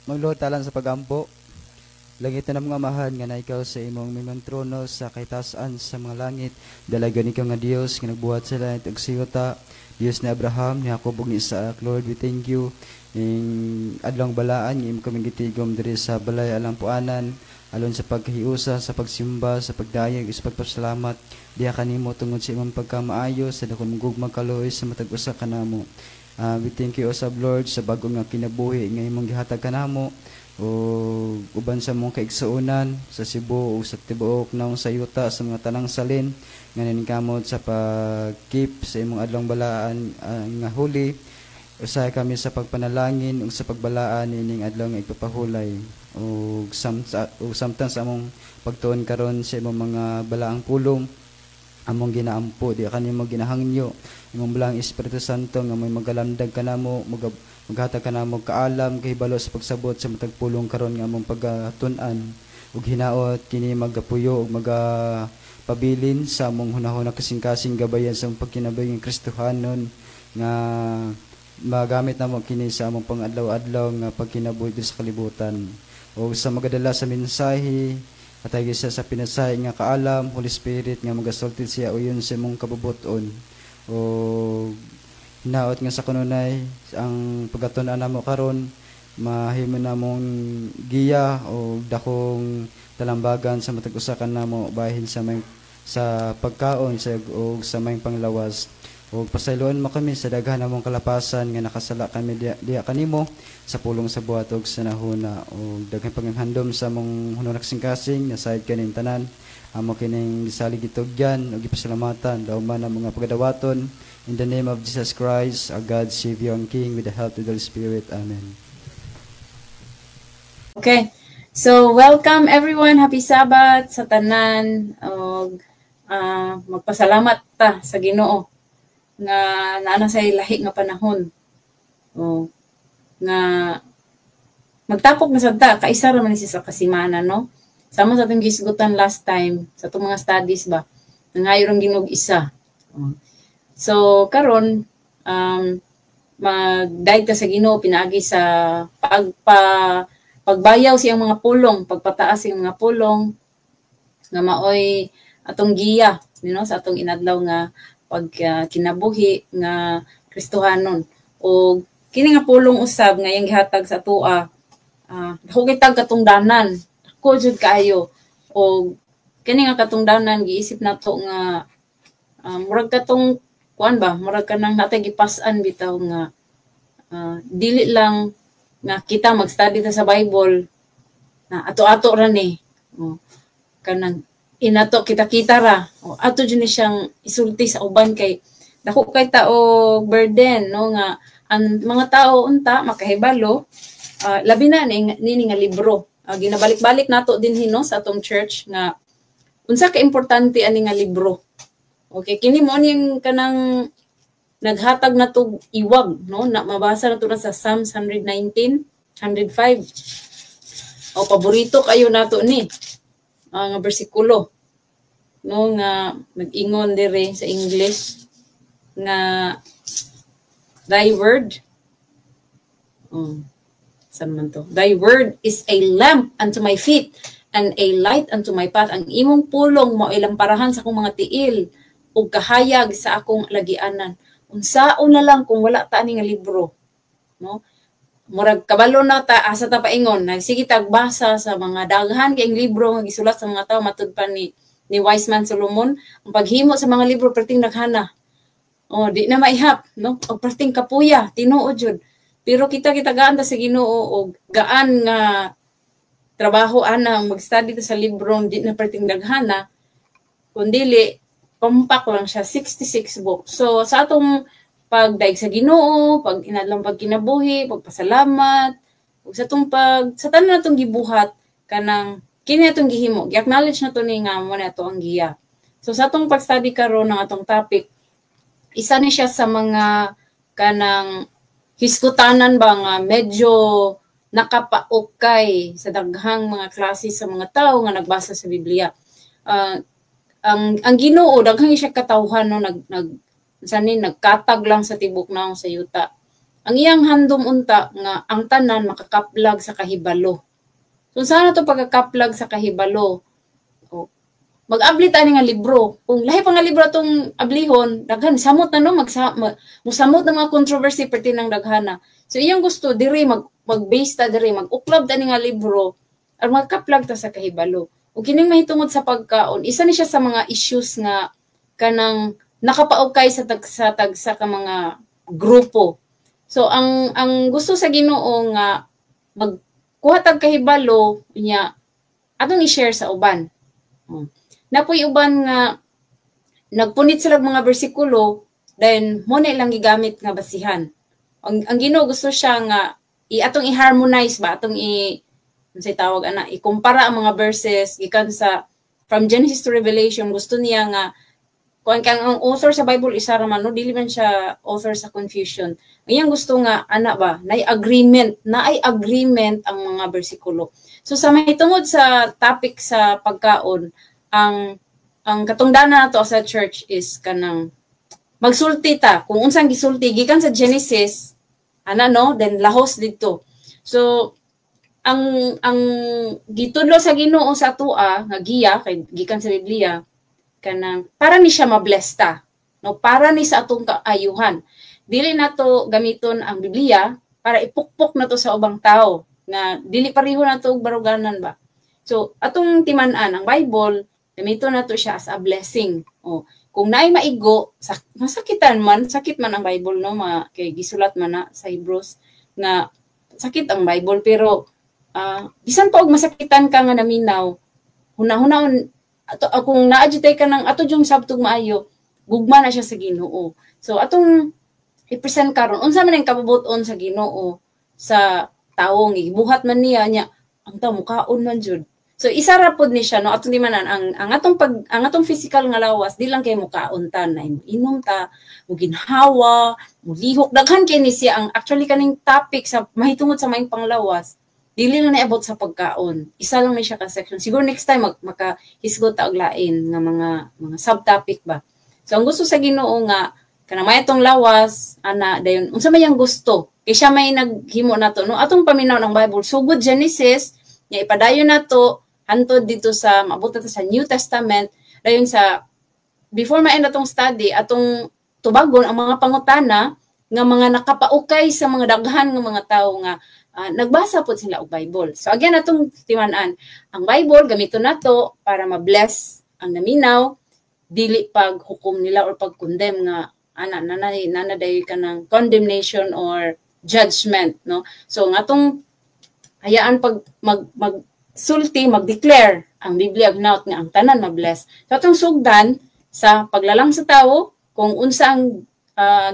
Magluhod ta lang sa pagampo. Langit na mga Amahan nga na ikaw sa imong mimang trono sa kahitasan sa mga langit. Dalagan ikaw nga Dios nga nagbuhat sa langit ug sa yuta. Dios ni Abraham, ni Jacob ug ni Isaac. Lord, we thank you ning adlawng balaan nga imo kaming gitigom diri sa balay alang puanan alon sa paghiusa, sa pagsimba, sa pagdayeg, sa pagpasalamat diha kanimo tungod sa imong pagkamaayo, sa dakong gugma, kaluoy sa matag usa kanamo. We thank you usab, Lord, sa bag-o nga kinabuhi nga imong gihatag kanamo o uban sa mong kaigsuonan sa Cebu o sa tibuok naong sa yuta, sa mga tanang salin nga naningkamot sa pag-keep sa imong adlawng balaan nga holy. Usahay kami sa pagpanalangin ug sa pagbalaan ining adlaw nga igpapahulay ug samtang sa among pagtuon karon sa imong mga balaang pulong, among ginaampo di kanimo, ginahangyo imong balaang Espiritu Santo nga may magalamdag kanamo, maghatag kanamo kaalam, kahibalo sa pagsabot sa matag pulong karon nga among pagatun-an, ug hinaot kini magapuyo ug magapabilin sa among hunahuna, kasing-kasing, gabayan sa among pagkinabuhi nga Kristohanon nga magamit namo kini sa among pangadlaw-adlaw nga pagkinabuhi diri sa kalibutan. O sa magadala sa mensahe at siya sa pinasahi nga kaalam, Holy Spirit, nga magasulti siya uyon sa imong kabubut-on. O hinaot nga sa kanunay ang pagkatun-an namo karon mahimo namong giya o dakong talambagan sa matag usa kanamo bahin sa may sa pagkaon sa o sa may panglawas. O pasayloan mo kami sa daghan namong kalapasan nga nakasala kami diha kanimo sa pulong, sa buhat ug sa nahuna, o daghan panghandom sa among hunong kasing-kasing nasayod kaning tanan. Amo kining gisalig, gitugyan ug gipasalamatan dauman ang mga pagadawaton in the name of Jesus Christ, our God, Savior and King, with the help of the Holy Spirit. Amen. Okay. So, welcome everyone. Happy Sabbath sa tanan. Og magpasalamat ta sa Ginoo nga naa na sa lahi nga panahon. O nga magtapok na sad ta, kaisa ra man ni sa kasimana, no? Sama sa atong gisgutan last time sa atong mga studies ba. Nangayo rang Ginoo isa. O. So karon magdayeg ta sa Ginoo pinaagi sa pagbayaw siyang mga pulong, pagpataas siyang mga pulong nga maoy atong giya sa atong inadlaw nga pag kinabuhi nga Kristohanon. O kini nga pulong usab nga iyang gihatag sa atoa, dako kay tag katungdanan, dako jud kaayo. O kini nga katungdanan giisip nato nga murag katong kuan ba, murag kanang natay gipas-an bitaw nga dili lang nga kita mag-study ta sa Bible na ato-ato ra ni. O, kanang inato kita-kita ra. O, ato jud ni siyang isulti sa uban kay dako kay ta og burden, no, nga ang mga tao unta makahibalo, labi na ni nini nga libro. Ginabalik-balik nato din hino sa atong church nga unsa ka importante ani nga libro. Okay, kini mo ning kanang naghatag na to iwag, no, na mabasa na to na sa Psalms 119, 105. O paborito kayo nato ni nga bersikulo, no, nga nag-ingon dire sa English nga "Thy word," oh, saan man to? "Thy word is a lamp unto my feet and a light unto my path." Ang imong pulong mao lamparahan sa akong mga tiil ug kahayag sa akong lagianan. Unsaon na lang kung wala ta ani nga libro, no? Murag kabalo na ta asa ta paingon, nagsige tagbasa sa mga daghan kayong libro nga gisulat sa mga tao. Matud pa ni wise man Solomon, ang paghimo sa mga libro perting daghana. Oh, di na maihap, no? Og perting kapuya, tinuod jud. Pero kita gitagaan ta sa Ginoo og gaan nga trabaho ana mag-study ta sa libro, di na perting daghana, kundili compact lang siya, 66 books. So sa atong pagdaig sa Ginoo, pag inadlong pagkinabuhi, pagpasalamat, ug sa atong pag sa tanan natong gibuhat, kanang kini atong gihimo, gi-acknowledge na to ni nga mo na ato ang giya. So sa atong pag-study karon ng atong topic, isa ni siya sa mga kanang hiskutanan ba nga medyo nakapaukay sa daghang mga klase sa mga tao nga nagbasa sa Biblia. Ang Ginoo daghang siya katawhan, no, nag nag sanin nagkatag lang sa tibok naong sa yuta. Ang iyang handom unta nga ang tanan makakaplag sa kahibalo. So sana to pagkakaplag sa kahibalo? O, mag-abli ta ani nga libro. Kung lahi pa nga libro atong ablihon, daghan samot na, no, musamot na mga controversy perti ng daghana. So iyang gusto diri mag-base ta diri, mag-uklab ta ni nga libro aron magkaplag ta sa kahibalo. Ug kining mahitungod sa pagkaon, isa ni siya sa mga issues nga kanang nakapaukay sa tagsa ka mga grupo. So ang gusto sa Ginoo nga magkuha tag kahibalo niya atong i-share sa uban. Napoy uban nga nagpunit sila mga bersikulo, then mo na ilang gigamit nga basihan. Ang Ginoo gusto siya nga atong i-harmonize ba, atong i unsay tawag ana, ikumpara ang mga verses gikan sa from Genesis to Revelation. Gusto niya nga kuan kang ang author sa Bible isa ra man, no, dili man siya author sa confusion. Iyang gusto nga ana ba, naay agreement ang mga bersikulo. So sa mahitungod sa topic sa pagkaon, ang katungdanan nato sa church is kanang magsulti ta kung unsang gisulti gikan sa Genesis ana, no, then lahos didto. So ang gitudlo sa Ginoo sa atoa nga giya kay gikan sa Biblia, kanang para ni siya mabless ta, no, para ni sa atong kaayuhan. Dili nato gamiton ang Biblia para ipukpok nato sa ubang tao nga dili pareho nato og baruganan ba. So atong timan-an ang Bible, gamiton nato siya as a blessing. O kung naay maigo masakitan man, sakit man ang Bible, no, ma, kay gisulat man na sa Hebrews nga sakit ang Bible, pero bisan pa og masakitan ka nga naminaw, hunahunahon ato kung naa jud ka ng ato yung sabtog maayo, gugma na siya sa Ginoo. So atong i-present karon unsa man ang kabubut-on sa Ginoo sa tawo nga gibuhat man niya nya ang tao mukaon man jud. So isa ra pod ni siya, no, atong di man ang atong physical nga lawas di lang kay mukaon ta, na inom ta, mo ginhawa, mo lihok, daghan kay ni siya. Ang actually kaning topic sa mahitungod sa maayong panglawas dili lang naabot sa pagkaon. Isa lang ni siya ka section. Siguro next time makahisgot ta og lain nga mga subtopic ba. So ang gusto sa Ginoo nga kanang may atong lawas ana, dayon unsa may ang gusto kay siya may naghimo nato, no. Atong paminaw ng Bible sugod Genesis nga ipadayon nato hantod dito sa maabot nato sa New Testament. Dayon sa before ma-end atong study, atong tubagon ang mga pangutana nga mga nakapaukay sa mga daghan nga mga tawo nga nagbasa pod sila og Bible. So again, atong timan-an ang Bible, gamiton nato para ma-bless ang naminaw, dili pag hukom nila or pag-condemn nga ana nanay nana dayon ka ng condemnation or judgment, no. So nga atong hayaan pag mag mag sulti, mag-declare ang Biblia og hinaut nga ang tanan ma-bless. So atong sugdan sa paglalang sa tawo kung unsa ang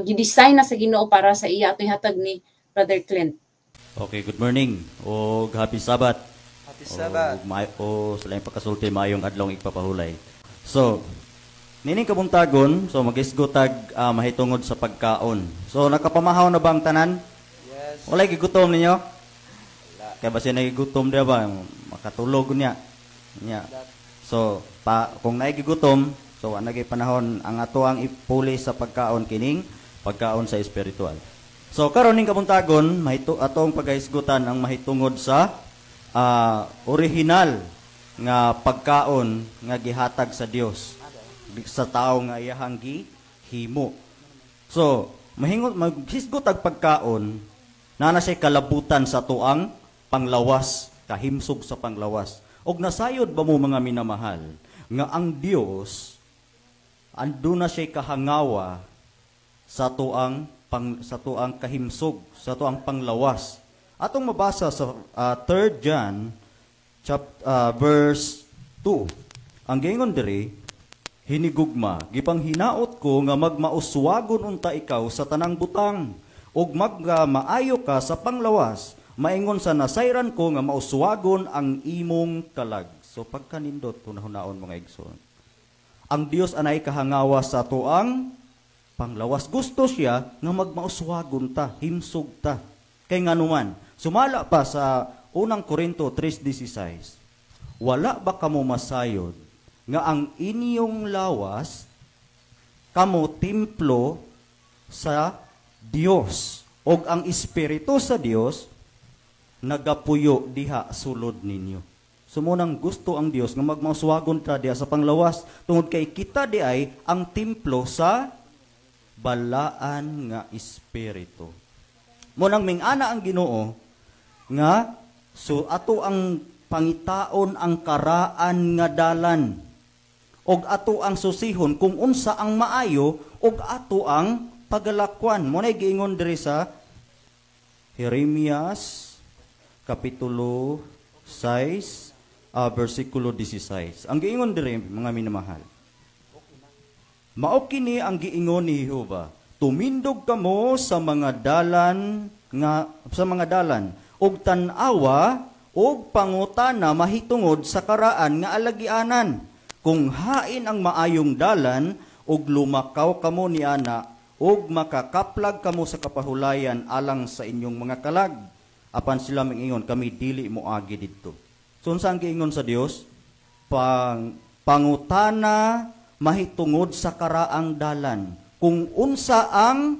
gidesign na sa Ginoo para sa iya, atong ihatag ni Brother Clint. Okay, good morning o happy Sabbath. Happy Sabbath. O, o sa laing pagkasulti, maayong adlaw igpapahulay. So, nining kabuntagon, so magisgo tag mahitungod sa pagkaon. So, nakapamahaw na ba ang tanan? Yes. Walay gigutom ninyo? Kaya ba siya nagigutom diya ba? Makatulog niya. Niya. So, kung naigigutom, so wa nagay panahon ang ato ang ipuli sa pagkaon kining pagkaon sa espiritual. So karon ning kabuntagon, mahito atong pagahisgutan ang mahitungod sa original nga pagkaon nga gihatag sa Dios sa tawo nga iyahang gihimo. So, mahingot maghisgot ag pagkaon naa na siya kalabutan sa tuang panglawas, kahimsog sa panglawas. Og nasayod ba mo, mga minamahal, nga ang Dios anduna siya kahangawa sa tuang kahimsog, sa tuang panglawas? Atong mabasa sa 3 John verse 2. Ang giingon diri, "Hinigugma, gipanghinaot ko nga magmauswagon unta ikaw sa tanang butang ug magmaayo ka sa panglawas, maingon sa nasayran ko nga mauswagon ang imong kalag." So pagkanindot hunahunahon, mga igsoon. Ang Dios anay kahangawa sa tuang panglawas. Gusto siya nga magmauswagon ta, himsog ta. Kay nganuman, sumala pa sa unang Korinto 3:16, "Wala ba kamo masayod nga ang inyong lawas kamo templo sa Dios Og ang Espiritu sa Dios nagapuyo diha sulod ninyo. So mo nang gusto ang Dios nga magmauswagon ta diha sa panglawas tungod kay kita di ay ang templo sa balaan nga Espiritu. Mo nang mingana ang Ginoo nga so ato ang pangitaon ang karaan nga dalan og ato ang susihon kung unsa ang maayo og ato ang pagalakwan. Mo nay giingon diri sa Jeremias kapitulo 6 versikulo 16. Ang giingon diri mga minamahal, mao kini ang giingon ni Jehova, tumindog kamo sa mga dalan nga sa mga dalan og tan-awa og pangutana mahitungod sa karaan nga alagianan. Kung hain ang maayong dalan og lumakaw kamo niana og makakaplag kamo sa kapahulayan alang sa inyong mga kalag. Apan sila mingingon, kami dili moagi didto. So unsa ang giingon sa Dios? Pangutana mahitungod sa karaang dalan kung unsa ang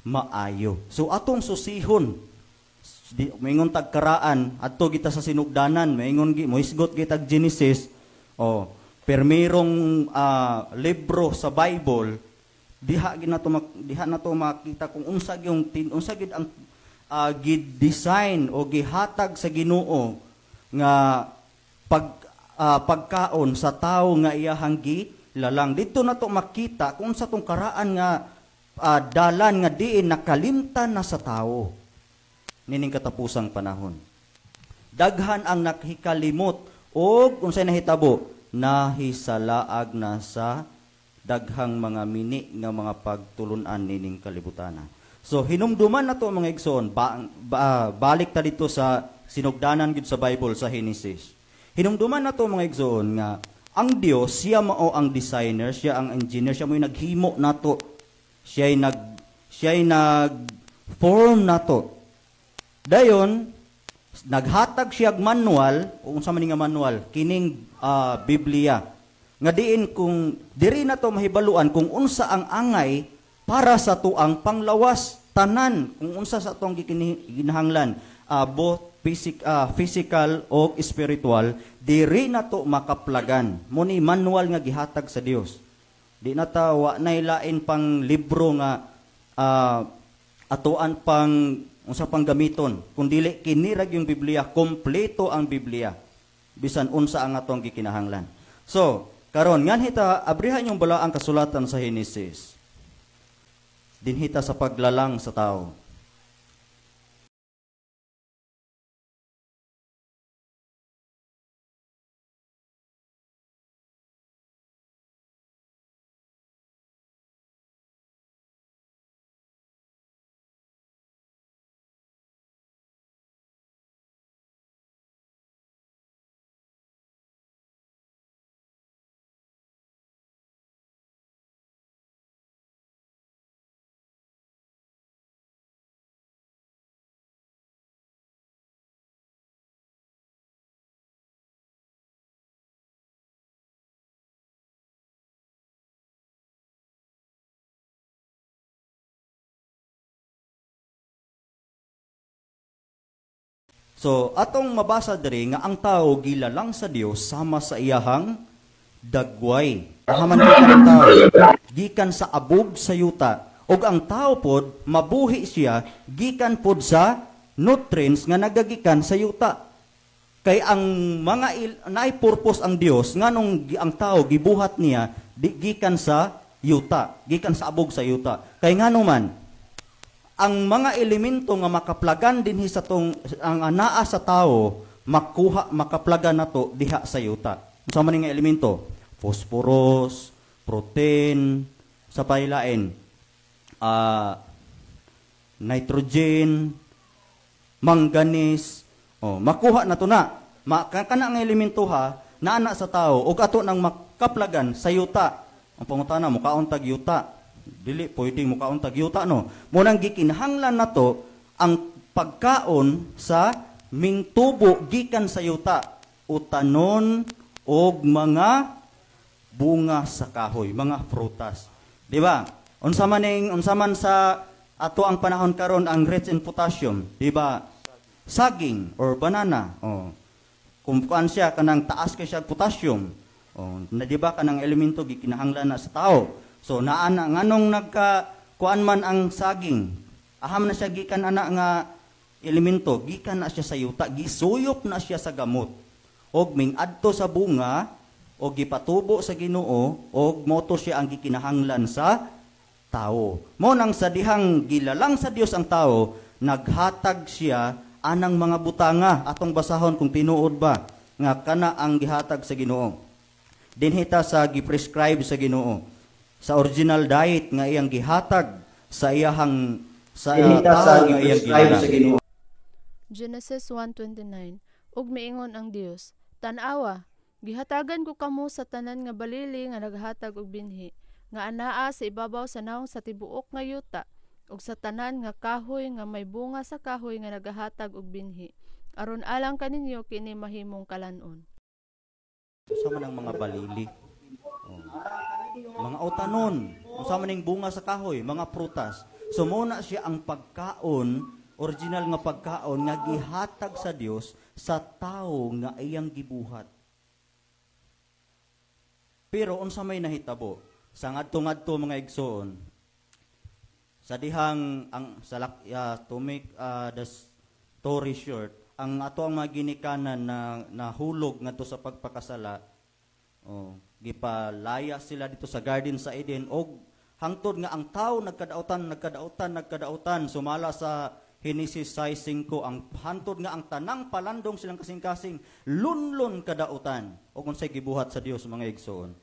maayo. So atong susihon, maingon tag karaan adto kita sa sinugdanan, maingon mohisgot kitag Genesis, oh, permirong libro sa Bible, diha gid nato diha nato makita kung unsa gyud unsa gid ang gi-design o gihatag sa Ginoo nga pagkaon sa tawo nga iyahang gilalang. Didto nato makita kung unsa tong karaan nga dalan nga diin nakalimtan na sa tawo nining katapusang panahon. Daghan ang naghikalimot og unsay nahitabo, nahisalaag na sa daghang mga mini nga mga pagtulun-an nining kalibutana. So hinumduman nato mga igsoon, balik ta dito sa sinugdanan gid sa Bible sa Genesis. Hinumduman nato mga igsoon nga ang Dios siya mao ang designer, siya ang engineer, siya mo'y naghimo nato. Siya'y nag-form nato. Dayon naghatag siya og manual, unsa man nga manual, kining Biblia. Nga diin kung diri nato mahibaluan kung unsa ang angay para sa tuang panglawas tanan, kung unsa sa atong gikinahanglan, both physical o spiritual, diri nato makaplagan. Mo ni manual nga gihatag sa Dios. Di na ta wa nay lain pang libro nga atuan pang unsa pang gamiton, kun dili kini ra yung Biblia, kompleto ang Biblia bisan unsa ang atong gikinahanglan. So karon nganhi ta abrihan yung balaang kasulatan sa Genesis. Dinhita sa paglalang sa tao. So, atong mabasa diri nga ang tao gilalang sa Dios sama sa iyahang dagway. Haman gikan ang tao, gikan sa abog sa yuta. Og ang tao pod mabuhi siya gikan pod sa nutrients nga nagagikan sa yuta. Kay ang mga naay purpose ang Dios nganong ang tao gibuhat niya gikan sa yuta, gikan sa abog sa yuta. Kay ngano man ang mga elemento nga makaplagan dinhi sa tong ang anaa sa tao makuha makaplagan nato diha sa yuta. Unsa man nga elemento? Phosphorus, protein, sa pailain, nitrogen, manganese. Oh, makuha nato na. Kana nga elemento ha naa na sa tao ug ato nang makaplagan sa yuta. Ang pangutana mukaon tag yuta. Dili pwede mukaon tag yuta no. Mo nang gikinahanglan nato ang pagkaon sa mingtubo gikan sa yuta, utanon og mga bunga sa kahoy, mga prutas. Di ba? Unsa man sa Ato ang panahon karon, ang rich in potassium, di ba? Saging or banana. Oh. Kung kuan siya, kanang taas kay siya potassium. Oh, na di ba kanang elemento gikinahanglan na sa tao. So naa na nganong nagka kuan man ang saging. Aham na siya gikan ana nga elemento, gikan na siya sa yuta, gisuyop na siya sa gamot. Og ming adto sa bunga og gipatubo sa Ginoo og moto siya ang gikinahanglan sa tao. Mo nang sa dihang gilalang sa Dios ang tao, naghatag siya anang mga butanga. Atong basahon kung tinuod ba nga kana ang gihatag sa Ginoo. Dinhita sa gi-prescribe sa Ginoo sa original diet nga iyang gihatag sa iyahang sa Dinhita tao sa nga iyang gi-prescribe gilalang. Sa Ginoo. Genesis 1:29. Ug miingon ang Dios, "Tan-awa, gihatagan ko kamo sa tanan nga balili nga naghatag og binhi, nga anaa sa ibabaw sa nawong sa tibuok nga yuta, ug sa tanan nga kahoy nga may bunga sa kahoy nga nagahatag og binhi, aron alang kaninyo kini mahimong kalan-on." Unsa man ang mga balili? Oh. Mga utanon, unsa man ning bunga sa kahoy, mga prutas. So mo na siya ang pagkaon, original nga pagkaon nga gihatag sa Dios sa tawo nga iyang gibuhat. Pero unsa may nahitabo? Sa ngadto-ngadto, mga igsoon, sa dihang ang sa to make the story short, ang ato ang mga ginikanan na nahulog ngadto sa pagpakasala, oh, gipalaya sila dito sa garden sa Eden og hangtod nga ang tao nagkadautan, nagkadautan, nagkadautan, sumala sa Genesis 6:5, ang hantod nga ang tanang palandong silang kasing-kasing lunlun kadautan. Og unsay gibuhat sa Dios, mga igsoon?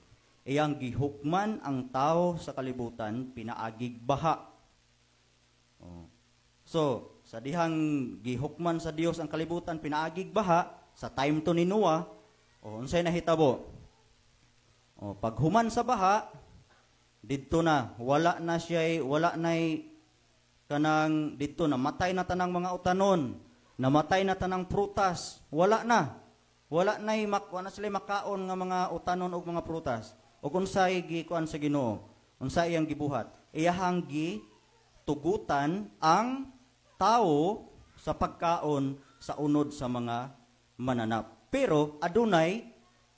Iyang gihukman ang tao sa kalibutan pinaagig baha. Oh. So, sa dihang gihukman sa Dios ang kalibutan pinaagig baha sa time to ni Noah, oh, unsay nahitabo? Oh, paghuman sa baha, didto na wala na siya, wala nay kanang didto namatay na tanang mga utanon, namatay na tanang prutas, wala na. Wala nay wala sila makaon nga mga utanon og mga prutas. Og unsay gikuan sa Ginoo? Unsay iyang gibuhat? Iyahang gi tugutan ang tao sa pagkaon sa unod sa mga mananap. Pero adunay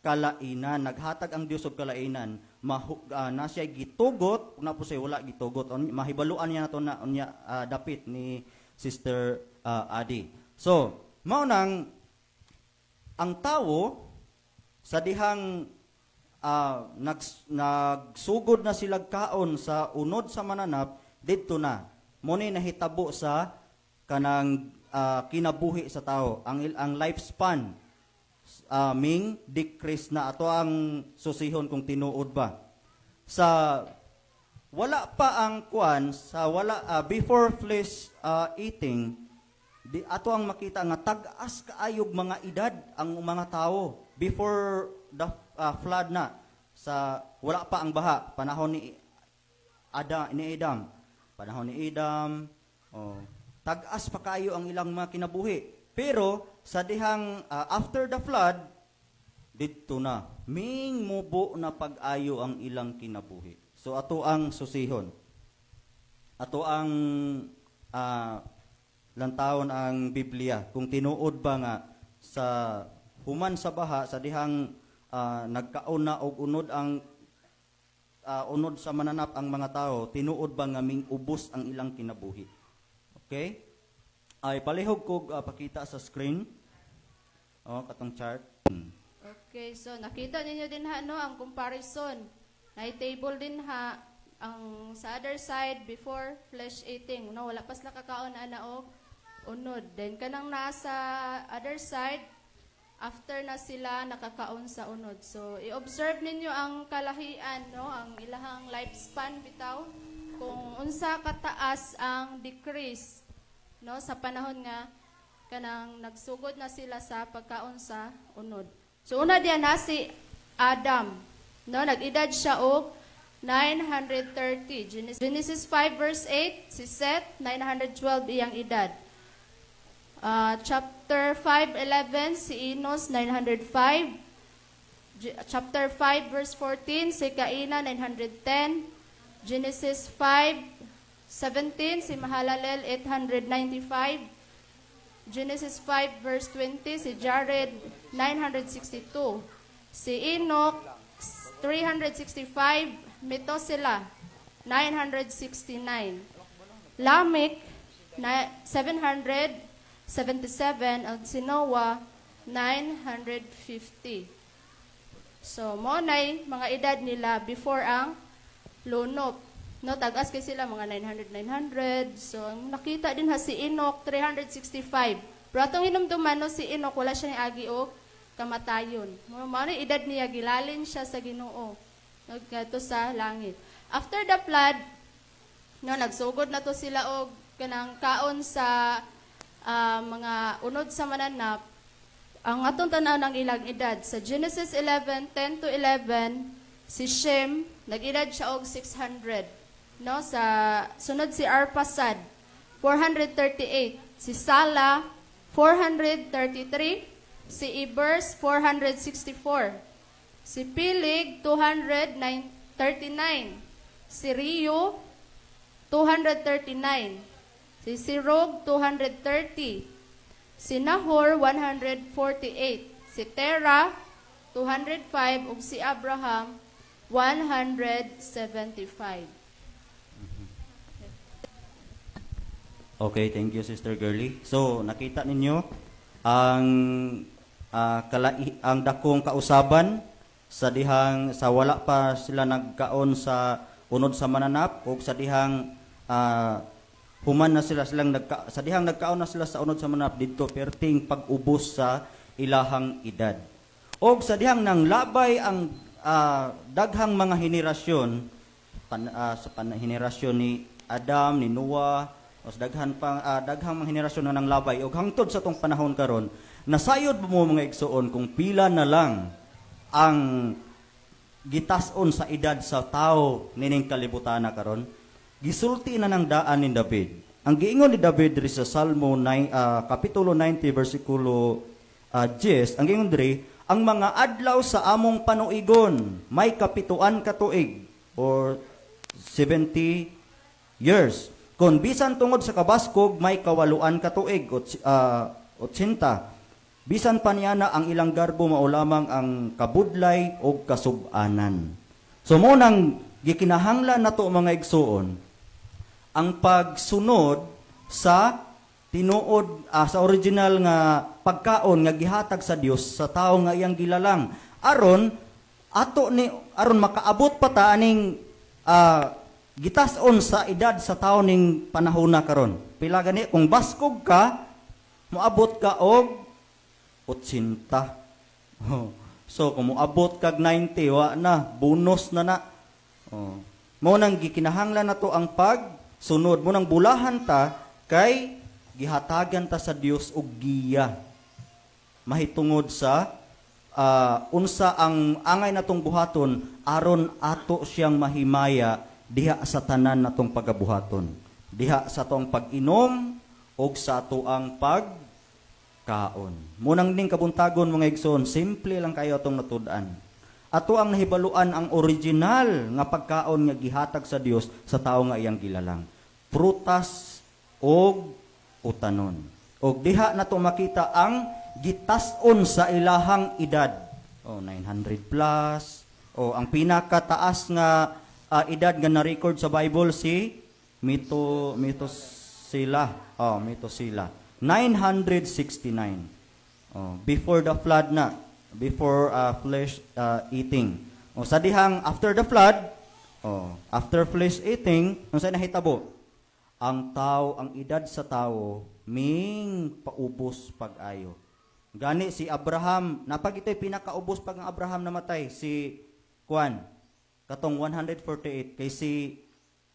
kalainan, naghatag ang Dios og kalainan. Na siya gitugot, na po siya wala gitugot. Mahibaluan niya nato na unya dapit ni Sister Adi. So, mao nang ang tawo sa dihang nagsugod na sila kaon sa unod sa mananap, didto na mo ni nahitabo sa kanang kinabuhi sa tao, ang lifespan ming decrease na. Ato ang susihon kung tinuod ba sa wala pa ang kuan sa wala before flesh eating. Di ato ang makita nga tag-as kaayog mga edad ang mga tao before the flood na, sa wala pa ang baha, panahon ni Ada ni Adam, panahon ni Adam, oh, tag-as pa kaayo ang ilang mga kinabuhi. Pero sa dihang after the flood, didto na ming mubo na pag-ayo ang ilang kinabuhi. So ato ang susihon, ato ang lantawon ang Biblia kung tinuod ba nga sa human sa baha, sa dihang nagkaon na og unod ang unod sa mananap ang mga tao, tinuod ba nga ming ubos ang ilang kinabuhi? Okay, ay palihog kog pakita sa screen, oh, katong chart. Okay, so nakita ninyo din ha, no, ang comparison. Na table din ha ang sa other side, before flesh eating, no, wala pa sila kakaon ana og unod. Then kanang nasa other side, after na sila nakakaon sa unod. So i-observe ninyo ang kalahian, no, ang ilahang lifespan bitaw, kung unsa kataas ang decrease, no, sa panahon nga kanang nagsugod na sila sa pagkaon sa unod. So una diyan na si Adam, no, nag-edad siya og 930. Genesis 5 verse 8, si Seth 912 iyang edad. Chapter 5:11, si Enos 905. Chapter 5 verse 14, si Caina 910. Genesis 5 17, si Mahalalel 895. Genesis 5 verse 20, si Jared 962. Si Enoch 365, Methuselah 969. Lamech 777 at si Noah 950. So, mo nay mga edad nila before ang lunop. No, tag-as kay sila mga 900 900. So, ang nakita din ha si Enoch 365. Pero atong hinumduman, no, si Enoch wala siya niagi og kamatayon. Mo mao ni edad niya, gilalin siya sa Ginoo. Nagkadto sa langit. After the flood, no, nagsugod na to sila og kanang kaon sa mga unod sa mananap. Ang atong tan-aw ng ilang edad sa Genesis 11:10 to 11, si Shem nag-edad siya og 600, no? Sa sunod si Arpasad 438, si Sala 433, si Ebers 464, si Peleg 239, si Reu 239, si Serug 230, si Nahor 148, si Terah 205 ug si Abraham 175. Okay, thank you, Sister Girlie. So, nakita ninyo ang ang dakong kausaban sa dihang sa wala pa sila nagkaon sa unod sa mananap ug sa dihang human na sila silang nagka, sa dihang nagkaon na sila sa unod sa mananap didto perting pag-ubos sa ilahang edad. Og sa dihang nang labay ang daghang mga henerasyon sa henerasyon ni Adam, ni Noah, o sa daghan pa daghang mga henerasyon na nang labay og hangtod sa tong panahon karon, nasayod mo mga igsoon kung pila na lang ang gitas-on sa edad sa tao nining kalibutan na karon? Gisulti na ng daan ni David. Ang giingon ni David diri sa Salmo 9, kapitulo 90 bersikulo 10, ang giingon diri, ang mga adlaw sa among panuigon may 7 ka tuig or 70 years. Kon bisan tungod sa kabaskog may 8 ka tuig, 80. Bisan pa niya na ang ilang garbo mao lamang ang kabudlay o kasub-anan. So mo nang gikinahanglan nato mga igsuon ang pagsunod sa tinuod sa original nga pagkaon nga gihatag sa Dios sa tawo nga iyang gilalang, aron ato ni aron makaabot pa ta aning gitas-on sa edad sa tawo ning panahona karon. Pila gani kung baskog ka moabot ka og 80. Oh. So kung moabot kag 90, wa na, bonus na na. Oh. Mo nang gikinahanglan nato ang pagsunod, mo nang bulahan ta kay gihatagan ta sa Dios og giya mahitungod sa unsa ang angay natong buhaton aron ato siyang mahimaya diha sa tanan natong pagabuhaton, diha sa atong pag-inom og sa ato ang pagkaon. Munang ning kabuntagon mga igsoon, simple lang kayo atong natud-an. Ato ang nahibaluan ang original nga pagkaon nga gihatag sa Dios sa tawo nga iyang gilalang, prutas og utanon. Og diha nato makita ang gitas-on sa ilahang edad. Oh, 900 plus. Oh, ang pinakataas nga edad nga na-record sa Bible si Methuselah. Oh, Methuselah. 969. Oh, before the flood na, before flesh eating. Oh, sa dihang after the flood, oh, after flesh eating, unsa nahitabo? Ang tao, ang edad sa tao ming paubos pag-ayo. Gani si Abraham, napag ito'y pinakaubos pag ang Abraham namatay, si Juan, katong 148, kay si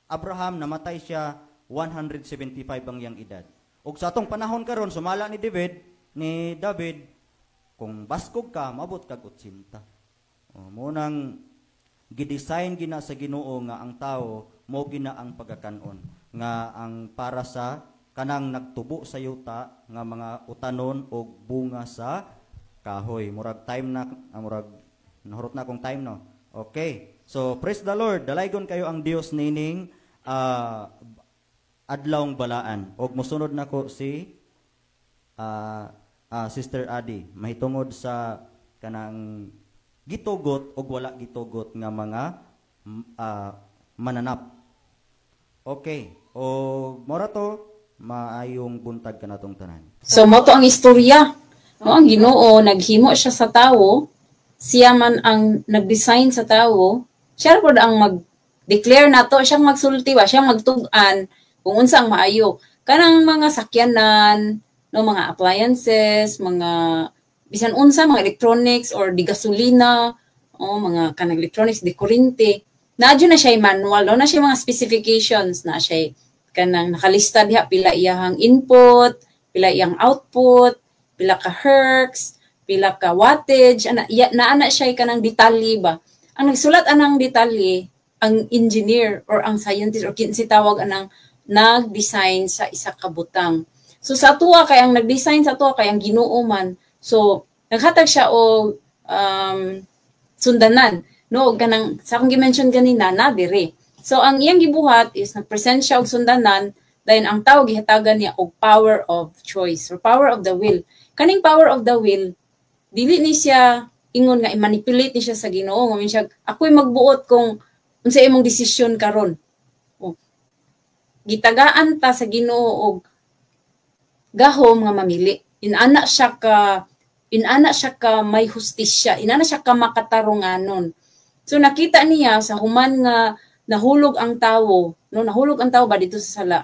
Abraham namatay siya 175 ang iyang edad. Og sa atong panahon karon sumala ni David, kung baskog ka, mabot kag 80. O, mo nang gidesign gina sa Ginoo nga ang tao mo gina ang pagakanon nga ang para sa kanang nagtubo sa yuta nga mga utanon og bunga sa kahoy. Murag time na, murag nahurot na akong time, no. Okay. So praise the Lord. Dalaygon kayo ang Dios nining Adlawng Balaan. Og mosunod nako si Sister Adi mahitungod sa kanang gitugot og wala gitugot nga mga mananap. Okay, o mora to, maayong buntag kanatong tanan. So mo to ang istorya. No, ang Ginoo naghimo siya sa tawo, siya man ang nag-design sa tawo, siya pod ang mag-declare nato, siyang magsulti ba, siyang magtug-an kung unsa ang maayo. Kanang mga sakyanan, no, mga appliances, mga bisan unsa, mga electronics or di gasolina, o mga kanang electronics di kuryente. Naa na siya manual, no, na siya mga specifications, na siya kanang nakalista diha pila iyahang input, pila iyang output, pila ka hertz, pila ka wattage, ana iya, naa na siya kanang detalye ba. Ang nagsulat anang detalye ang engineer or ang scientist or kinsi tawag anang nag-design sa isa ka butang. So sa atuwa kay ang nag-design sa atuwa kay ang Ginoo man. So naghatag siya og sundanan, no, kanang sa akong gi-mention ganina na dire. So ang iyang gibuhat is nag-present siya og sundanan, dayon ang tao gihatagan niya og power of choice or power of the will. Kaning power of the will, dili ni siya ingon nga i-manipulate ni siya sa Ginoo nga siya ako'y magbuot kung unsa imong desisyon karon. Oh. Gitagaan ta sa Ginoo og gahom nga mamili. Inana siya ka may hustisya, inana siya ka makatarunganon. So nakita niya sa human nga nahulog ang tawo, no, nahulog ang tawo ba dito sa sala.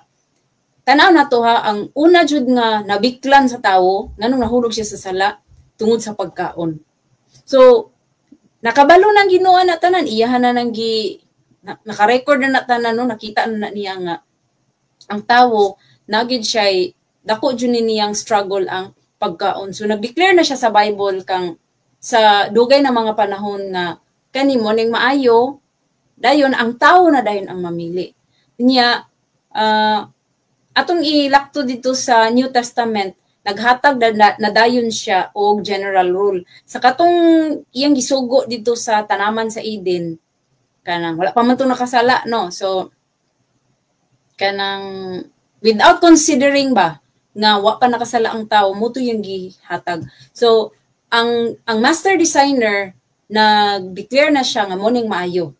Tanaw na to ha, ang una jud nga nabiklan sa tawo nganong nahulog siya sa sala, tungod sa pagkaon. So nakabalo nang Ginoo na tanan, iyahan na nang gi na, naka-record na na tanan, no, nakita na, na niya nga ang tawo nagid siya dako jud ni niyang struggle ang pagkaon. So nag-declare na siya sa Bible kang sa dugay na mga panahon nga kani mo ning maayo, dayon ang tawo na dayon ang mamili. Niya atong ilakto dito sa New Testament, naghatag na dayon siya og general rule. Sa katong iyang gisugo dito sa tanaman sa Eden, kanang wala pa man to nakasala, no. So kanang without considering ba nga wa pa nakasala ang tao, mo to yung gihatag. So ang master designer nag-declare na siya nga mo ning maayo.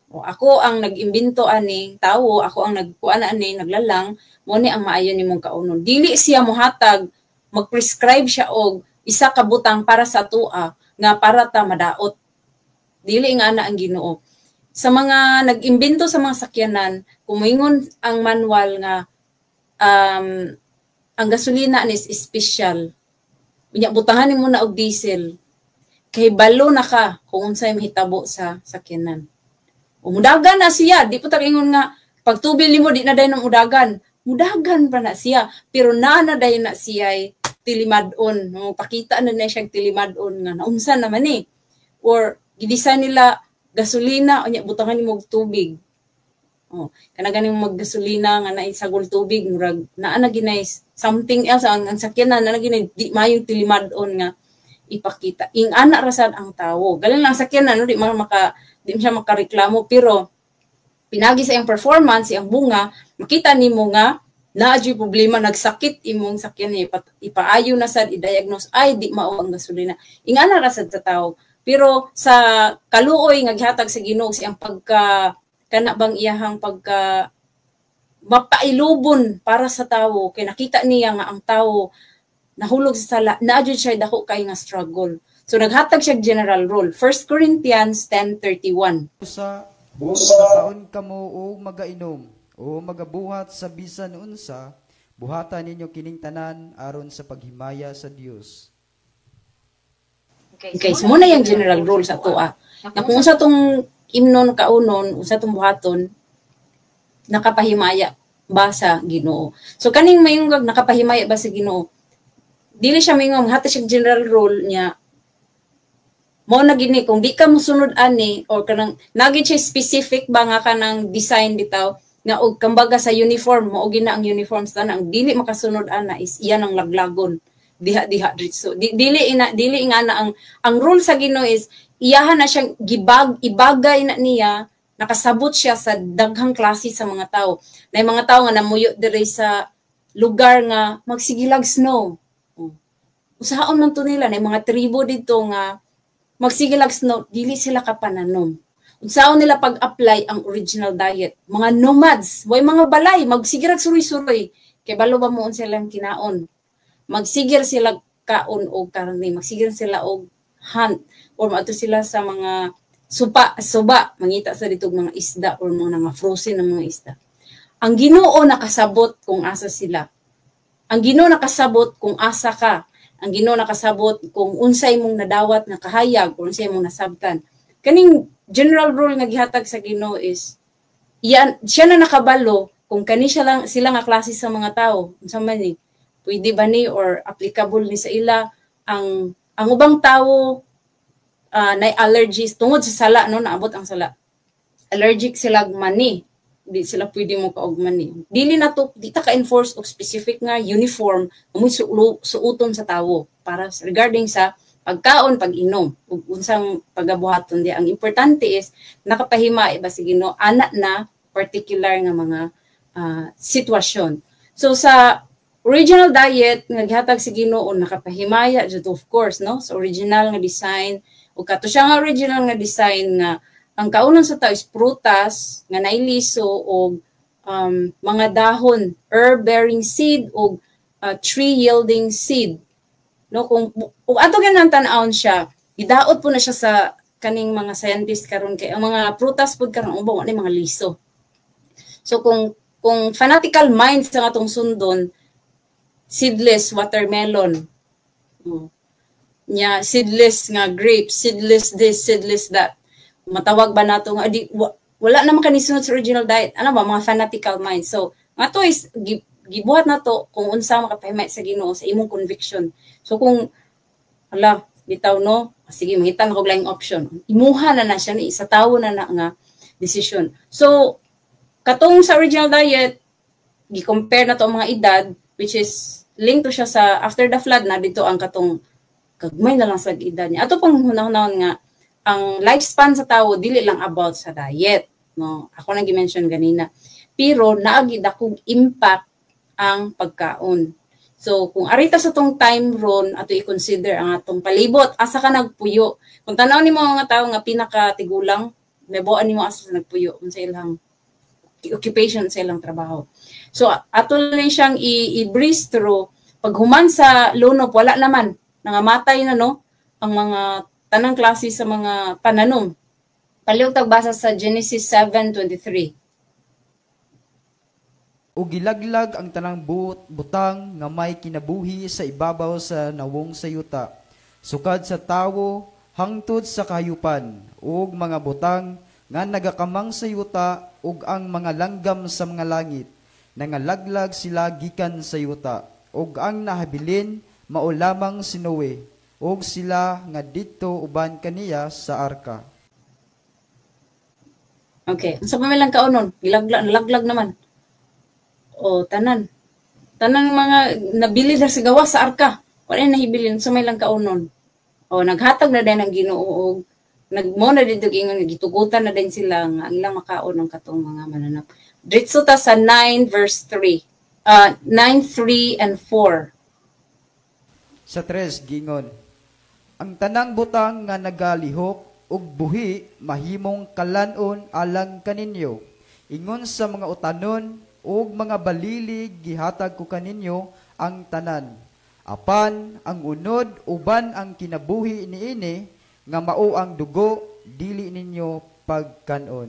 O, ako ang nag-imbento ani tawo, ako ang nagkuan ani naglalang, mo ni ang maayo nimong kaunon. Dili siya mohatag, mag-prescribe siya og isa ka butang para sa tua nga para ta madaot. Dili nga ana ang Ginoo. Sa mga nag-imbento sa mga sakyanan, kung ang manual nga ang gasolina ni is special. Unya butangan nimo na og diesel. Kay balo na ka kung unsay mahitabo sa sakyanan. Umudagan na siya, di po ingon nga pagtubil nimo di na dayon ang udagan. Mudagan pa na siya, pero naa na dayon na siya tilimad-on. No, pakita na na siya tilimad-on nga naunsa naman eh. Or gidesign nila gasolina, unya butangan nimo og tubig. Oh, kana ganing maggasolina nga naay sagol tubig, murag naa na ginay something else ang sakyanan, naa na ginay di mayong tilimad-on nga ipakita. Ing ana ra sad ang tawo. Galing lang sakyanan, no, di siya makareklamo, pero pinagi sa iyang performance, iyang bunga, makita nimo nga naa jud problema, nagsakit imong sakyan, ipaayo na sad, i-diagnose, ay di mao ang gasolina. Ing ana ra sad sa tawo. Pero sa kaluoy nga gihatag sa Ginoo, siyang pagka kana bang iyahang pagka mapailubon para sa tawo, kay nakita niya nga ang tawo nahulog sa sala, naa jud siya dako kay nga struggle. So naghatag siya general rule. 1 Corinthians 10:31. Sa kaon kamo o magainom o magabuhat sa bisan unsa, buhatan ninyo kining tanan aron sa paghimaya sa Dios. Okay, so muna yung general rule sa atoa. Na kung unsa tong imnon kaunon, unsa tong buhaton, nakapahimaya ba sa Ginoo. So kaning mayong nakapahimaya ba sa Ginoo? Dili siya mayong hatag siya general rule niya. Mao na gini kung di ka mosunod ani or kanang nagid siya specific ba nga kanang design bitaw nga og kambaga sa uniform, mao gina ang uniform sa tanan, ang dili makasunod ana is iyan ang laglagon diha diha so di, dili ina dili nga na ang rule sa Ginoo is iyahan na siyang gibag ibagay na niya. Nakasabot siya sa daghang klase sa mga tao. Na mga tao nga namuyo diri sa lugar nga magsigilag snow. Oh. Usahaon man to nila na mga tribo dito nga magsigilag snow, dili sila kapananom. Unsaon nila pag-apply ang original diet? Mga nomads, way mga balay, magsigirag suroy-suroy. Kay balo ba mo unsa silang kinaon? Magsigir sila kaon og karne, magsigir sila og hunt or maadto sila sa mga supa, suba, mangita sa dito mga isda or mga nga frozen na mga isda. Ang Ginoo nakasabot kung asa sila. Ang Ginoo nakasabot kung asa ka. Ang Ginoo nakasabot kung unsay mong nadawat nga kahayag or unsay mong nasabtan. Kaning general rule nga gihatag sa Ginoo is yan, siya na nakabalo kung kani siya lang sila nga klase sa mga tao. Unsa man ni? Pwede ba ni or applicable ni sa ila ang ubang tao na allergies tungod sa sala, no? Naabot ang sala, allergic sila mani, di sila pwede mo kaog mani. Dili na to, di ta ka-enforce og specific nga uniform mo suoton sa tawo para regarding sa pagkaon, pag-inom ug unsang pagabuhaton di. Ang importante is nakapahima ba si Ginoo ana na particular nga mga sitwasyon. So sa original diet nga gihatag si Ginoo, nakapahimaya jud, of course, no, sa original nga design. Ug kato siya nga original nga design nga ang kaunon sa tao is prutas nga nailiso og mga dahon, herb-bearing seed og tree-yielding seed. No, kung ug ato ganang tan-awon siya, gidaot po na siya sa kaning mga scientist karon kay ang mga prutas pud karon ubo wa mga liso. So kung fanatical minds sa atong sundon, seedless watermelon. Oh. Nya seedless nga grapes, seedless this, seedless that. Matawag ba nato nga di, wala naman kani sunod sa original diet? Ano ba mga fanatical mind? So nga to is gibuhat na to kung unsa makapahimay sa Ginoo sa imong conviction. So kung ala bitaw, no, sige, mangita na kog laing option. Imuha na na siya ni sa tawo na na nga decision. So katong sa original diet, gi-compare na to ang mga edad, which is link to siya sa after the flood na dito ang katong gagmay na lang sa edad niya. Ato pang hunahunahon nga ang lifespan sa tawo dili lang about sa diet, no? Ako nang gi-mention ganina. Pero naagi dakong impact ang pagkaon. So kung arita sa tong time ron, ato i-consider ang atong palibot, asa ka nagpuyo. Kung tan-aw nimo ang mga tawo nga pinakatigulang, mahibaw-an nimo asa sa nagpuyo, unsa ilang occupation, sa ilang trabaho. So ato lang siyang i-breeze through. Paghuman sa lunop, wala naman nangamatay na, no, ang mga tanang klase sa mga pananom. Palihog tagbasa sa Genesis 7:23. Ug gilaglag ang tanang butang nga may kinabuhi sa ibabaw sa nawong sa yuta, sukad sa tawo hangtod sa kahayupan, ug mga butang nga nagakamang sa yuta ug ang mga langgam sa mga langit. Nangalaglag sila gikan sa yuta, ug ang nahabilin mao lamang si Noe ug sila nga didto uban kaniya sa arka. Okay, unsa pa may lang kaunon? Gilaglag, nalaglag naman. O tanan. Tanang mga nabili na sa gawas sa arka. Wala na nahibilin sa may lang kaunon. O naghatag na din ang Ginoo og nagmo na dito ingon gitugutan na din sila nga ang ilang makaon ng katong mga mananap. Diretso ta sa 9 verse 3. 9 3 and 4. Sa 3 gingon, ang tanang butang nga nagalihok ug buhi mahimong kalan-on alang kaninyo. Ingon sa mga utanon ug mga balilig gihatag ko kaninyo ang tanan. Apan ang unod uban ang kinabuhi niini nga mao ang dugo dili ninyo pagkanon.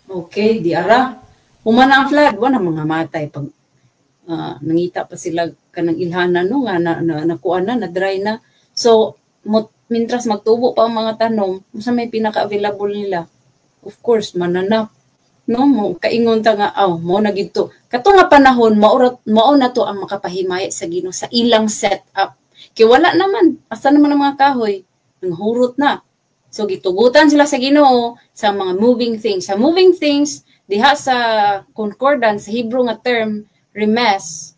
Okay, di ara. Human ang flood, wala mga matay pag nangita pa sila kanang ilhanan, no, nga na, na nakuha na, na dry na. So mintras magtubo pa ang mga tanom, unsa may pinaka-available nila? Of course, mananap. No, mo kaingon ta nga aw mo na gidto. Kato nga panahon mao mao na to ang makapahimaya sa Ginoo sa ilang setup. Kay wala naman, asa naman ang mga kahoy, nang hurot na. So gitugutan sila sa Ginoo sa mga moving things. Sa moving things diha sa concordance, sa Hebrew nga term remes,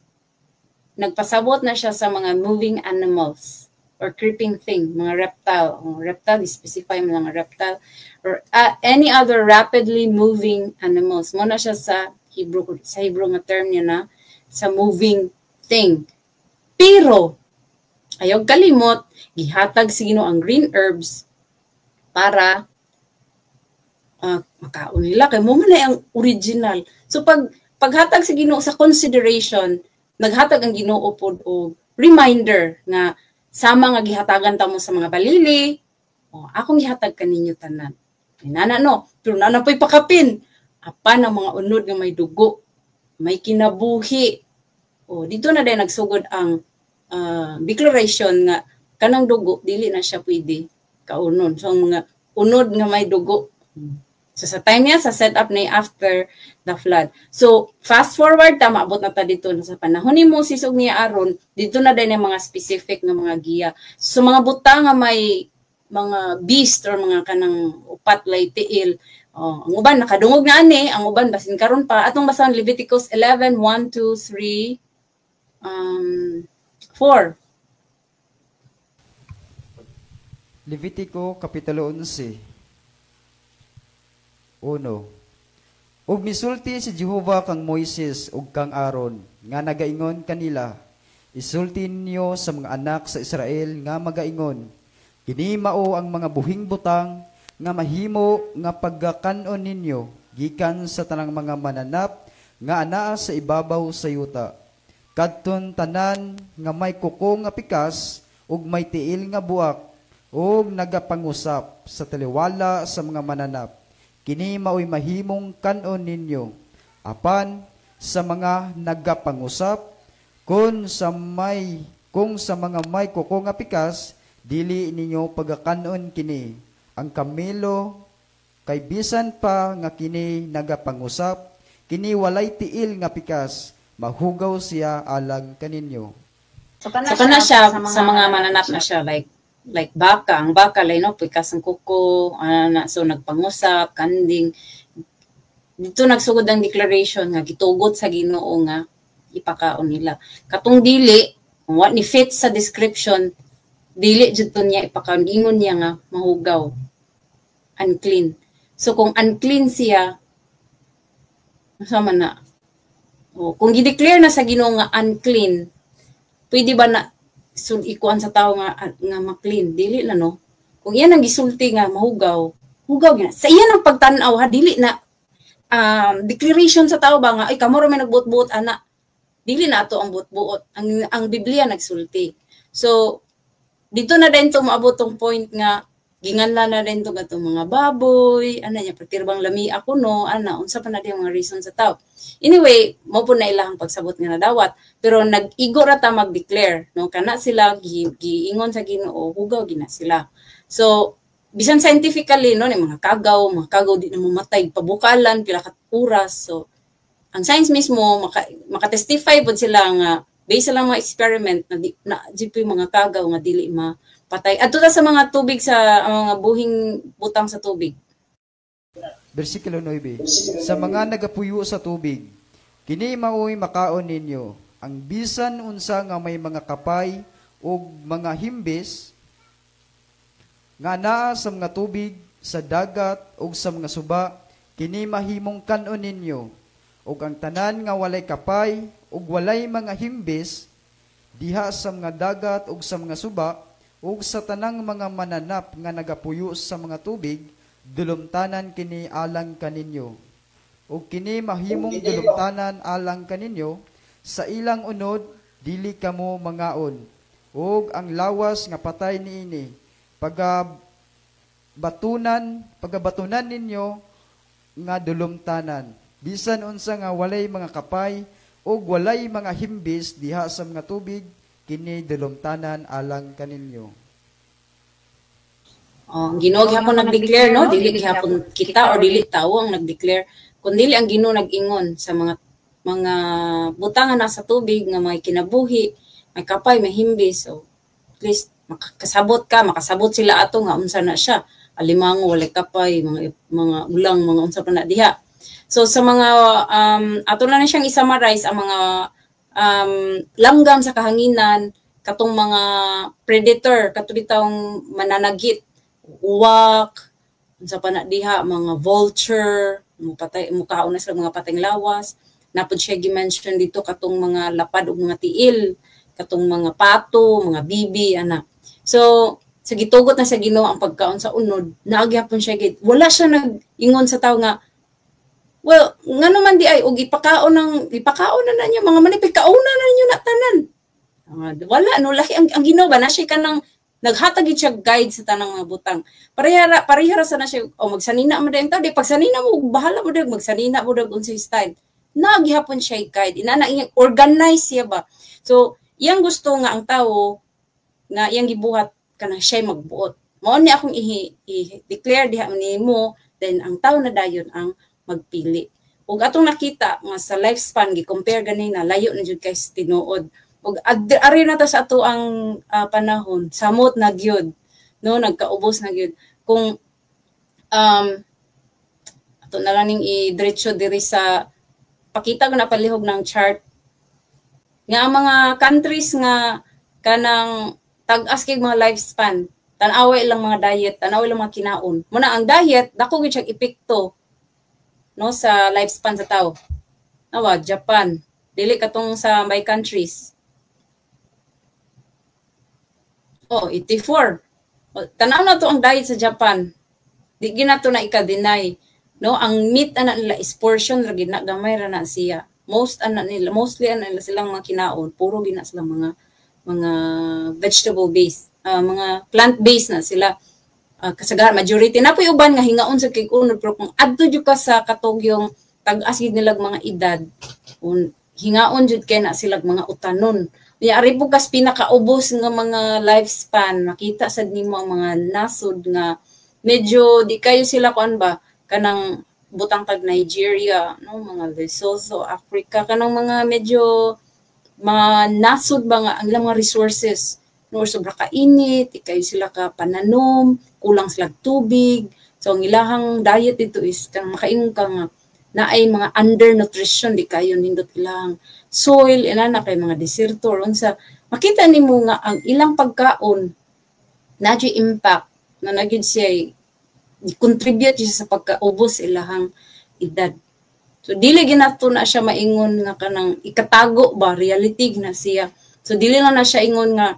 nagpasabot na siya sa mga moving animals. or creeping thing, mga reptile. Oh, reptile, specify mo lang reptile or any other rapidly moving animals. Mo na siya sa Hebrew nga term niya na sa moving thing. Pero ayaw kalimot, gihatag si Ginoo ang green herbs para makaon nila kay mo man na ang original. So paghatag sa Ginoo sa consideration, naghatag ang Ginoo pod og reminder nga sama nga gihatagan ta mo sa mga balili, oh, akong gihatag kaninyo tanan. Nana no, pero nana po'y pakapin. Apan ang mga unod nga may dugo, may kinabuhi. Oh, dito na din nagsugod ang declaration nga kanang dugo dili na siya pwede kaunon. So ang mga unod nga may dugo. So sa time niya, sa setup na after the flood. So fast forward ta, maabot na ta dito sa panahon ni Moses ug ni Aaron, dito na din ang mga specific nga mga giya. So mga butang nga may mga beast or mga kanang upat lay tiil. Oh, ang uban nakadungog na ani, ang uban basin karon pa. Atong basahon Leviticus 11:1, 2, 3, 4. Levitico Kapitulo 11. 1. Ug misulti si Jehova kang Moises ug kang Aaron nga nagaingon kanila, isulti ninyo sa mga anak sa Israel nga magaingon, kini mao ang mga buhing butang nga mahimo nga pagkakan-on ninyo gikan sa tanang mga mananap nga anaa sa ibabaw sa yuta. Kadton tanan nga may kuko nga pikas ug may tiil nga buak ug nagapangusap sa taliwala sa mga mananap, kini maoy mahimong kan-on ninyo. Apan sa mga nagapangusap, kung sa mga may kuko nga pikas, dili ninyo pagakanon kini. Ang kamelo kay bisan pa nga kini nagapangusap, kini walay tiil nga pikas, mahugaw siya alang kaninyo. So kana siya sa mga mananap na siya, like baka, ang baka lay no pikas ang kuko, ana, so nagpangusap, kanding. Dito nagsugod ang declaration nga gitugot sa Ginoo nga ipakaon nila. Katong dili, kung wa ni fit sa description, dili jud to niya ipakaon, ingon niya nga mahugaw, unclean. So kung unclean siya, sama na. O, kung gi-declare na sa Ginoo nga unclean, pwede ba na sul ikuan sa tao nga nga ma-clean? Dili na no. Kung iyan ang gisulti nga mahugaw, hugaw gyud. Sa iyan ang pagtan-aw ha, dili na declaration sa tao ba nga ay kamo ra may nagbuot-buot ana. Dili na ato ang buot-buot. Ang Biblia nagsulti. So dito na din to maabot tong point nga ginganla na din to gatong mga baboy, ana niya pertirbang lami ako no, ana unsa pa na di ang mga reason sa tao. Anyway, mo po na ilahang pagsabot nga nadawat, pero nag-igo ra ta mag-declare no, kana sila giingon sa Ginoo, hugaw gina sila. So bisan scientifically no, ni mga kagaw di na mamatay pabukalan pila ka oras. So ang science mismo maka-testify pod sila nga based sa lang mga experiment na di, na di po yung mga kagaw nga dili mapatay. Adto ta sa mga tubig, sa ang mga buhing butang sa tubig. Versikulo 9. Sa mga nagapuyo sa tubig, kini maoy makaon ninyo, ang bisan unsa nga may mga kapay ug mga himbis nga naa sa mga tubig, sa dagat ug sa mga suba, kini mahimong kan-on ninyo. Ug ang tanan nga walay kapay ug walay mga himbis diha sa mga dagat ug sa mga suba ug sa tanang mga mananap nga nagapuyo sa mga tubig, dulumtanan kini alang kaninyo. Ug kini mahimong dulumtanan alang kaninyo, sa ilang unod dili kamo mangaon. Ug ang lawas nga patay niini, pagabatunan ninyo nga dulumtanan. Bisan unsa nga walay mga kapay ug walay mga himbis diha sa mga tubig, kini dulumtanan alang kaninyo. Oh, ang Ginoo gihapon nag-declare no, dili gihapon kita or dili tawo ang nag-declare, kundi ang Ginoo nag-ingon sa mga butang nga nasa tubig nga may kinabuhi, may kapay, may himbis. So at least makasabot ka, makasabot sila ato nga unsa na siya. Alimango, walay kapay, mga ulang, mga unsa pa na diha. So sa mga ato na siyang i-summarize ang mga langgam sa kahanginan, Katong mga predator, kato bitawng mananagit, uwak, unsa pa na diha, mga vulture, mupatay, mukaon na sila mga pateng lawas. Napod siya gi-mention dito katong mga lapad ug mga tiil, katong mga pato, mga bibi, ana. So, sa gitugot na sa Ginoo ang pagkaon sa unod, naagyapon siya gid. Wala siya nag-ingon sa tao nga, well, ngano man di ay og ipakaon ng ipakaon na na niya mga manipig, kauna na ninyo na tanan. Wala no, lahi ang Ginoo ba na siya kanang naghatag gid siya guide sa tanang mga butang. Parehara parehara sa na siya o magsanina mo dayong tao, di pagsanina mo bahala mo dayong magsanina mo dayong unsay style. Naghapon siya guide. Inana iyang organize siya ba. So, iyang gusto nga ang tawo nga iyang gibuhat kanang siya magbuot. Mao ni akong i-declare diha nimo, then ang tao na dayon ang magpili. Ug atong nakita nga sa lifespan gi-compare ganina, layo na jud kay tinuod. Ug ari na ta sa ato ang panahon, samot na gyud, no, nagkaubos na gyud. Kung ato na lang ning i-diretso diri sa pakita ko na palihog ng chart nga ang mga countries nga kanang tag-as kay mga lifespan, tan-awa ilang mga diet, tan-awa ilang mga kinaon. Muna ang diet dako gyud siyang epekto no sa lifespan sa tao. Nawa Japan, dili katong sa may countries. Oh, 84. Tan-aw na to ang diet sa Japan. Di ginato na ika-deny. No, ang meat ana nila is portion ra gid na, gamay ra na siya. Most ana nila, mostly ana nila silang mga kinaon, puro gina silang mga vegetable based, mga plant based na sila. Kasagaran majority na po'y uban nga hingaon sa kay unod, pero kung adto jud ka sa katugyong tag-as gid nilag mga edad, un, hingaon jud kay na sila mga utanon. Unya ari po kas pinakaubos nga mga lifespan, makita sad nimo ang mga nasod nga medyo di kayo sila kuan ba, kanang butang tag Nigeria, no, mga Lesotho, Africa, kanang mga medyo mga nasod ba nga ang ilang mga resources, no, sobra kainit, di kayo sila ka pananom, kulang sila tubig. So ang ilahang diet dito is kanang makaingon ka nga naay mga undernutrition, di kayo nindot ilang soil, inana kay mga deserto unsa. Makita nimo nga ang ilang pagkaon na impact na nagyud siya contribute siya sa pagkaubos ilahang edad. So dili ginato na siya maingon nga kanang ikatago ba, reality na siya. So dili lang na siya ingon nga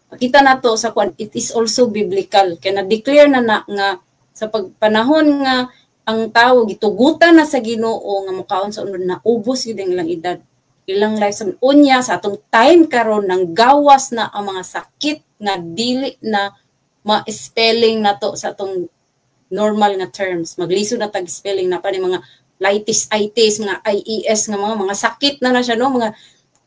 makita nato sa kuan, it is also biblical kay na-declare na na nga sa pagpanahon nga ang tawo gitugutan na sa Ginoo nga mukaon sa unod, na ubos gyud ang ilang edad, ilang life sa unya. Sa atong time karon nang gawas na ang mga sakit nga dili na ma-spelling nato sa atong normal nga terms. Maglisod na tag spelling na pa ni mga litis itis, mga IES nga mga sakit na na siya, no, mga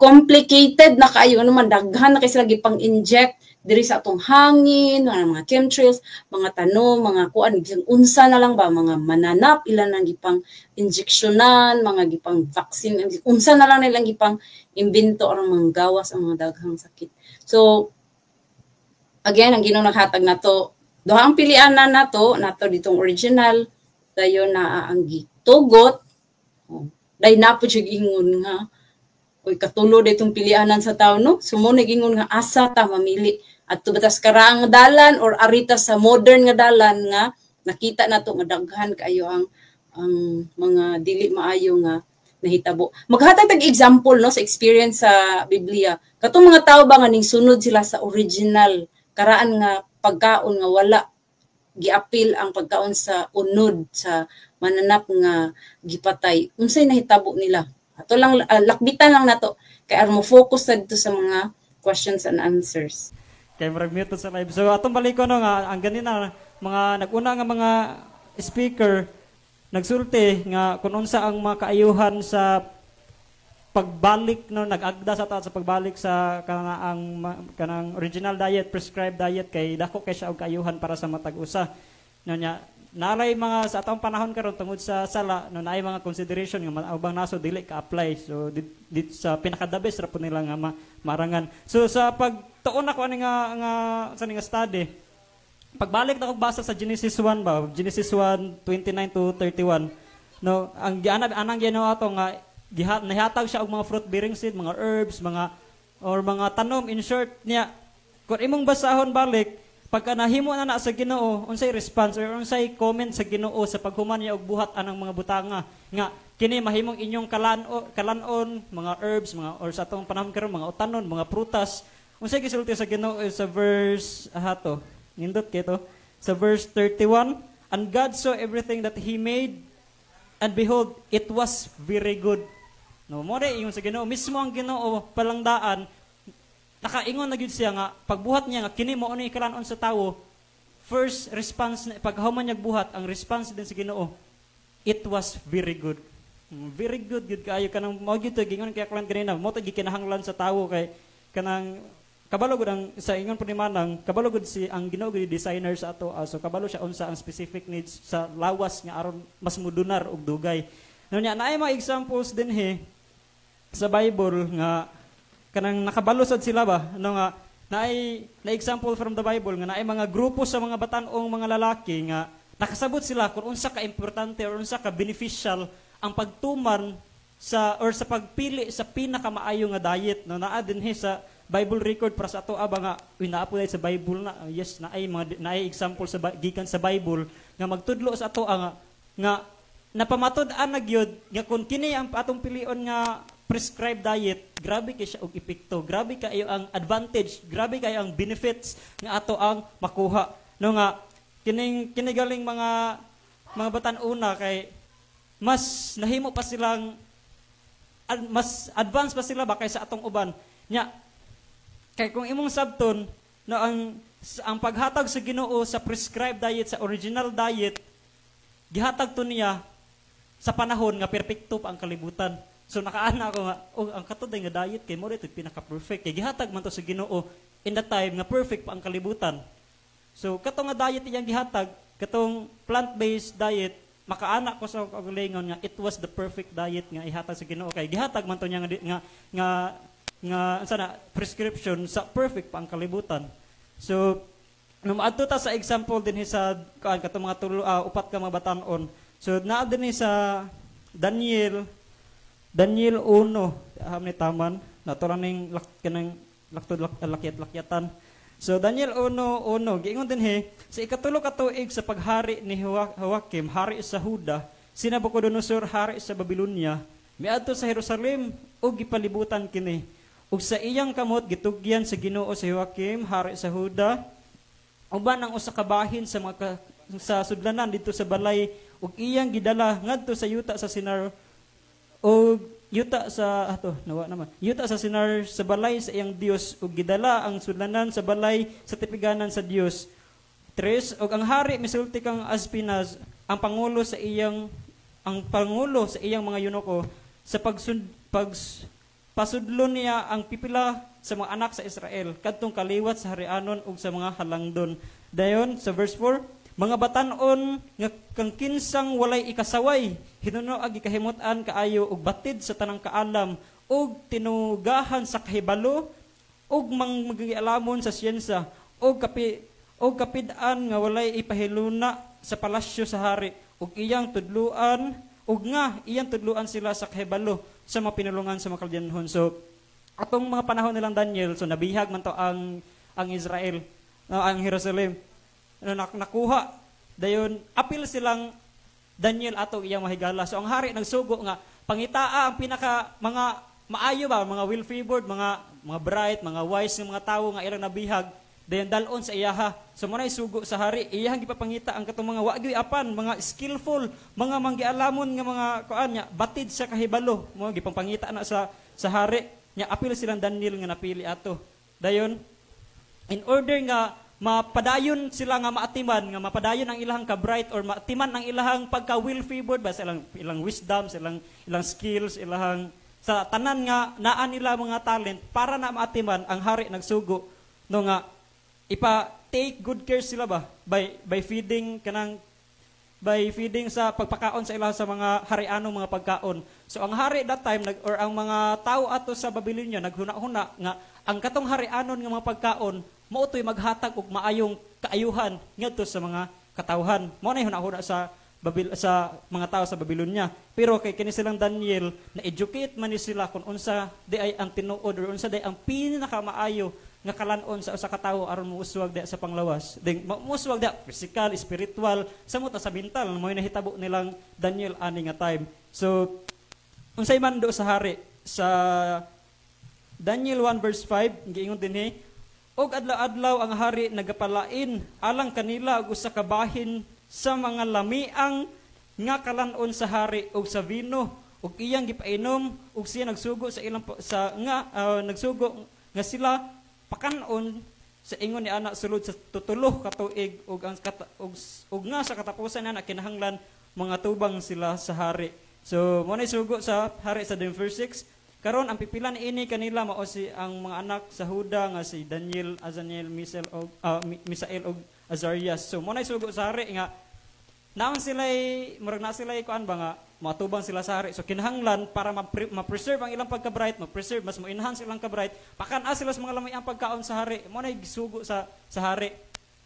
complicated na kaayo, ano man, daghan na kay sila gipang-inject diri sa atong hangin, mga chemtrails, mga tanom, mga kuan, bisan unsa na lang ba, mga mananap ilan ang gipang injeksyonan, mga gipang vaccine, unsa na lang nilang gipang imbento aron manggawas ang mga daghang sakit. So again, ang Ginoo naghatag nato duha ang pilian na nato nato ditong original, dayon na ang gitugot. Oh, day na po siya ingon nga oy katulo ditong pilianan sa tao, no. So mo nagingon nga asa ta mamili, adto batas karaang dalan or arita sa modern nga dalan nga nakita nato nga daghan kaayo ang mga dili maayo nga nahitabo. Maghatag tag example, no, sa experience sa Biblia. Katong mga tawo ba nga ning sunod sila sa original karaan nga pagkaon nga wala giapil ang pagkaon sa unod sa mananap nga gipatay. Unsay nahitabo nila? Ato lang lakbitan lang nato kay aron mo focus na dito sa mga questions and answers. Kay murag mute sa live. So atong balikon, no, nga ang ganina mga naguna nga mga speaker nagsulti nga kung unsa ang mga kaayuhan sa pagbalik, no, nag-agda sa ta sa pagbalik sa kanang original diet, prescribed diet, kay dako kay siya og kaayuhan para sa matag usa. No, nya naalay mga sa atong panahon karon tungod sa sala, no, naay mga consideration nga ubang naso dili ka-apply. So dit sa pinaka-the best ra po nila nga marangan. So sa pagtuon nako ani nga nga sa nga study, pagbalik na kog basa sa Genesis 1 ba, Genesis 1:29 to 31, no, ang gianab anang Ginoo ato nga nahihatag siya og mga fruit bearing seed, mga herbs, mga or mga tanom in short niya. Kung imong basahon balik, pagka nahimo na na sa Ginoo, unsay response or unsay comment sa Ginoo sa paghuman niya og buhat anang mga butanga nga kini mahimong inyong kalanon, mga herbs, mga or sa atong panahon karon mga utanon, mga prutas. Unsay gisulti sa Ginoo sa verse ahato? Nindot kay to. Sa verse 31, "And God saw everything that he made, and behold, it was very good." No, mo ingon sa Ginoo, mismo ang Ginoo palangdaan nakaingon na gyud siya nga pagbuhat niya nga kini mao ni kalanon sa tawo. First response paghuman niya buhat, ang response din sa Ginoo, "It was very good." Very good gyud kaayo. Kanang mao gyud to gingon kay aklan kanina, mo to gikinahanglan sa tawo kay kanang kabalo gud ang sa ingon po ni Manang, kabalo gud si ang Ginoo gud designer sa ato, so kabalo siya unsa ang specific needs sa lawas nga aron mas mudunar og dugay. No nya naay mga examples din he sa Bible nga kanang nakabalo sad sila ba, no, nga naay na example from the Bible nga naay mga grupo sa mga batan-ong mga lalaki nga nakasabot sila kung unsa ka importante or unsa ka beneficial ang pagtuman sa or sa pagpili sa pinakamaayo nga diet, no. Naa dinhi sa Bible record para sa ato aba nga uy, naa po sa Bible na. Yes, naay mga naay example sa gikan sa Bible nga magtudlo sa ato nga nga napamatud-an na gyud nga kung kini ang atong pilion nga prescribed diet, grabe kay siya og epekto, grabe kayo ang advantage, grabe kayo ang benefits nga ato ang makuha, no, nga kining kinigaling mga mga batan-una kay mas nahimo pa silang mas advance pa sila ba kaysa atong uban nya. Kay kung imong sabton, no, ang paghatag sa Ginoo sa prescribed diet, sa original diet, gihatag to niya sa panahon nga perpekto pa ang kalibutan. So nakaana ako nga, oh, ang katod nga diet kay mo dito pinaka perfect kay gihatag man to sa Ginoo in the time nga perfect pa ang kalibutan. So kato nga diet iyang gihatag, katong plant-based diet, makaana ko sa kaugalingon nga it was the perfect diet nga ihatag sa Ginoo kay gihatag man to niya nga nga nga nga sana prescription sa perfect pa ang kalibutan. So nung maadto ta sa example din sa kuan katong mga tulo, upat ka mga batan-on. So naa din sa Daniel Daniel 1, aham ni taman nato lang ning lak, kanang laktod lak, lakyat lakyatan. So Daniel 1:1, giingon dinhi, "Sa ikatulo ka tuig sa paghari ni Joakim, hari sa Huda, si Nabucodonosor, hari sa Babylonia, miadto sa Jerusalem ug gipalibutan kini. Ug sa iyang kamot gitugyan sa Ginoo si Joakim, hari sa Huda, uban ang usa ka bahin sa mga sa sudlanan didto sa balay ug iyang gidala ngadto sa yuta sa Sinar ug yuta sa ato nawa naman yuta sa Sinar sa balay sa iyang Dios ug gidala ang sudlanan sa balay sa tipiganan sa Dios." Tres, "Ug ang hari misulti kang Aspinas, ang pangulo sa iyang mga yunoko, sa pagsund pag pasudlo niya ang pipila sa mga anak sa Israel kadtong kaliwat sa harianon ug sa mga halangdon." Dayon sa verse 4, "Mga batan-on nga kang kinsang walay ikasaway, hinuno ag gikahimut-an kaayo ug batid sa tanang kaalam ug tinugahan sa kahibalo ug magialamon sa siyensya ug kapid-an nga walay ipahiluna sa palasyo sa hari ug iyang tudluan ug nga iyang tudluan sila sa kahibalo sa mga pinulungan sa mga Kaldeanhon." So atong mga panahon nilang Daniel, so nabihag man to ang Israel, no, ang Jerusalem. Ano, nakuha dayon apil silang Daniel ato iyang mahigala. So ang hari nagsugo nga pangitaa ang pinaka mga maayo ba, mga well favored, mga mga bright, mga wise nga mga tawo nga ilang nabihag, dayon dal-on sa iyaha. So mo sugo sa hari, iyahang gipapangita ang katong mga wa gyud apan, mga skillful, mga manggialamon nga mga kuan nya, batid sa kahibalo, mo gipangpangita na sa hari nya. Apil silang Daniel nga napili ato. Dayon in order nga mapadayon sila nga maatiman, nga mapadayon ang ilahang ka-bright or maatiman ang ilahang pagka well favored ba sa ilang ilang wisdom, sa ilang ilang skills, ilahang sa tanan nga naa nila mga talent, para na maatiman, ang hari nagsugo, no, nga ipa take good care sila ba by feeding kanang by feeding sa pagpakaon sa ilaha sa mga harianong mga pagkaon. So ang hari that time nag, or ang mga tao ato sa Babylonia naghuna-huna nga ang katong harianon nga mga pagkaon mao to'y maghatag og maayong kaayuhan ngadto sa mga katawhan. Mao na huna-huna sa Babil sa mga tao sa Babylonia. Pero kay kini silang Daniel, na educate man ni sila kung unsa di ay ang tinuod or unsa di ang pinakamaayo nga kalan-on sa usa ka tawo aron mouswag di sa panglawas. Ding mouswag di physical, spiritual, samot sa mental, mo nahitabo nilang Daniel ani nga time. So unsay man do sa hari sa Daniel 1 verse 5, giingon dinhi, "Og adlaw-adlaw ang hari nagapalain alang kanila og usa ka bahin sa mga lamiang nga kalan-on sa hari og sa vino ug iyang gipainom, ug siya nagsugo sa ilang sa nga nagsugo nga sila pakanon sa ingon ni ana sulod sa 3 ka tuig, ug ang ug nga sa katapusan ana kinahanglan mga tubang sila sa hari." So mo na sugo sa hari sa verse 6. "Karon ang pipila niini kanila mao si ang mga anak sa Huda nga si Daniel, Azaniel, Misael og Misael og Azarias." So mo na sugo sa hari nga naon sila, murag na sila kuan ba nga matubang sila sa hari. So kinahanglan para ma-preserve ang ilang pagka-bright, ma-preserve, mas mo-enhance ilang ka-bright, pakan-a sila sa mga lamay ang pagkaon sa hari. Mo na gisugo sa hari.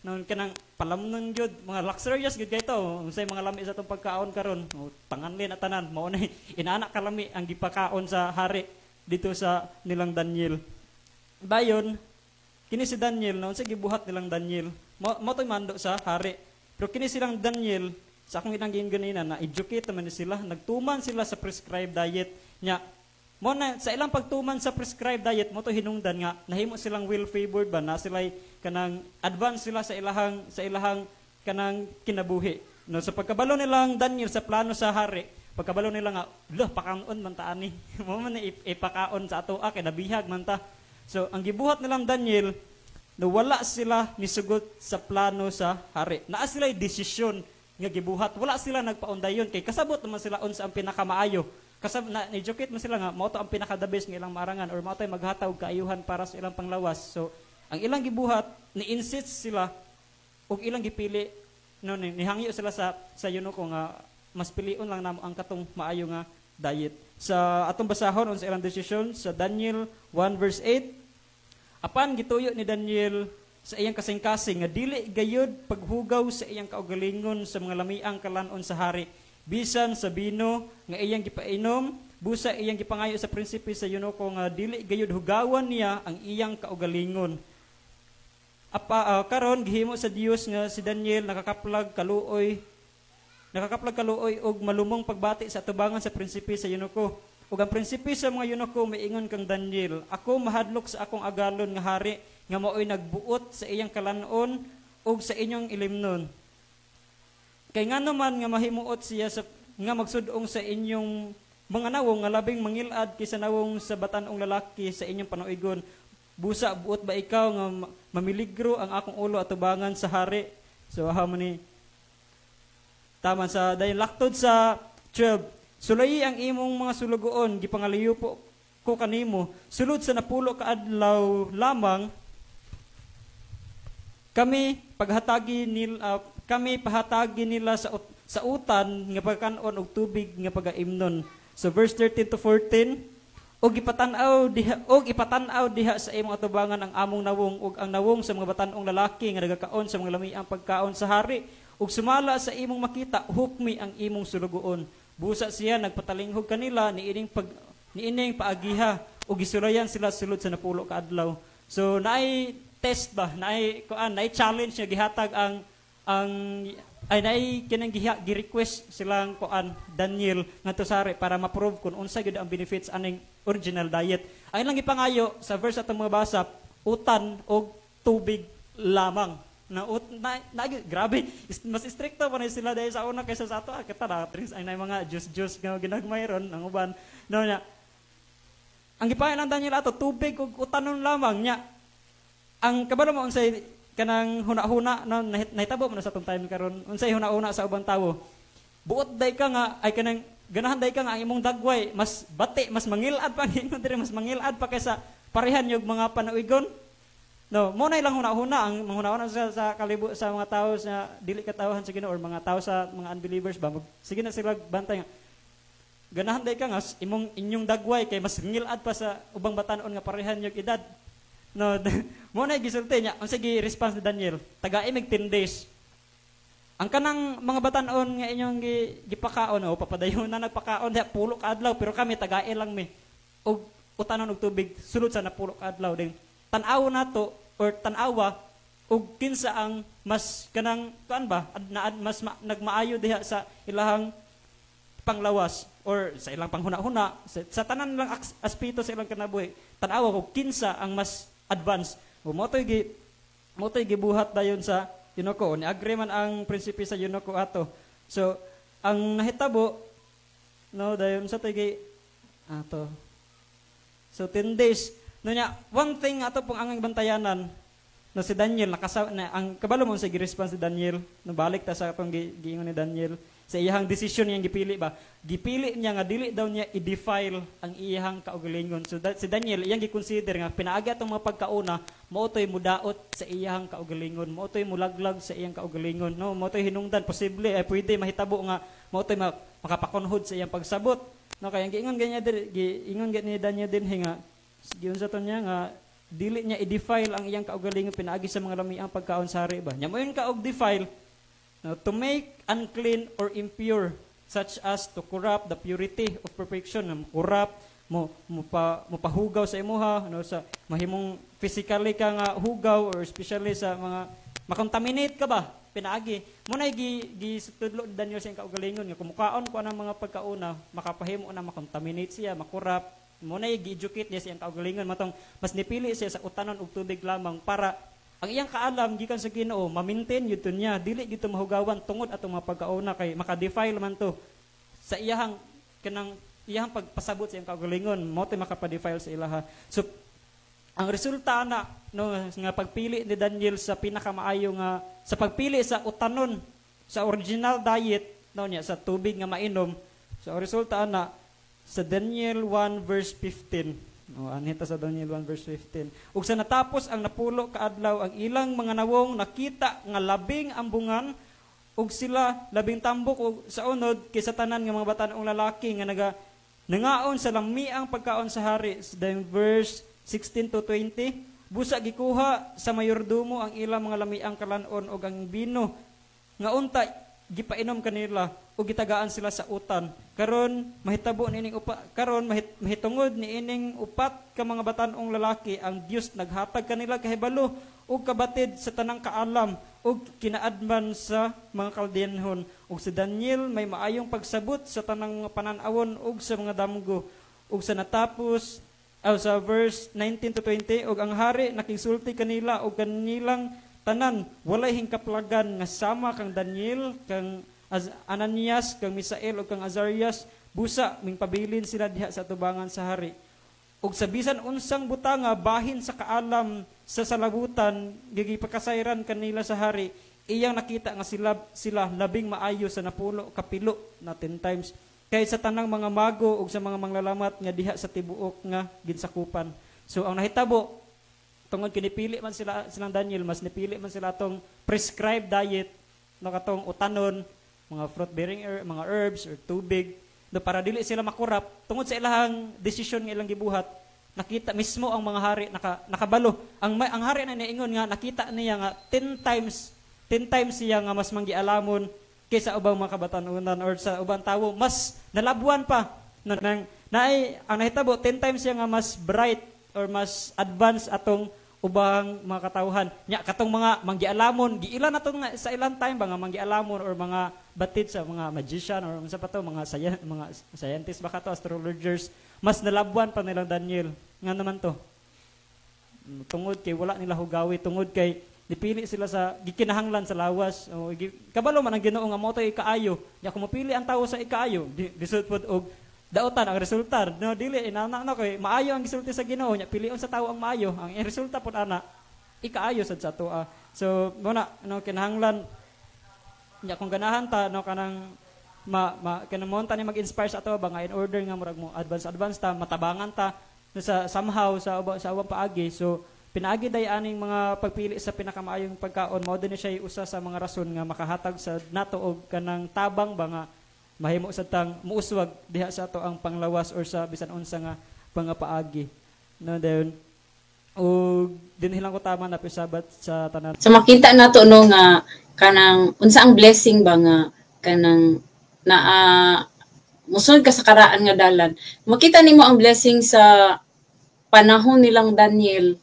Noon kanang palamnon gyud, mga luxurious gyud kay to. Unsay mga lami sa atong pagkaon karon? O, panganlin at tanan, mao na inaana kalami ang gipakaon sa hari dito sa nilang Daniel. Bayon kini si Daniel, no, unsa gibuhat nilang Daniel? Mo to'y mando sa hari. Pero kini silang Daniel, sa akong inang ganina, na educate naman ni sila, nagtuman sila sa prescribed diet nya. Mo na sa ilang pagtuman sa prescribed diet, mo to hinungdan nga nahimo silang well favored ba, na sila kanang advance sila sa ilahang kanang kinabuhi. No, sa pagkabalo nilang Daniel sa plano sa hari, pagkabalo nila nga, "Lah, pakaon man ta ani." Mo man ipakaon sa ato kay nabihag man ta. So ang gibuhat nilang Daniel, no, wala sila nisugot sa plano sa hari. Naa sila desisyon nga gibuhat. Wala sila nagpaundayon kay kasabot naman sila unsa ang pinakamaayo. Kasab na educate man sila nga mao to ang pinaka the best nga ilang maarangan or mao to maghatag og kaayuhan para sa ilang panglawas. So ang ilang gibuhat, ni-insist sila og ilang gipili, no, nihangyo sila sa eunuko nga mas pilion lang namo ang katong maayo nga diet. Sa atong basahon unsa ilang desisyon sa Daniel 1 verse 8. "Apan gituyo ni Daniel sa iyang kasing-kasing nga dili gayud paghugaw sa iyang kaugalingon sa mga lamiang kalan-on sa hari, bisan sa bino nga iyang gipainom. Busa iyang gipangayo sa prinsipe sa eunuko nga dili gayud hugawan niya ang iyang kaugalingon. Apa karon gihimo sa Dios nga si Daniel nakakaplag kaluoy og malumong pagbati sa atubangan sa prinsipe sa eunuko. Ug ang prinsipe sa mga eunuko miingon kang Daniel, 'Ako mahadlok sa akong agalon nga hari nga maoy nagbuot sa iyang kalan-on ug sa inyong ilimnon. Kay ngano man nga mahimuot siya sa nga magsudong sa inyong mga nawong nga labing mangilad kaysa nawong sa batan-ong lalaki sa inyong panuigon? Busa buot ba ikaw nga mamiligro ang akong ulo atubangan sa hari?" So how many tama sa dayon laktod sa 12. "Sulayi ang imong mga sulugoon, gipangaliyo po ko kanimo sulod sa 10 ka adlaw lamang kami pahatagi nila sa utan nga pagkaon og tubig nga pagaimnon." So verse 13 to 14, "Og ipatan-aw diha sa imong atubangan ang among nawong ug ang nawong sa mga batan-ong lalaki nga nagakaon sa mga lamiang pagkaon sa hari, ug sumala sa imong makita, hukmi ang imong sulugoon." Busa siya nagpatalinghog kanila niining paagiha ug gisulayan sila sulod sa 10 ka adlaw. So naay test ba, naay kuan, naay challenge nga gihatag ang ay naay kinang gi-request silang kuan Daniel ngadto sa hari para ma-prove kung unsa gyud ang benefits aning original diet. Ang ilang gipangayo sa verse atong mga basa, utan og tubig lamang. Na grabe, mas strikto pa na sila dahil sa una kaysa sa ato. Ah, kita na drinks ay na mga juice juice nga ginagmay ron ang uban. No nya. Ang gipangayo lang Daniel ato, tubig ug utanon lamang nya. Ang kabalo mo unsay kanang huna-huna, no, nahitabo man na sa atong time karon, unsay huna-huna sa ubang tawo? Buot day ka nga ay kanang ganahan day ka nga ang imong dagway mas bati, mas mangilad pa, ingon diri, mas mangilad pa kaysa parehan yung mga panuigon. No, mo na ilang huna-huna, ang mga huna-huna sa kalibo sa mga tao sa dili katawhan sa Ginoo or mga tao sa mga unbelievers ba, sige na sila bantay nga ganahan day ka nga imong inyong dagway kay mas ngilad pa sa ubang batan-on nga parehan yung edad. No, mo na gisulti niya. Unsa gi response ni Daniel? "Tagai mig 10 days." Ang kanang mga batan-on nga inyong gipakaon o papadayon na nagpakaon diha 10 ka adlaw, pero kami tagae lang mi og utanon og tubig sulod sa 10 ka adlaw. Din tan-aw nato or tan-awa og kinsa ang mas kanang kuan ba ad, na, mas nagmaayo diha sa ilahang panglawas or sa ilang panghuna-huna, sa tanan lang aspeto sa ilang kinabuhi. Tan-awa og kinsa ang mas advance. O mo to'y gibuhat dayon sa eunuko. Ni agree man ang prinsipe sa eunuko ato. So ang nahitabo, no, dayon sa to'y gi ato. So 10 days no nya, one thing ato pong ang bantayanan no, si Daniel nakasa na ang kabalo mo sa gi-response si Daniel no. Balik ta sa atong giingon ni Daniel sa iyahang desisyon niyang gipili ba. Gipili niya nga dili daw niya i-defile ang iyahang kaugalingon. So si Daniel, iyang gi-consider nga pinaagi atong mga pagkauna mao toy mudaot sa iyahang kaugalingon, mao toy mulaglag sa iyang kaugalingon, no, mao toy hinungdan posible ay pwede mahitabo nga mao toy makapakunhod sa iyang pagsabot, no. Kay ang giingon ganya diri, giingon gani ni Daniel dinhi nga giunsa to niya nga dili niya i-defile ang iyang kaugalingon pinaagi sa mga lamiang pagkaon sa hari ba. Nya moingon ka og defile, no, to make unclean or impure, such as to corrupt the purity of perfection, no, corrupt mo mo pa mopahugaw sa imuha, no, sa mahimong physically ka nga hugaw or especially sa mga makontaminate ka ba pinaagi mo na gi gisutudlo ni Daniel sa iyang kaugalingon nga kumukaon ko ang mga pagkauna, makapahimo na makontaminate siya, makorrupt mo na. Gi-educate niya sa iyang kaugalingon matong mas nipili siya sa utanon og tubig lamang para ang iyang kaalam gikan sa Ginoo ma-maintain gyud to niya, dili gyud to mahugawan tungod atong mga pagkauna kay maka-defile man to sa iyahang kanang iyahang pagpasabot sa iyang kaugalingon, mo to'y makapa-defile sa ilaha. So ang resulta na, no, nga pagpili ni Daniel sa pinakamaayo nga sa pagpili sa utanon, sa original diet, no, niya sa tubig nga mainom. So ang resulta ana sa Daniel 1 verse 15. No, anhita sa Daniel 1 verse 15. Ug sa natapos ang 10 ka adlaw, ang ilang mga nawong nakita nga labing ambungan ug sila labing tambok og sa unod kaysa tanan nga mga batan-ong lalaki nga naga nangaon sa lamiang pagkaon sa hari. Then verse 16 to 20, busa gikuha sa mayordomo ang ilang mga lamiang kalan-on ug ang bino nga unta gipainom kanila ug gitagaan sila sa utan. Karon mahitabo niining upa, karon mahitungod niining upat ka mga batan-ong lalaki, ang Dios naghatag kanila kahibalo ug kabatid sa tanang kaalam ug kinaadman sa mga Kaldeanhon. Ug si Daniel may maayong pagsabot sa tanang mga panan-awon ug sa mga damgo. Ug sa natapos aw sa verse 19 to 20, ug ang hari nakigsulti kanila ug kanilang tanan walay hingkaplagan nga sama kang Daniel, kang Ananias, kang Misael ug kang Azarias. Busa mingpabilin sila diha sa tubangan sa hari. Ug sa bisan unsang butanga bahin sa kaalam sa salabutan gigipakasayran kanila sa hari, iyang nakita nga sila sila labing maayo sa 10 kapilo na 10 times kay sa tanang mga mago ug sa mga manglalamat nga diha sa tibuok nga ginsakupan. So ang nahitabo, tungod kinipili man sila silang Daniel, mas nipili man sila atong prescribed diet, no, katong utanon, mga fruit bearing mga herbs or tubig, no, para dili sila makurap. Tungod sa ilahang desisyon nga ilang gibuhat, nakita mismo ang mga hari, nakabalo ang hari na niingon nga nakita niya nga 10 times, 10 times siya nga mas manggialamon kaysa ubang mga kabatan-unan or sa ubang tawo, mas nalabuan pa, no, nang naay ang nahitabo, 10 times siya nga mas bright or mas advanced atong ubang mga katawhan. Nya katong mga manggialamon, giila na tong sa ilang time ba nga manggialamon or mga batid sa mga magician or unsa pa to, mga scientist ba kato, astrologers, mas nalabuan pa nilang Daniel. Nga naman to? Tungod kay wala nila hugawi, tungod kay dipili sila sa gikinahanglan sa lawas. O, kabalo man ang Ginoo nga mo to ikaayo. Nya kung mopili ang tawo sa ikaayo, lisod pod og dautan ang resulta. No, dili inana na kay maayo ang gisulti sa Ginoo, nya pilion sa tawo ang maayo, ang resulta pod ana ikaayo sad sa atoa. So mo na, no, kinahanglan nya kung ganahan ta, no, kanang ma, ma kanang mo ta ni mag-inspire sa ato ba nga in order nga murag mo advance advance ta, matabangan ta, no, sa somehow sa ubang paagi. So pinaagi day aning mga pagpili sa pinakamaayong pagkaon, mao din siya usa sa mga rason nga makahatag sa nato og kanang tabang ba nga mahimo sa tang muuswag diha sa ato ang panglawas or sa bisan unsa nga mga paagi, no. Then Ug dinhi lang ko tama na pisabat sa tanan. So makita nato, no, nga kanang unsa ang blessing ba nga kanang naa musunod ka sa karaan nga dalan. Makita nimo ang blessing sa panahon nilang Daniel,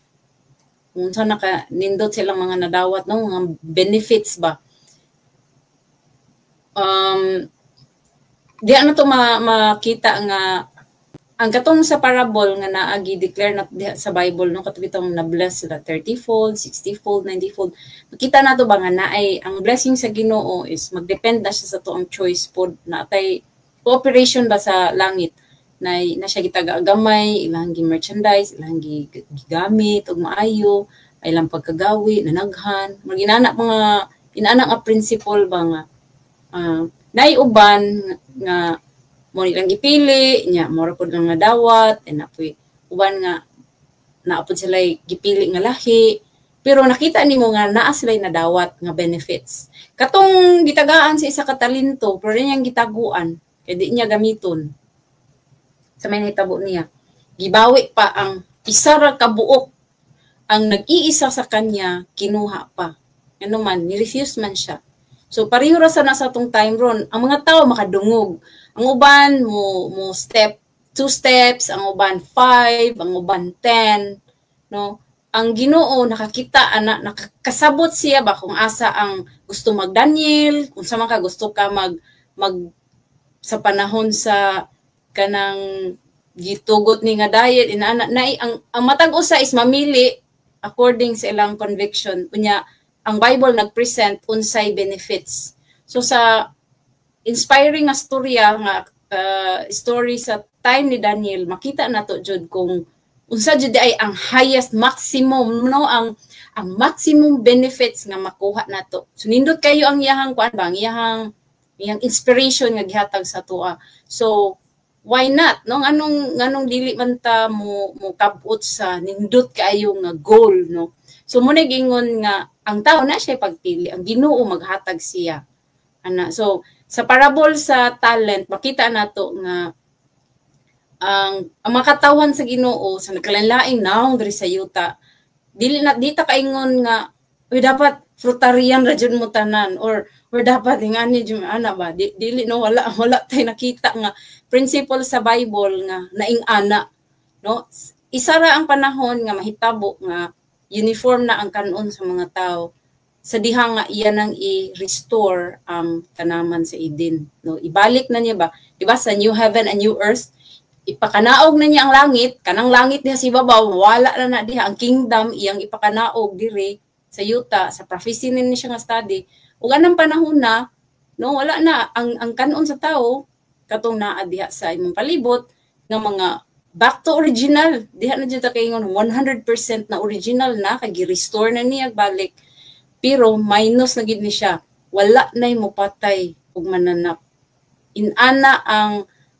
unsa naka nindot silang mga nadawat, no, mga benefits ba. Di ano to makita nga ang katong sa parable nga naagi declare na diha sa Bible, no, kato bitong na bless sila 30 fold, 60 fold, 90 fold. Makita nato ba nga naay ang blessing sa Ginoo is magdepend na siya sa tuang choice pod, natay cooperation ba sa langit na na siya gitaga gamay ilang gi merchandise, ilang gi gigamit og maayo, ilang pagkagawi nanaghan, maginana mga inana nga principle ba nga naay uban nga mo nilang gipili nya mo ra pud lang nadawat, and napoy uban nga naa pod sila gipili nga lahi, pero nakita nimo nga naa sila nadawat nga benefits. Katong gitagaan sa isa ka talento pero niyang gitaguan kay di niya gamiton, sa may nahitabo niya, gibawi pa ang isa ra ka buok. Ang nag-iisa sa kanya, kinuha pa. Ano man, ni-refuse man siya. So pareho ra sa nasa atong time ron. Ang mga tao makadungog. Ang uban mo step two steps, ang uban 5, ang uban 10, no? Ang Ginoo nakakita ana, nakakasabot siya ba kung asa ang gusto mag Daniel, kung sa man ka gusto ka mag mag sa panahon sa kanang gitugot ni nga diet inaana na. Ang matag usa is mamili according sa ilang conviction. Unya ang Bible nagpresent unsay benefits. So sa inspiring nga storya nga story sa time ni Daniel, makita nato jud kung unsa jud ay ang highest maximum, no, ang maximum benefits nga makuha nato. So nindot kayo ang iyahang kuan ba, ang iyahang inspiration nga gihatag sa atoa. So why not, no? Nganong dili man ta mo kabot sa nindot kaayo nga goal, no? So mo ingon nga ang tao na siya pagpili, ang Ginoo maghatag siya ana. So sa parable sa talent, makita nato nga ang mga katawhan sa Ginoo sa nagkalain-laing naong diri sa yuta, dili na dita kaingon nga, "Uy, dapat fruitarian ra jud mo tanan," or dapat ingani jud ana ba. Dili, no, wala wala tay nakita nga principle sa Bible nga naing ana, no. Isa ra ang panahon nga mahitabo nga uniform na ang kanon sa mga tao, sa diha nga iya nang i-restore ang tanaman sa Eden, no. Ibalik na niya ba, di ba, sa new heaven and new earth, ipakanaog na niya ang langit, kanang langit diha sa ibabaw, wala na na diha ang kingdom, iyang ipakanaog diri sa yuta sa prophecy ni siya nga study. Ug anang panahon na, no, wala na ang kanon sa tao katong naa diha sa imong palibot nga mga back to original. Diha na jud ta kaingon 100% na original na kay gi-restore na niya balik. Pero minus na gid ni siya. Wala nay mopatay ug mananap. Inana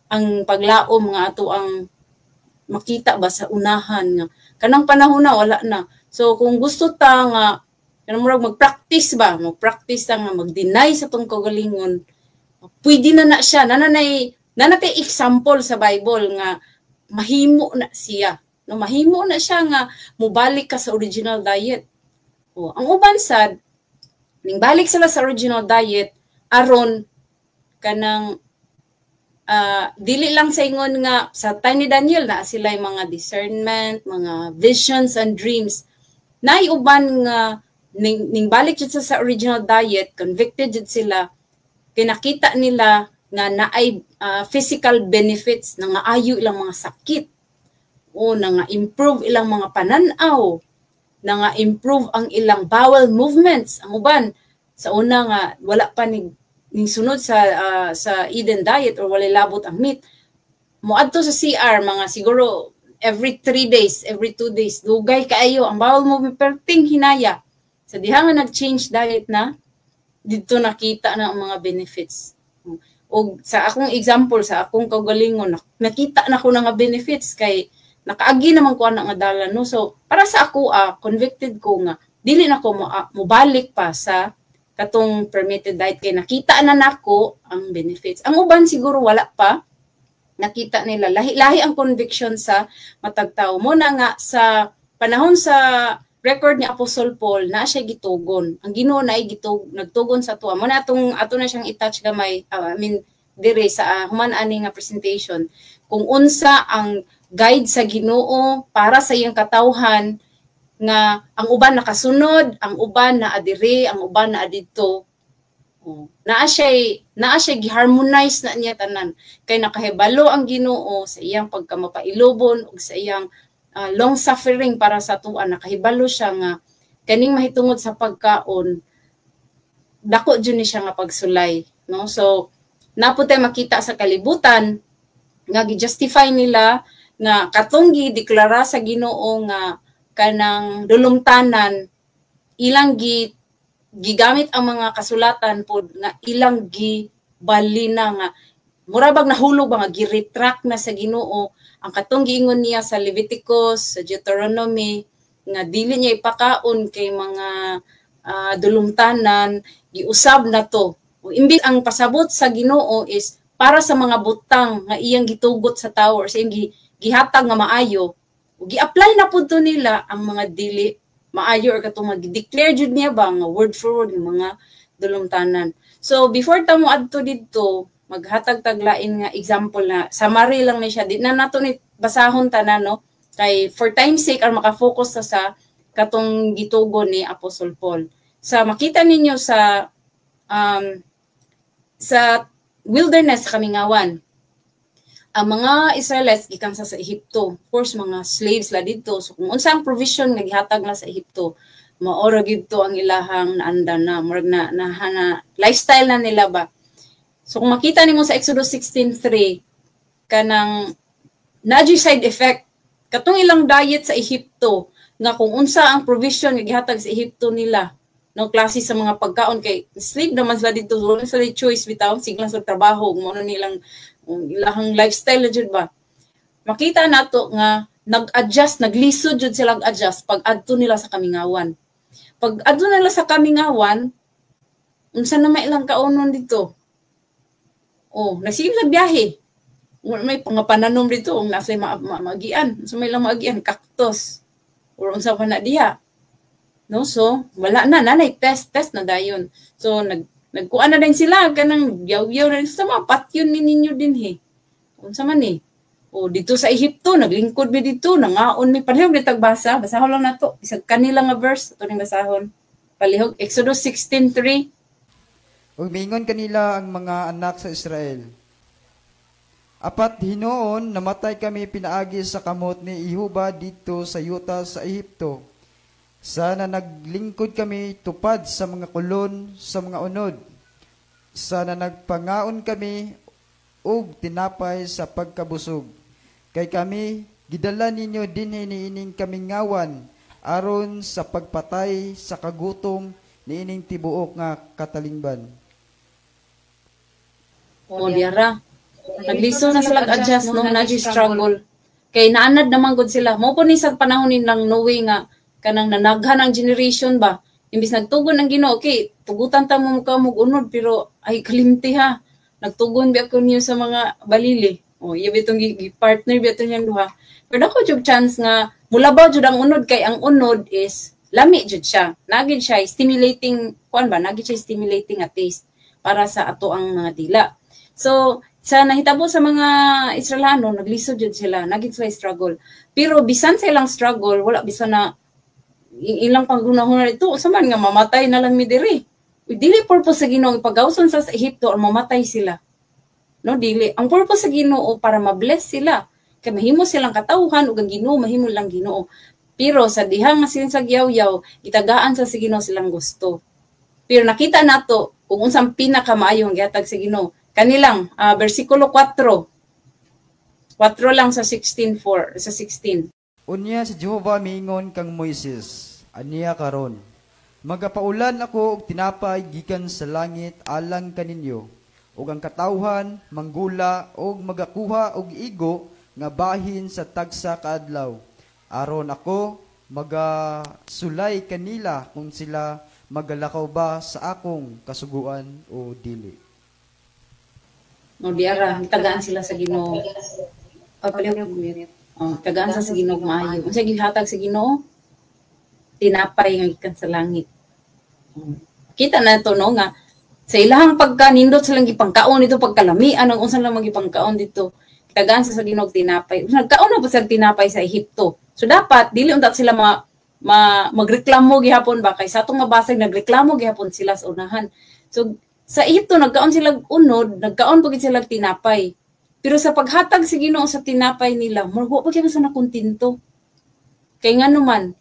ang paglaom nga ato ang makita ba sa unahan nga kanang panahon na wala na. So kung gusto ta nga kanang murag mag-practice ba, mag-practice ta nga mag-deny sa tong kaugalingon, pwede na na siya. Nananay nanatay example sa Bible nga mahimo na siya. No, mahimo na siya nga mobalik ka sa original diet. O, ang uban sad ning balik sila sa original diet aron kanang dili lang sa ingon nga sa time ni Daniel na sila yung mga discernment, mga visions and dreams. Nay uban nga ning balik jud sa original diet, convicted jud sila kay nakita nila nga naay physical benefits na nga ayo ilang mga sakit o na nga improve ilang mga pananaw, na nga improve ang ilang bowel movements. Ang uban sa una nga wala pa ni ning sunod sa Eden diet or walay labot ang meat, moadto sa CR mga siguro every 3 days, every 2 days, dugay kaayo ang bowel movement, perting hinaya. Sa diha nga nag-change diet na, didto nakita na ang mga benefits. Og sa akong example, sa akong kaugalingon, nakita na ko na nga benefits kay nakaagi naman ko ana nga dalan, no. So para sa ako, convicted ko nga dili na ko mobalik pa sa katong permitted diet kay nakita na nako ang benefits. Ang uban siguro wala pa nakita nila. Lahi-lahi ang conviction sa matag tao. Mo na nga sa Panahon sa record ni Apostle Paul, na siya gitugon. Ang Ginoo na ay nagtugon sa tuwa. Mo na atong ato na siyang i-touch gamay, I mean dire sa human ani nga presentation kung unsa ang guide sa Ginoo para sa iyang katawhan nga ang uban nakasunod, ang uban na adire, ang uban na adidto. Oh, naa siya gi-harmonize na niya tanan kay nakahibalo ang Ginoo sa iyang pagkamapailobon ug sa iyang long suffering para sa tuwa. Nakahibalo siya nga kaning mahitungod sa pagkaon, dako jud ni siya nga pagsulay, no? So napo tay makita sa kalibutan nga gi-justify nila nga katong gideklara sa Ginoo nga kanang dulumtanan, ilang gigamit ang mga kasulatan pod nga ilang gibalina nga mura bag nahulog ba nga gi-retract na sa Ginoo ang katong giingon niya sa Leviticus, sa Deuteronomy, nga dili niya ipakaon kay mga dulumtanan, giusab na to. O, imbis ang pasabot sa Ginoo is para sa mga butang nga iyang gitugot sa tawo or sa iyang gihatag nga maayo, gi-apply na pud to nila ang mga dili maayo or katong mag-declare jud niya ba nga word for word ng mga dulumtanan. So before ta mo adto didto, maghatag taglain nga example na summary lang ni siya. Di na nato ni basahon tanan, no, kay for time's sake ar maka-focus sa katong gitugon ni Apostle Paul. Sa makita ninyo sa wilderness kamingawan, ang mga Israelites gikan sa Ehipto. Of course, mga slaves la didto. So kung unsa ang provision nga gihatag na sa Ehipto, mao ra gidto ang ilahang naanda na murag na lifestyle na nila ba. So kung makita nimo sa Exodus 16:3, kanang naa side effect katong ilang diet sa Ehipto nga kung unsa ang provision nga gihatag sa Ehipto nila, no, klase sa mga pagkaon, kay slave naman sila dito, wala sila choice bitaw, sige lang sa trabaho mo na nilang ilahang lifestyle na jud ba. Makita nato nga nag-adjust, naglisod jud sila adjust pag adto nila sa kamingawan. Pag adto nila sa kamingawan, unsa na may ilang kaunon dito? Oh, nagsige sa biyahe, may pangapananom dito ang nasa maagian. So may lang maagian, cactus or unsa pa na diha, no? So wala na nanay test test na dayon. So nagkuan na din sila, kanang yaw-yaw na sa mga patyon ni ninyo din he. Unsa man ni? O dito sa Ehipto naglingkod mi dito, nangaon mi. Palihog di tagbasa, basahon lang nato bisag kanila nga verse ato ning basahon. Palihog Exodus 16:3. Ug miingon kanila ang mga anak sa Israel, "Apat hinuon namatay kami pinaagi sa kamot ni Ihuba dito sa yuta sa Ehipto. Sana naglingkod kami tupad sa mga kolon sa mga unod. Sana nagpangaon kami og tinapay sa pagkabusog. Kay kami gidala ninyo dinhi niining kamingawan aron sa pagpatay sa kagutom niining tibuok nga katalingban." O diara. Naglisod na sila adjust, no, na struggle. Kay naanad naman gud sila. Mo po ni sa panahon nilang Noe nga kanang nanaghan ang generation ba. Imbis nagtugon ang Ginoo, okay, tugutan ta mo ka mo unod pero ay kalimti ha. Nagtugon biya ko niyo sa mga balili. O, iya bitong partner biya to niyang duha. Pero dako jud chance nga mulabaw jud ang unod kay ang unod is lami jud siya. Nagid siya stimulating kuan ba, nagid siya stimulating a taste para sa ato ang mga dila. So, sa nahitabo sa mga Israelano, naglisod jud sila, nagid sila struggle. Pero bisan sa ilang struggle, wala bisan na ilang panggunahon ito, sa man nga mamatay na lang mi diri. Dili purpose sa Ginoo ipagawson sa Ehipto or mamatay sila. No, dili. Ang purpose sa Ginoo para ma-bless sila. Kay mahimo silang katawhan ug ang Ginoo mahimo lang Ginoo. Pero sa diha nga sila sa yaw-yaw, gitagaan sa Ginoo silang gusto. Pero nakita nato kung unsang pinakamaayo ang gihatag sa Ginoo. Kanilang bersikulo 4. 4 lang sa 16:4 sa 16. Unya si Jehova miingon kang Moises, "Aniya karon, magapaulan ako og tinapay gikan sa langit alang kaninyo, ug ang katawhan manggula og magakuha og igo nga bahin sa tagsa ka adlaw. Aron ako magasulay kanila kung sila magalakaw ba sa akong kasuguan o dili." No, diara, tagaan sila sa Ginoo. Oh, palihog. Oh, tagaan sa Ginoo maayo. Unsa gihatag sa Ginoo? Tinapay nga gikan sa langit. Kita na to, no, nga sa ilahang pagkanindot silang gipangkaon dito, pagkalamian ang unsa lang magipangkaon dito. Tagaan sa Ginoo tinapay. Nagkaon na po sa tinapay sa Ehipto. So dapat dili unta sila ma magreklamo gihapon ba, kay sa atong mabasa nagreklamo gihapon sila sa unahan. So sa Ehipto nagkaon sila unod, nagkaon pud sila tinapay. Pero sa paghatag sa Ginoo sa tinapay nila, murag wa pa gyud sa nakontento. Kay ngano man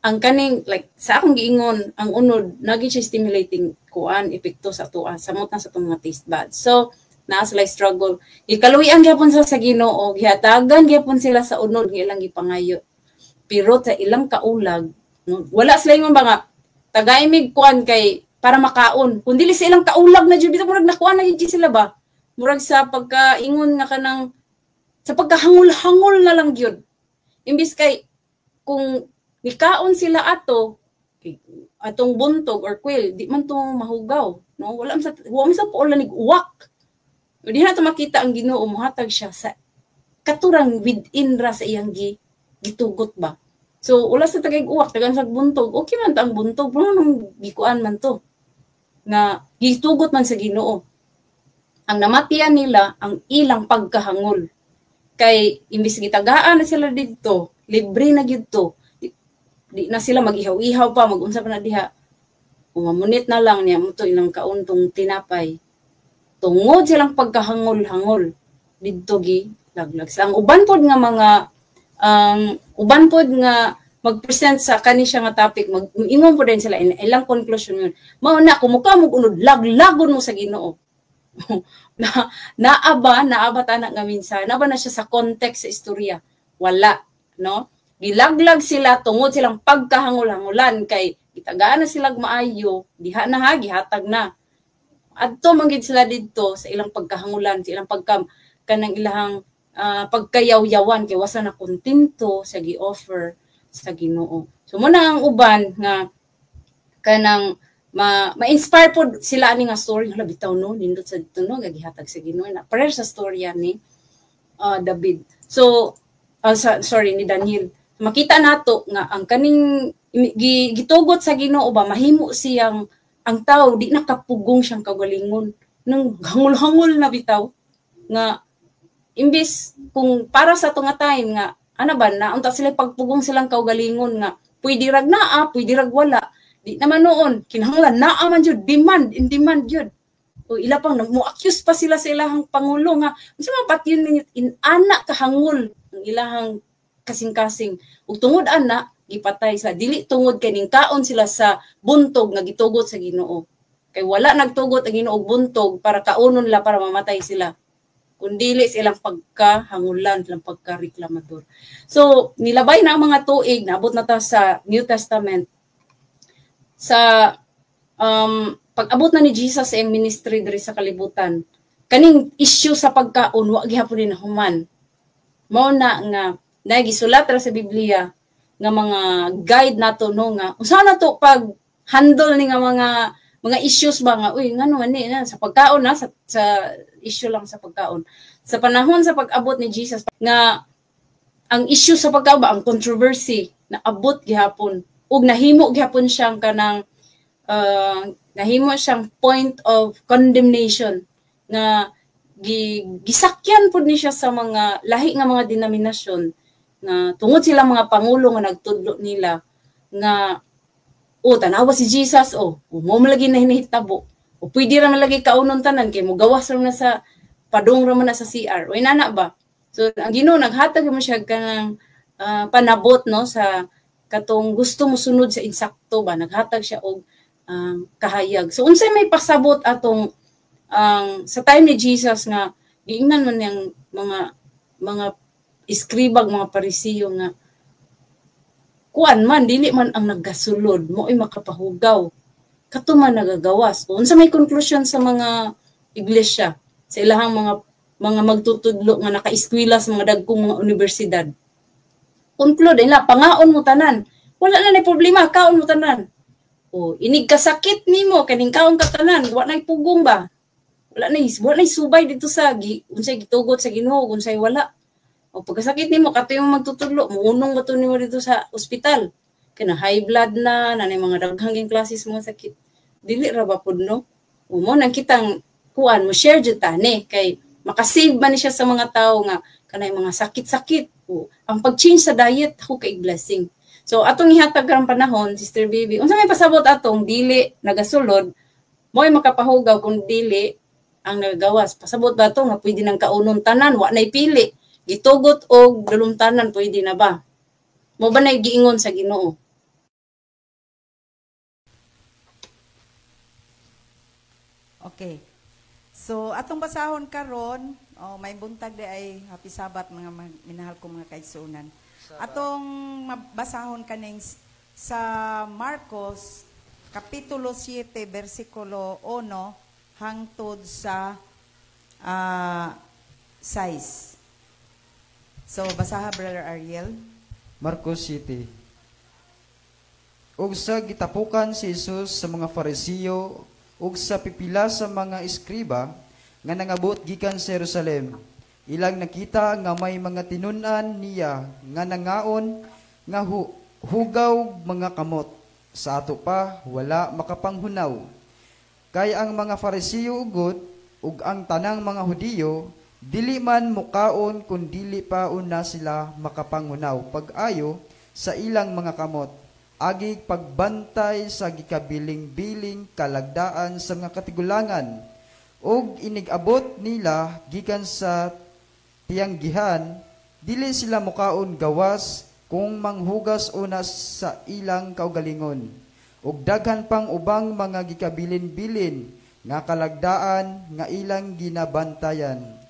ang kaning, like sa akong giingon, ang unod naging siya stimulating kuan epekto sa atoa, samot na sa atong mga taste buds. So naa sila struggle. Gikaluy-an gyapon sila sa Ginoo, gihatagan gyapon sila sa unod nga ilang gipangayo. Pero sa ilang kaulag, no, wala sila ingon ba nga tagay mig kuan kay para makaon. Kung dili sa ilang kaulag na jud bitaw, murag nakuan na jud sila ba. Murag sa pagkaingon nga kanang sa pagkahangol-hangol na lang gyud. Imbis kay kung nikaon sila ato atong buntog or quail, di man to mahugaw, no? Wala man sa puol nig uwak. Di na to makita ang Ginoo mohatag siya sa katurang within ra sa iyang gitugot ba. So wala sa tagay uwak, tagan sa buntog, okay man ta ang buntog, pero nung gikuan man to nga gitugot man sa Ginoo. Ang namatian nila ang ilang pagkahangol. Kay imbis gitagaan na sila didto, libre na gyud to. Di na sila mag-ihaw-ihaw pa, mag-unsa pa na diha. Umamunit na lang niya mo to ilang kaon tong tinapay. Tungod silang pagkahangol-hangol didto gi laglag sila. Ang uban pod nga mga ang uban pod nga mag-present sa kani siya nga topic, mag-ingon pod din sila ilang conclusion yun. Mao na kung muka mo unod, laglagon mo sa Ginoo. Na naa ba, naa ba tana nga minsan, naa ba na siya sa context sa istorya? Wala, no? Gilaglag sila tungod silang pagkahangol-hangulan kay gitagaan na sila maayo, diha na ha, gihatag na. Adto man gid sila didto sa ilang pagkahangulan, sa ilang pagka kanang ilahang pagkayawyawan kay wasa na kontento sa gi-offer sa Ginoo. So muna ang uban nga kanang ma-inspire pod sila ani nga story, hala bitaw, no, nindot sa dito, no, gihatag sa Ginoo na pareho sa storya ni David. So sorry, ni Daniel. Makita nato nga ang kaning gitugot sa Ginoo ba, mahimo siyang ang tao di nakapugong siyang kaugalingon nang hangol-hangol na bitaw nga imbis kung para sa ato nga time nga ana ba na unta sila pagpugong silang kaugalingon nga pwede rag naa, pwede rag wala. Di naman noon, kinahanglan naa man jud, demand in demand jud. O ila pang mo accuse pa sila sa ilahang pangulo nga unsa man patyon ninyo in ana kahangol ang ilahang kasing-kasing. Ug tungod ana gipatay sa dili tungod kay ning kaon sila sa buntog nga gitugot sa Ginoo. Kay wala nagtugot ang Ginoo og buntog para kaunon la para mamatay sila. Kundili sa ilang pagkahangulan, ilang pagkareklamador. So, nilabay na ang mga tuig, naabot na ta sa New Testament. Sa pag-abot na ni Jesus sa iyang ministry diri sa kalibutan, kaning issue sa pagkaon wa gihapon ni nahuman. Mao na nga nagisulat ra sa Biblia nga mga guide nato, no, nga unsa na to pag handle ni nga mga issues ba nga uy, ngano man ni na sa pagkaon na sa issue lang sa pagkaon. Sa panahon sa pag-abot ni Jesus nga ang issue sa pagkaon ba, ang controversy na abot gihapon ug nahimo gihapon siyang kanang nahimo siyang point of condemnation nga gisakyan pud ni siya sa mga lahi nga mga denominasyon nga tungod sila mga pangulo nga nagtudlo nila nga, "Oh, tanawa si Jesus, oh, mo lagi na hinihitabo o pwede ra man lagi kaunon tanan kay mo gawas ra man na sa padung ra man na sa CR." O inana ba. So ang Ginoo naghatag mo siya kanang panabot, no, sa katong gusto mo sunod sa insakto ba, naghatag siya og kahayag. So unsay may pasabot atong ang sa time ni Jesus nga giingnan man niyang mga iskribag, mga Parisiyo nga kuan man, dili man ang naggasulod mo ay makapahugaw, kato man nagagawas? O unsa may conclusion sa mga iglesia, sa ilahang mga magtutudlo nga nakaeskwela sa mga dagkong mga universidad? Conclude nila, pangaon mo tanan, wala na ni problema, kaon mo tanan. O inig kasakit nimo kaning kaon ka tanan, wa nay pugong ba, wala na subay dito sa unsay gitugot sa Ginoo, unsay wala. O pagkasakit nimo kato yung magtutudlo, muunong ba to nimo dito sa ospital? Kay na high blood na, nanay mga daghang classes mga sakit. Dili ra ba pud no? O mo nang kitang kuan mo share jud ta ni kay makasave man ni siya sa mga tao nga kanay mga sakit-sakit. O, ang pag-change sa diet ako kay blessing. So atong ihatag karong panahon, Sister Baby, unsa may pasabot atong dili nagasulod, mo'y makapahugaw kung dili ang nagagawas. Pasabot ba to nga pwede nang kaunon tanan, wa nay pili. Gitugot og dalumtanan pwede na ba? Mo ba nay giingon sa Ginoo? Okay. So atong basahon karon, oh, may buntag di ay happy Sabbath mga minahal ko mga kaigsuonan. Atong mabasahon kaning sa Marcos kapitulo 7 bersikulo 1 hangtod sa 6. So basaha Brother Ariel. Marcos 7. Ug sa gitapukan si Jesus sa mga Farisiyo ug sa pipila sa mga eskriba nga nangabot gikan sa Jerusalem, ilang nakita nga may mga tinun-an niya nga nangaon nga hugaw mga kamot. Sa ato pa wala makapanghunaw. Kay ang mga Farisiyo ugod ug ang tanang mga Hudiyo dili man mukaon kun dili pa una sila makapanghunaw pag-ayo sa ilang mga kamot, agi pagbantay sa gikabiling-biling kalagdaan sa mga katigulangan, ug inig-abot nila gikan sa tiyanggihan, dili sila mukaon gawas kung manghugas una sa ilang kaugalingon. Ug daghan pang ubang mga gikabilin-bilin nga kalagdaan nga ilang ginabantayan.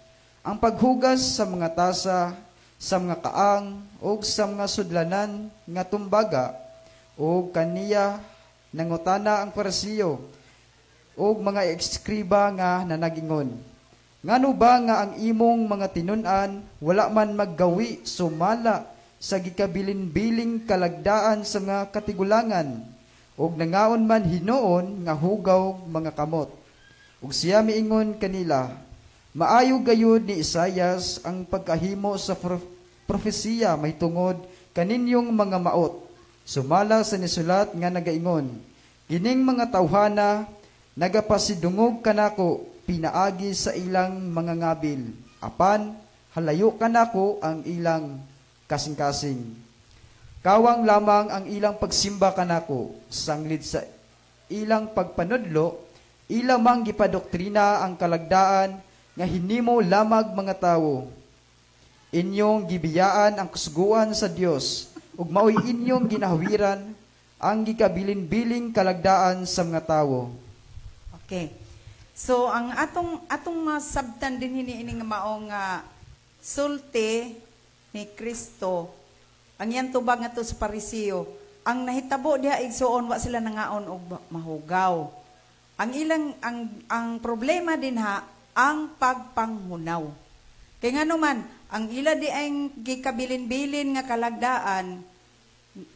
Ang paghugas sa mga tasa, sa mga kaang, ug sa mga sudlanan nga tumbaga, ug kaniya nangutana ang Farisiyo ug mga eskriba nga nanagingon, ngano ba nga ang imong mga tinun-an wala man maggawi sumala sa gikabilin-biling kalagdaan sa mga katigulangan, ug nangaon man hinuon nga hugaw mga kamot? Ug siya miingon kanila, maayo gayud ni Isayas ang pagkahimo sa propesiya mahitungod kaninyong mga maot, sumala sa nisulat nga nagaingon, kining mga tawhana nagapasidungog kanako pinaagi sa ilang mga ngabil, apan halayo kanako ang ilang kasing-kasing. Kawang lamang ang ilang pagsimba kanako, sanglid sa ilang pagpanudlo, ilang mang gipadoktrina ang kalagdaan nga hinimo lamag mga tawo. Inyong gibiyaan ang kasuguan sa Dios, ug maoy inyong ginahawiran ang gikabilin-biling kalagdaan sa mga tawo. Okay. So ang atong masabtan din hini ini nga maong sulti ni Kristo, ang iyang tubag ngadto sa Parisiyo, ang nahitabo diha igsuon wa sila nangaon og mahugaw. Ang ilang ang problema dinha ang pagpanghunaw. Kay ngano man ang ila di ang gikabilin-bilin nga kalagdaan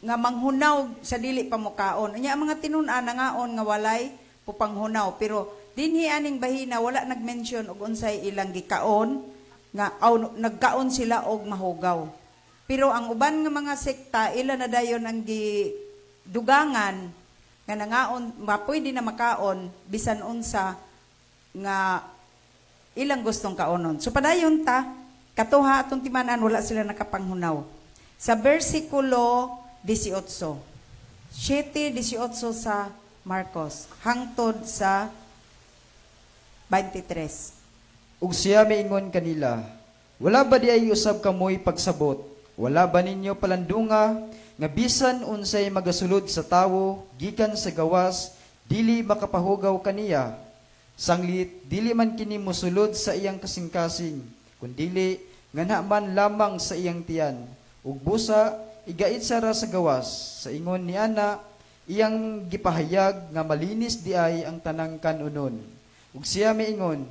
nga manghunaw sa dili pa mukaon. Unya ang mga tinun-an nangaon nga walay pupanghunaw, pero dinhi aning bahina wala nag-mention og unsay ilang gikaon nga aw, nagkaon sila og mahugaw. Pero ang uban nga mga sekta ila na dayon ang gidugangan nga nangaon mapwede na makaon bisan unsa nga ilang gustong kaonon. So padayon ta katuha atong timan-an wala sila nakapanghunaw. Sa bersikulo 18. 7:18 sa Marcos hangtod sa 23. Ug siya miingon kanila, wala ba di ay usab kamoy pagsabot? Wala ba ninyo palandunga nga bisan unsay magasulod sa tawo gikan sa gawas dili makapahugaw kaniya? Sanglit dili man kini mosulod sa iyang kasing-kasing, kundili nganha man lamang sa iyang tiyan. Ug busa igait sara sa gawas. Sa ingon ni ana, iyang gipahayag nga malinis di ay ang tanang kanunon. Ug siya miingon,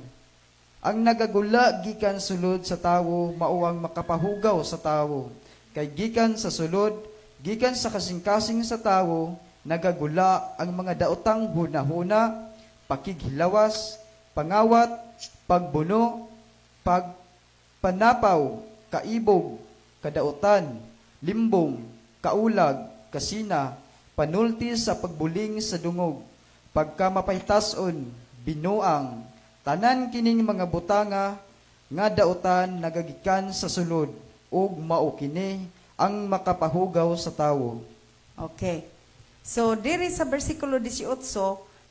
ang nagagula gikan sulod sa tawo mao ang makapahugaw sa tawo. Kay gikan sa sulod, gikan sa kasing-kasing sa tawo, nagagula ang mga daotang hunahuna, pakighilawas, pangawat, pagbuno, pagpanapaw, Kaibog, kadautan, limbong, kaulag, kasina, panulti sa pagbuling sa dungog, pagkamapahitason, binuang, tanan kining mga butanga nga dautan nagagikan sa sulod, ug mao kini ang makapahugaw sa tawo. Okay. So, diri sa versikulo 18,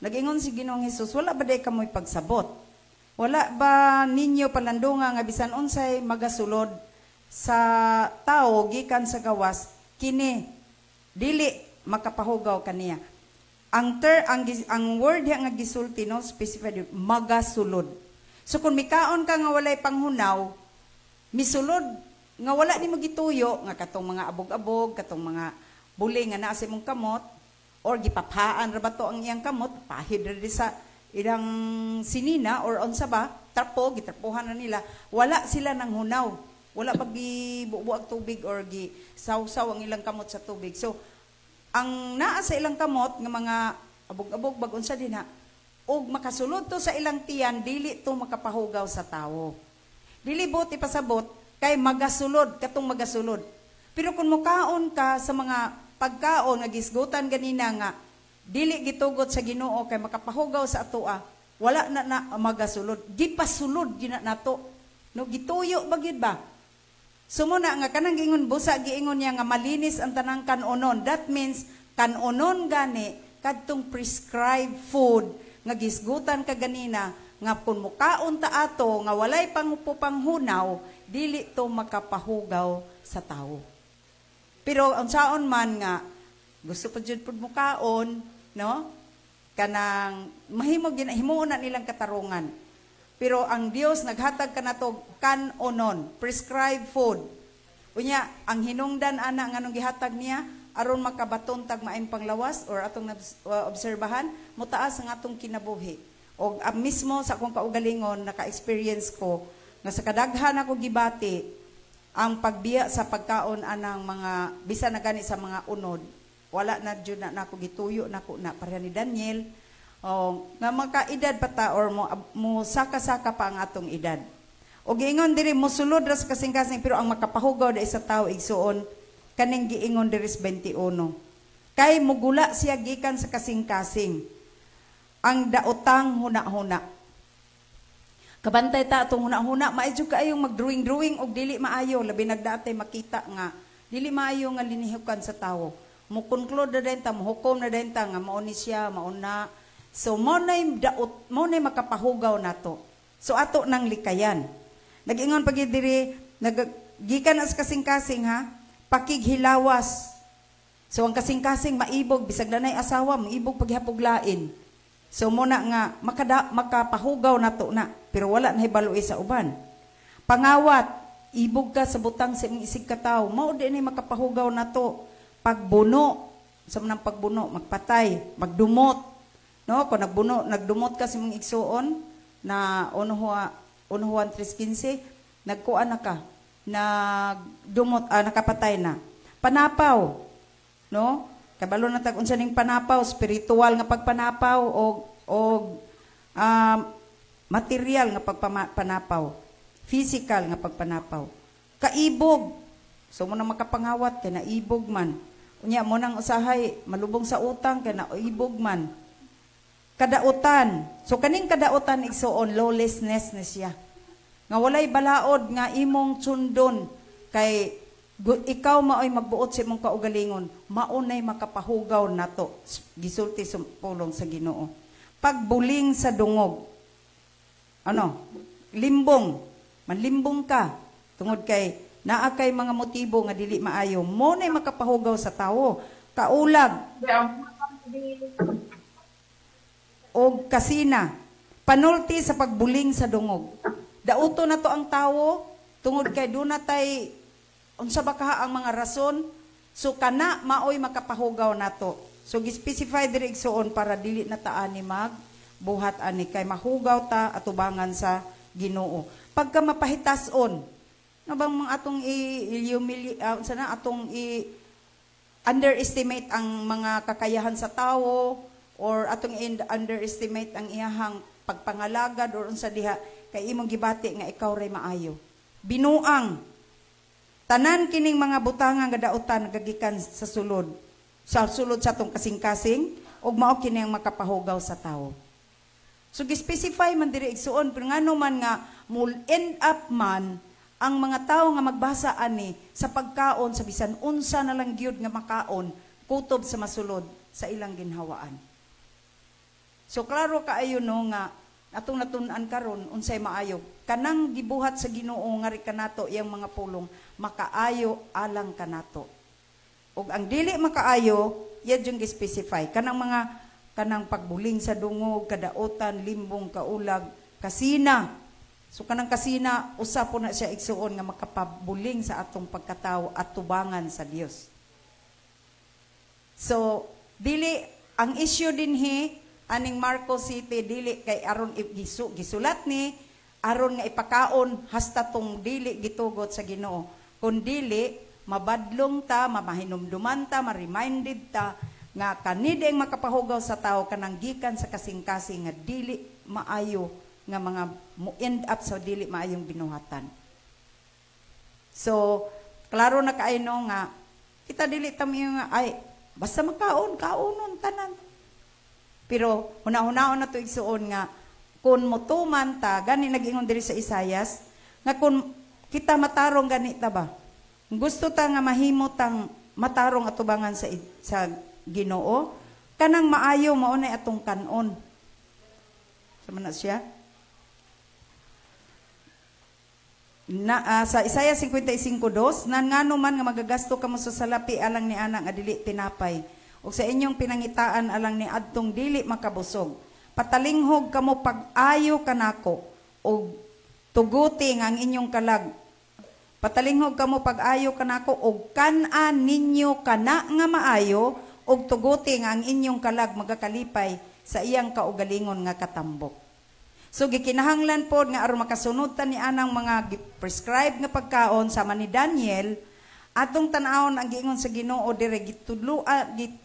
nag-ingon si Ginoong Hesus, "Wala ba day kamoy pagsabot? Wala ba ninyo palandunga nga bisan unsay magasulod sa tao gikan sa gawas, kini dili makapahugaw kaniya?" Ang ter ang, ang word diha nga gisulti, no, specified, magasulod. So kung mikaon ka nga walay panghunaw, misulod nga wala nimo gituyo nga katong mga abog-abog, katong mga buli nga naa sa imong kamot or gipaphaan ra ba to ang iyang kamot, pahid ra di sa ilang sinina or unsa ba, trapo, gitrapuhan na nila, wala sila nang hunaw. Wala pa gibubuag tubig or gi sawsaw ang ilang kamot sa tubig. So ang naa sa ilang kamot nga mga abog-abog bag unsa din ha, og makasulod to sa ilang tiyan, dili to makapahugaw sa tawo. Dili buot ipasabot kay magasulod, katong magasulod. Pero kung mukaon ka sa mga pagkaon nga gisgutan ganina nga dili gitugot sa Ginoo kay makapahugaw sa atoa, wala na na magasulod. Gipasulod gina nato. No, gituyo ba gyud ba? Sumuna nga kanang giingon busa, giingon niya nga malinis ang tanang kanonon. That means kanonon gani kadtong prescribed food nga gisgutan ka ganina nga kung mukaon ta ato nga walay panghunaw, dili to makapahugaw sa tawo. Pero unsaon man nga gusto pa jud pud mukaon, no? Kanang mahimo gina himuon na nilang katarungan. Pero ang Dios naghatag kanato kanonon, prescribed food. Unya ang hinungdan ana nganong gihatag niya aron makabaton tag maayong panglawas or atong obserbahan motaas ang atong kinabuhi. Og mismo sa akong kaugalingon, naka-experience ko nga sa kadaghan ako gibati ang pagbiya sa pagkaon anang mga bisan na gani sa mga unod, wala na jud na nako gituyo nako na pareha ni Daniel o nga makaedad pa ta or mo saka-saka pa ang atong edad. O giingon diri mosulod ra sa kasing-kasing, pero ang makapahugaw dai sa tawo, igsuon, kaning giingon diri sa 21. Kay mugula siya gikan sa kasing-kasing. Ang daotang huna-huna. Kabantay ta atong huna-huna, maayo kaayong mag-drawing-drawing og dili maayo, labi nagdaatay makita nga dili maayo nga linihukan sa tawo. Mo conclude na din ta, mohukom na din ta nga mao ni siya, mao na. So mo nay daot, mo nay makapahugaw nato. So ato nang likayan. Nag-ingon pag diri, gikan as kasing-kasing ha, pakighilawas. So ang kasing-kasing maibog bisag lanay asawa, maibog paghapog lain. So mo na nga makapahugaw nato na, pero wala na hibaloy sa uban. Pangawat, ibog ka sa butang sa imong isig katawo, mao di ni makapahugaw nato. Pagbuno, sa manang pagbuno, magpatay, magdumot. No, kung nagbuno, nagdumot ka sa imong igsuon na 1 Juan 3:15, nagkuan na ka, nagdumot, nakapatay na. Panapaw, no? Kabalo na tag unsa ning panapaw, spiritual nga pagpanapaw og material nga pagpanapaw, physical nga pagpanapaw. Kaibog. So mo na makapangawat kay naibog man. Unya mo nang usahay malubong sa utang kay naibog man. Kadautan. So kaning kadautan, igsuon, lawlessness na siya. Nga walay balaod nga imong sundon kay ikaw maoy magbuot sa imong kaugalingon, maunay makapahugaw nato, gisulti sa pulong sa Ginoo. Pagbuling sa dungog. Ano? Limbong. Manlimbong ka tungod kay naa kay mga motibo nga dili maayo, mo nay makapahugaw sa tawo. Kaulag og kasina, panulti sa pagbuling sa dungog. Dauto na to ang tawo tungod kay duna tay unsa ba kaha ang mga rason. So kana maoy makapahugaw nato. So gi-specify diri, igsuon, para dili na ta ani magbuhat ani kay mahugaw ta atubangan sa Ginoo. Pagka mapahitason, no bang mga atong i-humili, unsa na atong i underestimate ang mga kakayahan sa tawo or atong underestimate ang iyahang pagpangalagad or unsa diha kay imong gibati nga ikaw ray maayo. Binuang. Tanan kining mga butanga nga dautan nagagikan sa sulod sa atong kasing-kasing ug mao kini ang makapahugaw sa tawo. So gi-specify man diri, igsuon, pero ngano man nga mul end up man ang mga tawo nga magbasa ani sa pagkaon sa bisan unsa na lang gyud nga makaon kutob sa masulod sa ilang ginhawaan. So klaro kaayo, no, nga atong natun-an karon unsay maayo. Kanang gibuhat sa Ginoo ngari kanato, iyang mga pulong makaayo alang kanato. Ug ang dili makaayo, yan yung gi-specify. Kanang mga kanang pagbuling sa dungog, kadaotan, limbong, kaulag, kasina. So kanang kasina, usa po na siya, igsuon, nga makapabuling sa atong pagkatao at tubangan sa Dios. So dili ang issue dinhi aning Marcos City, dili kay aron gisulat ni aron nga ipakaon hasta tong dili gitugot sa Ginoo. Kun dili mabadlong ta, mamahinumduman ta, ma-reminded ta nga kanideng makapahugaw sa tao kanang gikan sa kasing-kasing nga dili maayo, nga mga mo end up sa dili maayong binuhatan. So, klaro na kaayo, no, nga kita dili ta nga ay basta makaon, kaonon tanan. Pero huna-hunaon na to, igsuon, nga kung motuman ta gani nag-ingon diri sa Isayas nga kung kita matarong gani ta ba? Gusto ta nga mahimo tang matarong atubangan sa Ginoo, kanang maayo mao na atong kanon. Sama na siya. Na, sa Isaiah 55:2, nan ngano man nga magagasto kamo sa salapi alang ni ana nga dili tinapay ug sa inyong pinangitaan alang ni adtong dili makabusog? Patalinghog kamo pag-ayo kanako ug tuguti nga ang inyong kalag. Patalinghog kamo pag-ayo kanako ug kan-an ninyo kana nga maayo ug tuguti nga ang inyong kalag magakalipay sa iyang kaugalingon nga katambok. So gikinahanglan pod nga aron makasunod ta ni anang mga prescribe nga pagkaon sama ni Daniel, atong tan-awon ang giingon sa Ginoo dire, gitudlo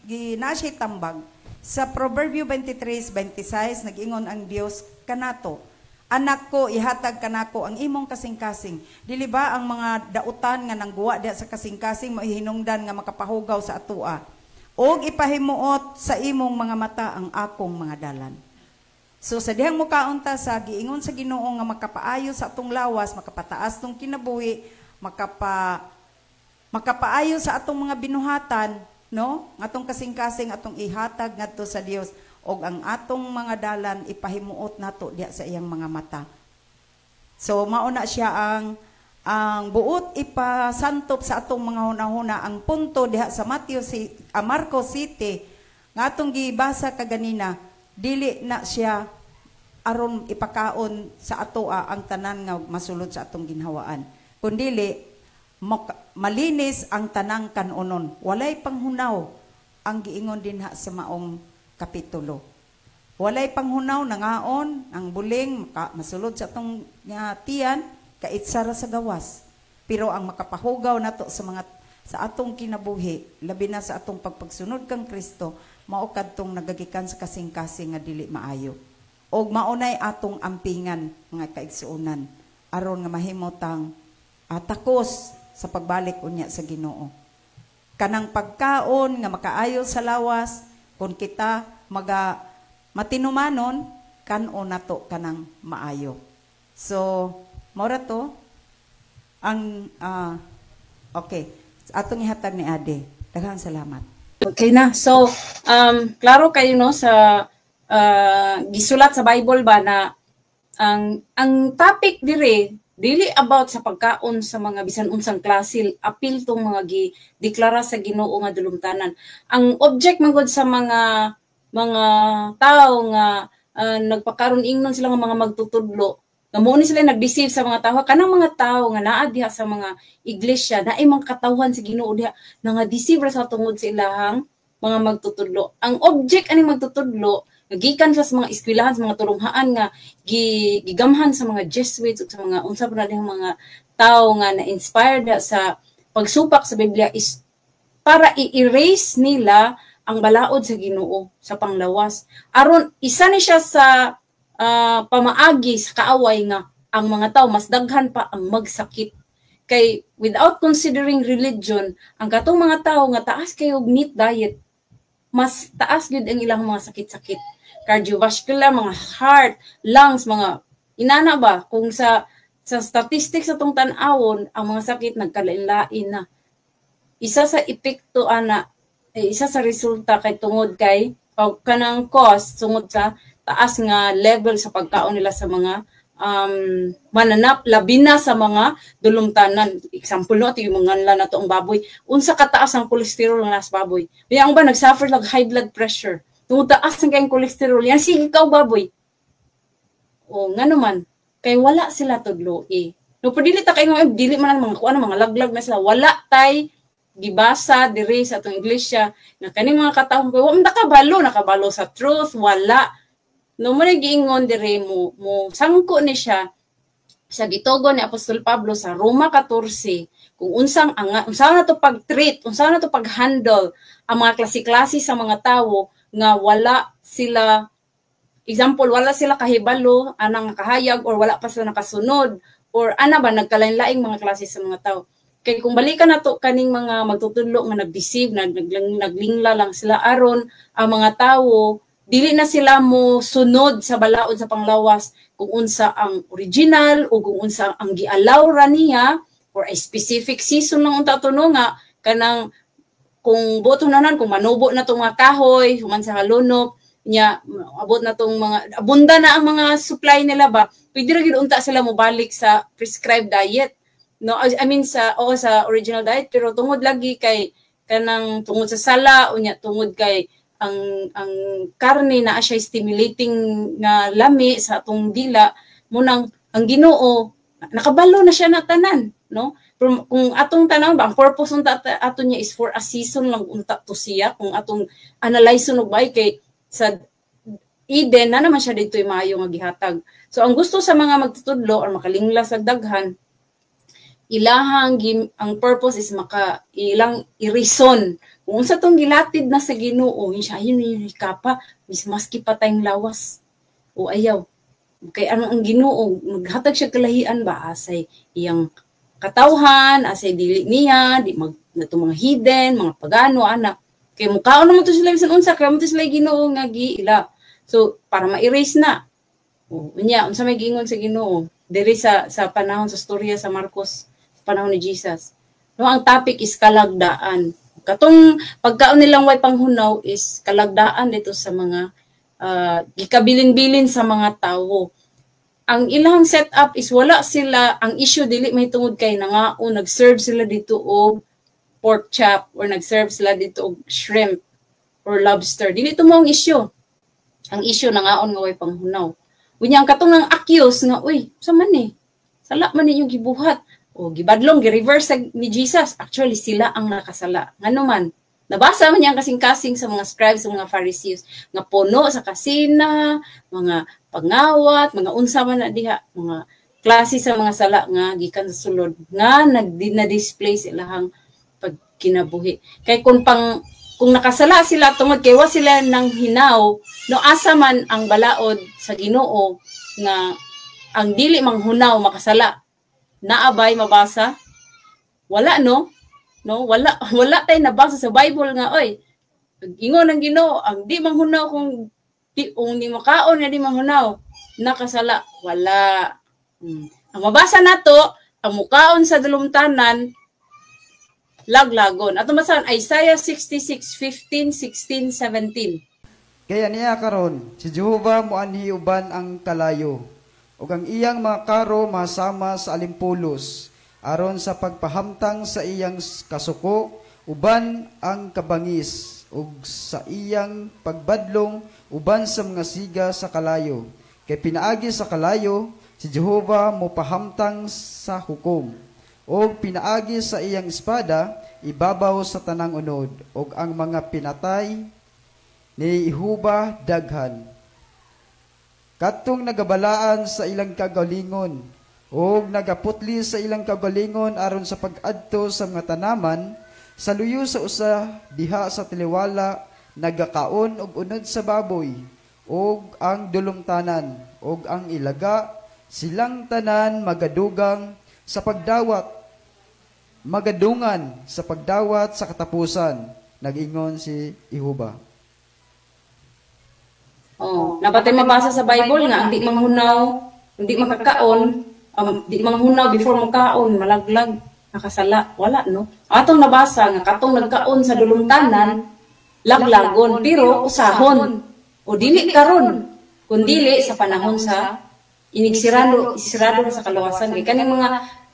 gi, na siya tambag sa Proverbio 23:26. Nag-ingon ang Dios kanato, "Anak ko, ihatag kanako ang imong kasing-kasing." Dili ba ang mga dautan nga nangguwa diha sa kasing-kasing mahinungdan nga makapahugaw sa atoa? "Ug ipahimuot sa imong mga mata ang akong mga dalan." So sa dihang mukaon ta sa giingon sa Ginoo nga makapaayo sa atong lawas, makapataas tong kinabuhi, makapaayo sa atong mga binuhatan, no? Ang atong kasing-kasing atong ihatag ngadto sa Dios og ang atong mga dalan ipahimuot nato diha sa iyang mga mata. So mao na siya ang buot ipasantop sa atong mga hunahuna, ang punto diha sa Matthew si Marcos City nga atong gibasa kaganina. Dili na siya aron ipakaon sa atoa ang tanan nga masulod sa atong ginhawaan, kundili malinis ang tanang kanonon, walay panghunaw ang giingon dinha sa maong kapitulo. Walay panghunaw, nangaon ang buling masulod sa atong nga tiyan, kaitsara sa gawas. Pero ang makapahugaw nato sa mga sa atong kinabuhi, labi na sa atong pagpagsunod kang Kristo, mao kadtong nagagikan sa kasing-kasing nga dili maayo. Og maunay atong ampingan, mga kaigsuonan, aron nga mahimo tang takos sa pagbalik unya sa Ginoo. Kanang pagkaon nga makaayo sa lawas, kung kita maga matinumanon, kan-on nato kanang maayo. So, mao ra to ang okay. Atong ihatag ni Ade. Daghang salamat. Okay na. So, klaro kayo, no, sa gisulat sa Bible ba na ang topic dire dili about sa pagkaon sa mga bisan unsang klase, apil tong mga gi deklara sa Ginoo nga dulumtanan. Ang object man gud sa mga tao nga nagpakaron ingnon sila nga mga magtutudlo nga mo ni sila nag-deceive sa mga tao, kanang mga tao nga naa diha sa mga iglesia, naay mga katawhan sa Ginoo diha nga deceive ra sa tungod sa ilahang mga magtutudlo. Ang object aning magtutudlo gikan sa mga eskwelahan, sa mga turunghaan nga gigamhan sa mga Jesuits ug sa mga unsa pa na mga tao nga na-inspired sa pagsupak sa Biblia is para i-erase nila ang balaod sa Ginoo sa panglawas. Aron isa ni siya sa pamaagi sa kaaway nga ang mga tao mas daghan pa ang magsakit. Kay without considering religion, ang katong mga tawo nga taas kayo og meat diet, mas taas gyud ang ilang mga sakit-sakit. Cardiovascular, mga heart, lungs, mga inana ba, kung sa statistics atong tan-awon, ang mga sakit nagkalain-lain na. Isa sa epekto ana, eh, isa sa resulta kay tungod kay o kanang cause tungod sa taas nga level sa pagkaon nila sa mga mananap, labi na sa mga dulumtanan. Example no, yung mga nla na to ang baboy. Unsa kataas ang kolesterol nga nasa baboy. Kaya ang ba nagsuffer lag high blood pressure. Tungod taas ang kayong kolesterol, yan sige ka baboy. O nga naman, kay wala sila tudlo eh. No, pero dili ta kay mga dili man ang mga kuan, mga laglag na sila. Wala tay gibasa diri sa atong iglesia nga kaning mga katawhan kay wa man nakabalo, nakabalo sa truth, wala. No mo giingon diri mo sangko ni siya sa gitugon ni Apostol Pablo sa Roma 14 kung unsang ang unsa na to pag-treat, unsa na to pag-handle ang mga klase-klase sa mga tawo nga wala sila, example, wala sila kahibalo anang kahayag or wala pa sila nakasunod or ana ba, nagkalain-laing mga klase sa mga tao. Kay kung balikan nato kaning mga magtutudlo nga nag-deceive, naglingla lang sila aron ang mga tawo dili na sila mo sunod sa balaod sa panglawas kung unsa ang original o kung unsa ang gialaw ra niya for a specific season lang unta to, no, nga kanang kung buot nanan kung manubo na tong mga kahoy human sa halunop nya, abot na tong mga abunda na ang mga supply nila ba, pwede ra gyud unta sila mobalik sa prescribed diet, no, I mean sa, oo, sa original diet. Pero tungod lagi kay kanang tungod sa sala, unya tungod kay ang karne na siya stimulating nga lami sa atong dila, munang ang Ginoo nakabalo na siya na tanan, no? Pero kung atong tanaw ba, ang purpose unta ato niya is for a season lang unta to siya. Kung atong analyze og bay, kay sa Eden na naman siya dito maayo nga gihatag. So ang gusto sa mga magtutudlo or makalingla sa daghan, ilahang ang purpose is maka ilang i-reason kung unsa tong gilatid na sa Ginoo. Siya ayun yung kapa mis maski patayng lawas o ayaw, kay ano, ang Ginoo maghatag siya kalahian ba asay iyang katawhan, asay dili niya, di mag na mga heathen, mga pagano ana, kay mukaon naman to sila bisan unsa, kay mo to sila Ginoo nga giila. So para ma-erase na. O unya, unsa may giingon sa Ginoo diri sa panahon sa storya sa Marcos, panahon ni Jesus, no? Ang topic is kalagdaan. Katong pagkaon nilang way panghunaw is kalagdaan dito sa mga gikabilin-bilin sa mga tawo. Ang ilang setup is wala sila, ang issue dili may tungod kay nangaon, nag-serve sila dito og pork chop or nag-serve sila dito og shrimp or lobster. Dili to mo ang issue. Ang issue, nangaon nga way panghunaw. Unya ang katong ang accuse nga, "Uy, sa man ni? Sala man ninyong gibuhat." O gibadlong, gi-reverse ni Jesus. Actually sila ang nakasala. Ngano man? Nabasa man niya ang kasing-kasing sa mga scribes, sa mga Pharisees, nga puno sa kasina, mga pangawat, mga unsa man na diha, mga klase sa mga sala nga gikan sa sulod nga nag na-display sa ilahang pagkinabuhi. Kay kung nakasala sila tungod kay wa sila nang hinaw, no, asa man ang balaod sa Ginoo nga ang dili manghunaw makasala? Naabay mabasa? Wala, no? No, wala, wala tay nabasa sa Bible nga, oy, ingon ang Ginoo, ang di manghunaw, kung di makaon nga di manghunaw nakasala. Wala. Ang mabasa nato, ang mukaon sa dulumtanan laglagon. Ato basahan Isaiah 66:15, 16, 17. Kaya niya karon, si Jehova moanhi uban ang kalayo ug ang iyang mga karo masama sa alimpulos aron sa pagpahamtang sa iyang kasuko uban ang kabangis ug sa iyang pagbadlong uban sa mga siga sa kalayo. Kay pinaagi sa kalayo si Jehova mopahamtang sa hukom ug pinaagi sa iyang espada ibabaw sa tanang unod, ug ang mga pinatay ni ihuba daghan. Katong nagabalaan sa ilang kagalingon ug nagaputli sa ilang kagalingon aron sa pag-adto sa mga tanaman sa luyo sa usa diha sa taliwala, nagakaon og unod sa baboy ug ang dulumtanan ug ang ilaga, silang tanan magadugang sa pagdawat. Magadungan sa pagdawat sa katapusan, nag-ingon si Ihuba. Oh, napatay mabasa sa Bible nga ang di manghunaw, hindi makakaon, di manghunaw before mokaon, malaglag, nakasala, wala, no? Atong nabasa nga katong nagkaon sa dulungtanan, laglagon, pero usahon. O dili karon, kundili sa panahon sa inigsirado, isirado sa kalawasan. Kay kaning mga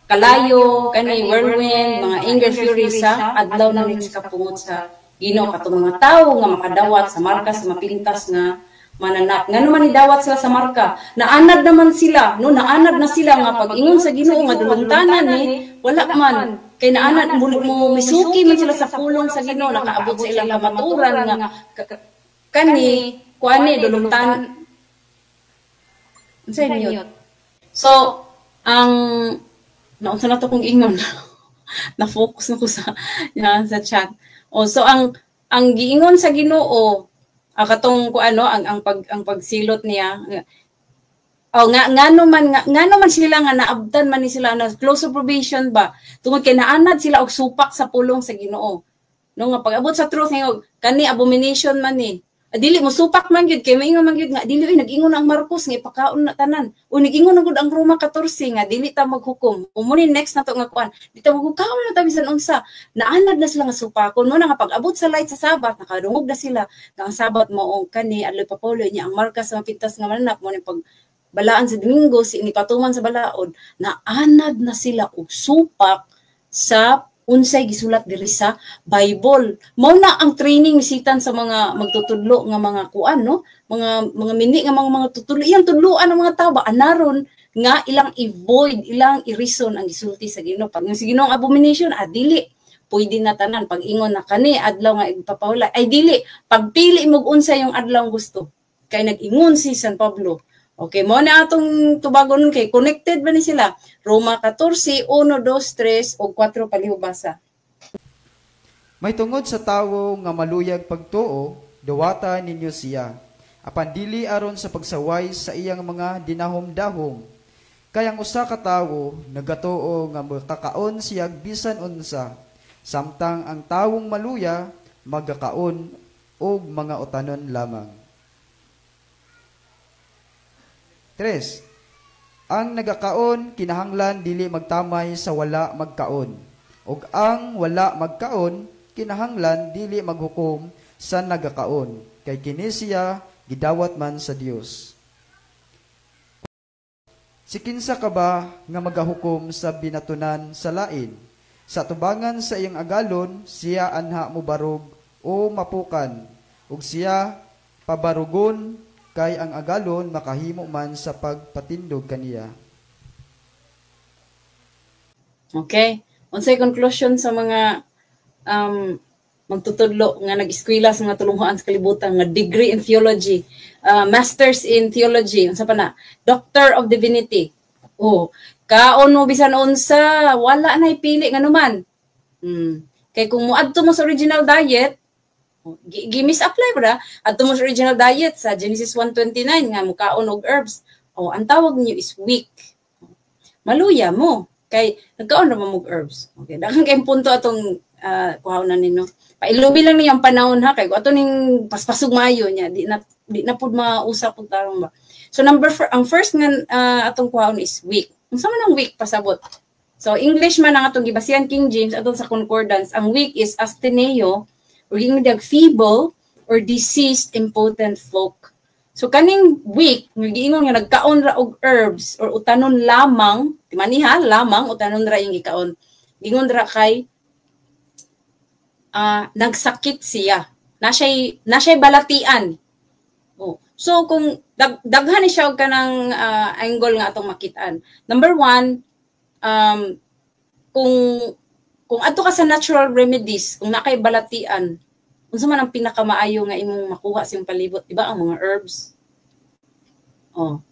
kalayo, kani whirlwind, mga anger fury sa adlaw na ni kapungot sa Ginoo, katong mga tawo nga makadawat sa marka sa mapintas nga mananap. Ngano man idawat sila sa marka? Naanad naman sila, no? Naanad na sila nga pag-ingon sa Ginoo nga dulungtanan ni, wala man. Kay naanad mo, mo misuki man sila sa pulong sa Ginoo, nakaabot sa ilang kamaturan nga kani kuani dulungtan. Unsay mute? So, ang naunsa na to kong ingon? Na-focus na ko sa yan, sa chat. O so ang giingon sa Ginoo, katong ko ano ang pagsilot niya. O nga ngano man sila nga naabdan man ni sila na close of probation ba, tungod kay naanad sila og supak sa pulong sa Ginoo. No, nga pag-abot sa truth nga kani abomination man ni. Dili mo supak man gyud kay maingon man gyud nga dili oy nag-ingon ang Marcos nga ipakaon na tanan. O nag-ingon na gud ang Roma 14 nga dili ta maghukom. O mo ni next na to nga kuan. Di ta maghukom na ta bisan unsa. Naanad na sila nga supakon mo na nga pag-abot sa light sa Sabat nakadungog na sila nga ang Sabat mao kani adlaw papulo niya ang marka sa mapintas nga mananap mo ni pag balaan sa Domingo si inipatuman sa balaod, naanad na sila og supak sa unsay gisulat diri sa Bible. Mao na ang training misitan sa mga magtutudlo nga mga kuan, no? Mga mini nga mga tutudlo, iyang tudloan ang mga tao ba anaron nga ilang i-void, ilang i-reason ang gisulti sa Ginoo. Pag si Ginoo ang abomination, dili pwede na tanan. Pag ingon na kani adlaw nga ipapahulay, ay dili, pagpili mo unsay yung adlaw gusto. Kay nag-ingon si San Pablo. Okay, mo na atong tubagon kay connected ba ni sila? Roma 14, 1, 2, 3 ug 4 palihubasa. May tungod sa tawo nga maluyag pagtuo, duwata ninyo siya. Apan dili aron sa pagsaway sa iyang mga dinahom-dahom. Kay ang usa ka tawo nagatuo nga makakaon siya bisan unsa, samtang ang tawong maluya magakaon og mga utanon lamang. 3. Ang nagakaon kinahanglan dili magtamay sa wala magkaon, ug ang wala magkaon kinahanglan dili maghukom sa nagakaon, kay kini siya gidawat man sa Dios. Si kinsa ka ba nga magahukom sa binatunan sa lain? Sa tubangan sa iyang agalon siya anha mobarog o mapukan, ug siya pabarugon kay ang agalon makahimo man sa pagpatindog kaniya. Okay. Unsay conclusion sa mga magtutudlo nga nag-eskwela sa mga tulunghaan sa kalibutan nga degree in theology, masters in theology, unsa pa na, doctor of divinity. Oh, kaon mo bisan unsa, wala na ipili nganuman. Kay kung moadto mo sa original diet, gi-misapply ba adto mo sa original diet sa Genesis 1:29 nga mukaon og herbs. Oh, ang tawag niyo is weak. Maluya mo kay nagkaon ra man og herbs. Okay, daghan kay punto atong kuhaon na ninyo. Pailubi lang niyo ang panahon ha kay ato ning paspasug maayo niya di na pud mausap og tarong ba. So number 4, ang first nga atong kuhaon is weak. Unsa man ang weak pasabot? So English man ang atong gibasihan King James atong sa concordance, ang weak is asteneo or yung feeble or diseased impotent folk. So kaning weak, giingon nga nagkaon ra og herbs or utanon lamang, timani ha, lamang utanon ra yung gikaon. Giingon ra kay nagsakit siya. Na siya'y balatian. Oh. So kung daghan ni siya og kanang angle nga atong makitaan. Number 1, kung adto ka sa natural remedies, kung nakay balatian, unsa man ang pinakamaayo nga imong makuha sa imong palibot, di ba ang mga herbs? Oh.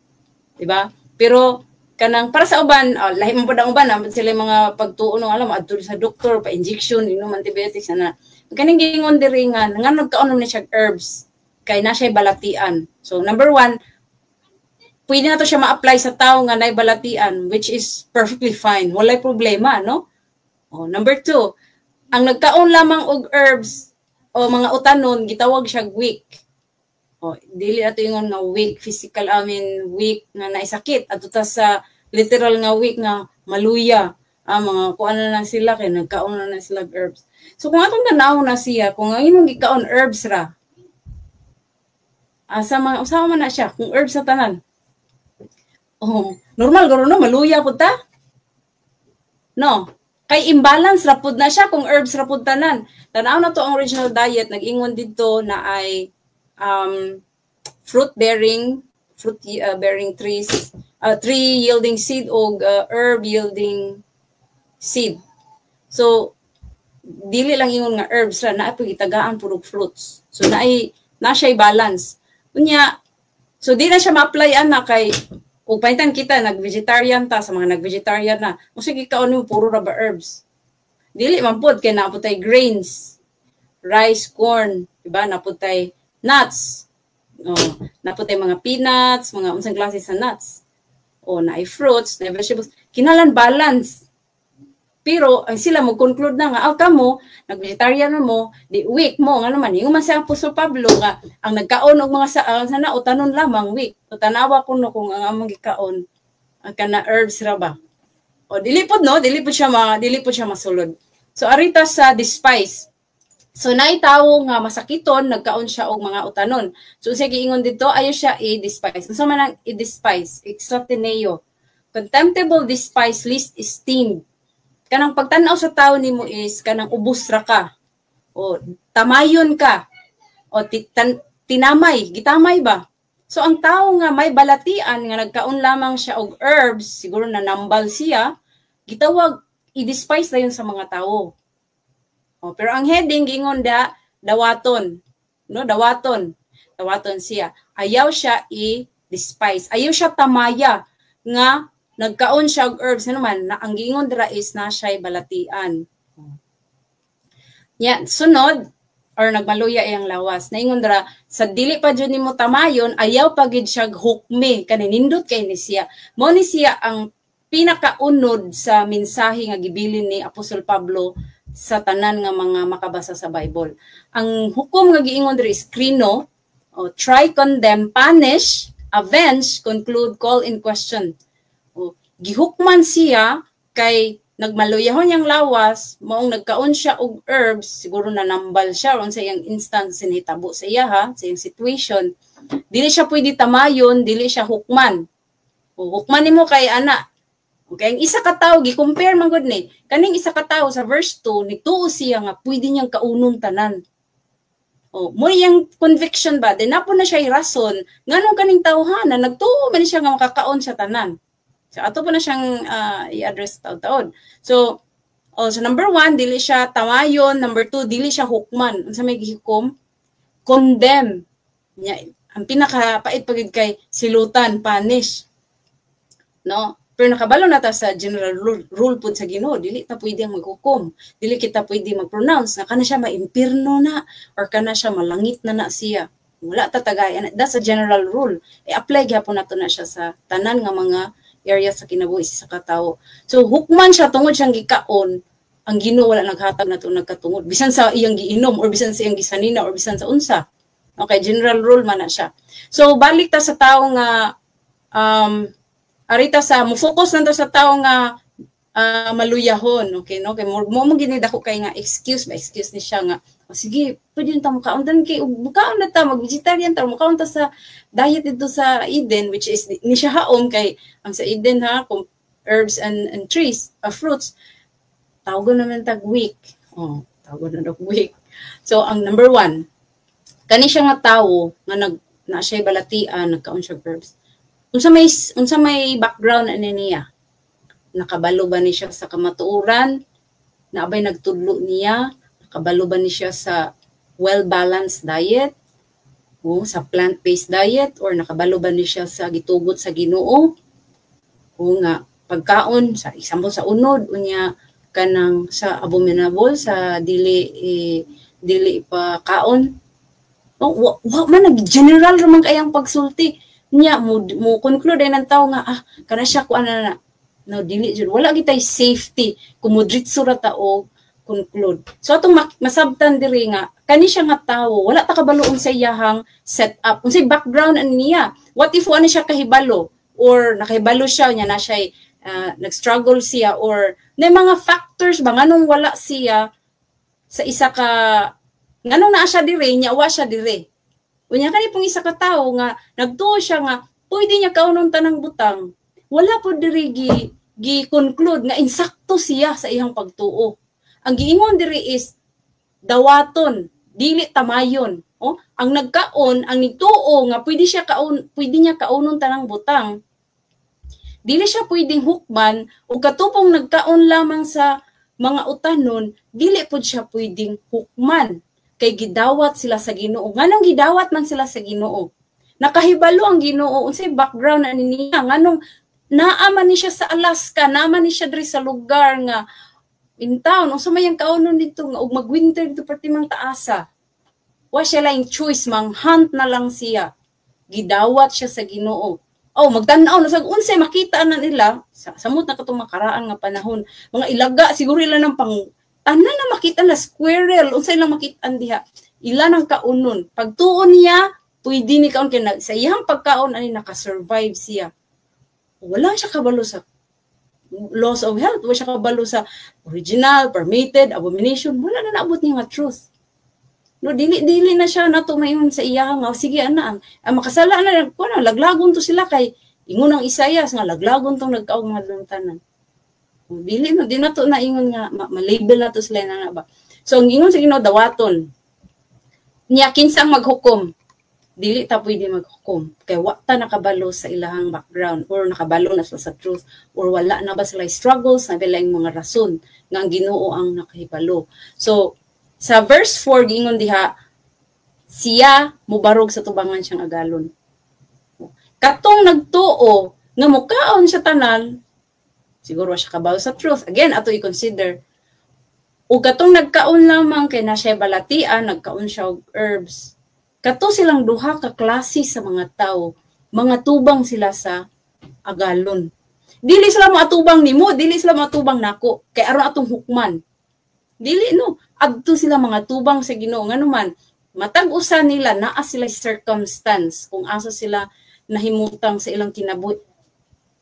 Di ba? Pero kanang para sa uban, lahi man pud ang uban, ambot sila yung mga pagtuon ng alam adto sa doktor pa injection, inom antibiotics ana. Kaning giingon diri nga nagkaon man siya herbs kay na siya balatian. So number 1, pwede na to siya ma-apply sa tao nga nay balatian, which is perfectly fine. Walay problema, no? Oh, number two, ang nagkaon lamang og herbs o mga utanon, gitawag siya weak. O, dili ato ingon nga weak physical, I mean weak nga naisakit. Ato ta sa literal nga weak nga maluya. Ah, mga kuan na lang sila kay nagkaon na lang sila herbs. So kung atong tanaw na siya, kung ang imong gikaon herbs ra, asa man usaha man na siya kung herbs sa tanan. Oh, normal guro no, maluya pud ta. No. Kay imbalance ra pud na siya kung herbs ra pud tanan. Tanaw na to ang original diet, nag-ingon didto na ay fruit bearing fruit bearing trees, tree yielding seed og herb yielding seed. So dili lang ingon nga herbs ra, naa pud gitagaan pud og fruits. So naay na siya balance. Unya, so di na siya ma-apply ana kay ug pangitan kita nag-vegetarian ta, sa mga nag-vegetarian na, mo sige kaon mo puro ra ba herbs. Dili man pud kay naa pud tay grains, rice, corn, diba? Naa pud tay nuts. Oh, naa pud tay mga peanuts, mga unsang klase sa nuts. O naay fruits, naay vegetables. Kinahanglan balance. Pero ang sila mo conclude na nga, oh, kamo nag-vegetarian mo, di weak mo. Nga naman ingon man si Apostol Pablo nga ang nagkaon og mga sa sana utanon lamang weak. O tanawa kuno kung ang among gikaon ang kana herbs ra ba. O dili pod no, dili pod siya masulod. So arita sa despise. So naay tawo nga masakiton, nagkaon siya og mga utanon. So unsay giingon dito, ayo siya i-despise. Unsa man ang i-despise? Extrateneo. Contemptible, despise, least esteemed. Kanang pagtan-aw sa tao nimo is kanang ubos ra ka. O tamayon ka. O tinamay, gitamay ba? So ang tao nga may balatian nga nagkaon lamang siya og herbs, siguro na nambal siya, gitawag i-despise na yun sa mga tao. O, pero ang heading giingon da dawaton. No, dawaton. Dawaton siya. Ayaw siya i-despise. Ayaw siya tamaya nga nagkaon siya og herbs, ano man na ang giingon dira is na siya'y balatian. Ya, sunod or nagmaluya iyang lawas. Naingon dira sa dili pa jud nimo tamayon, ayaw pa gid siya hukmi, kani nindot kay ni siya. Mo ni siya ang pinakaunod sa mensahe nga gibilin ni Apostol Pablo sa tanan nga mga makabasa sa Bible. Ang hukom nga giingon diri is krino, o try, condemn, punish, avenge, conclude, call in question. O, gihukman siya kay nagmaluyahon niyang lawas, maong nagkaon siya og herbs, siguro na nambal siya or sa iyang instance sinhitabo sa iya ha, sa iyang situation. Dili siya pwede tamayon, dili siya hukman. O, hukman nimo kay ana. Okay, ang isa ka tawo gi-compare man gud ni. Kaning isa ka tawo sa verse 2, nigtuo siya nga pwede niyang kaunon tanan. O, mo iyang conviction ba? Then napo na siya rason nganong kaning tawhana nagtuo man siya nga makakaon siya tanan. So ato po na siyang i-address taud-taod. So, oh, so number 1, dili siya tamayon. Number 2, dili siya hukman. Unsa may gihukom? Condemn. Nya, ang pinakapait pagid kay silutan, punish. No? Pero nakabalo na ta sa general rule pud sa Ginoo, dili ta pwede ang maghukom. Dili kita pwede mag-pronounce na kana siya maimpirno na or kana siya malangit na na siya. Wala ta tagay. That's a general rule. I-apply gyapon nato na siya sa tanan nga mga area sa kinabuhi sa katawo. So hukman siya tungod siyang gikaon, ang Ginoo wala naghatag nato nagkatungod bisan sa iyang giinom or bisan sa iyang gisanina or bisan sa unsa. Okay, general rule man na siya. So balik ta sa tawo nga arita sa mo focus nanto sa tawo nga maluyahon, okay no, kay mo mo gini dako kay nga excuse ba, excuse ni siya nga, oh, sige pwede ta mukaon dan kay mukaon na ta, mag vegetarian ta, mukaon ta sa diet dito sa Eden, which is ni siya haom kay ang sa Eden ha kung herbs and trees, fruits, tawagon naman tag weak. Oh, tawagon na weak. So ang number 1, kani siya nga tawo nga nag na siya balatian, nagkaon siya herbs, unsa may background ani niya? Nakabalo ba ni siya sa kamatuoran? Naabay nagtudlo niya? Nakabalo ba ni siya sa well-balanced diet? O sa plant-based diet? Or nakabalo ba ni siya sa gitugot sa Ginoo? O nga pagkaon sa example sa unod, unya kanang sa abominable, sa dili eh, dili pa kaon. O, wa man nag general ra man kayang pagsulti niya, mo conclude ay ng tao nga kana siya kuan na na. No, dili jud, wala gitay safety kung modritso ra ta og conclude. So atong masabtan diri nga kani siya nga tawo, wala ta kabalo sa iyahang set up, unsay background ani niya. What if wa siya kahibalo or nakahibalo siya nya na siya nag-struggle siya or na mga factors ba nganong wala siya sa isa ka, nganong naa siya dire nya wa siya dire. Unya kani pong isa ka tawo nga nagtuo siya nga pwede niya kaunon tanang butang, wala po diri gi conclude nga insakto siya sa iyang pagtuo. Ang giingon diri is dawaton, dili tamayon. Oh, ang nagkaon, ang nituo nga pwede siya kaon, pwede niya kaunon tanang butang, dili siya pwedeng hukman, o katupong nagkaon lamang sa mga utanon, dili pud siya pwedeng hukman kay gidawat sila sa Ginoo. Nganong gidawat man sila sa Ginoo? Nakahibalo ang Ginoo unsay background ani niya, nganong naa man ni siya sa Alaska, naa man ni siya diri sa lugar nga in town, unsa may ang kaunon dito nga ug magwinter dito perti mang taasa. Wa siya laing choice, mang-hunt na lang siya. Gidawat siya sa Ginoo. Oh, magtan-aw na sa unsay makita na nila sa samot na katong makaraan nga panahon, mga ilaga siguro ila ng pang tanan na makita na squirrel, unsay lang makita diha ila nang kaunon. Pagtuon niya pwede ni kaon kay sa iyang pagkaon ani naka-survive siya. Wala siya kabalo sa laws of health, wala siya kabalo sa original, permitted, abomination, wala na naabot niya nga truth. No, dili dili na siya nato mayon sa iya nga sige ana ang makasala na kuno, laglagon to sila kay ingon ang Isayas nga laglagon tong nagkaog mga tanan. Dili no, di na to na ingon nga ma-label na to sila na ba. So ang ingon sa Ginoo, dawaton. Niya kinsang maghukom? Dili ta pwede maghukom kay wa ta nakabalo sa ilahang background or nakabalo na sila sa truth or wala na ba sila struggles na bilang mga rason nga ang Ginoo ang nakahibalo. So sa verse 4, giingon diha, siya mubarog sa tubangan siyang agalon. Katong nagtuo nga mukaon siya tanan, siguro siya kabalo sa truth. Again, ato i-consider. O katong nagkaon lamang kay na siya balatian, nagkaon siya og herbs. Kato silang duha ka klase sa mga tao, mga tubang sila sa agalon. Dili sila moatubang nimo, dili sila moatubang nako, kay aron atong hukman. Dili no, adto sila mga tubang sa Ginoo, nganuman matag usa nila naa sila circumstance kung asa sila nahimutang sa ilang kinabuhi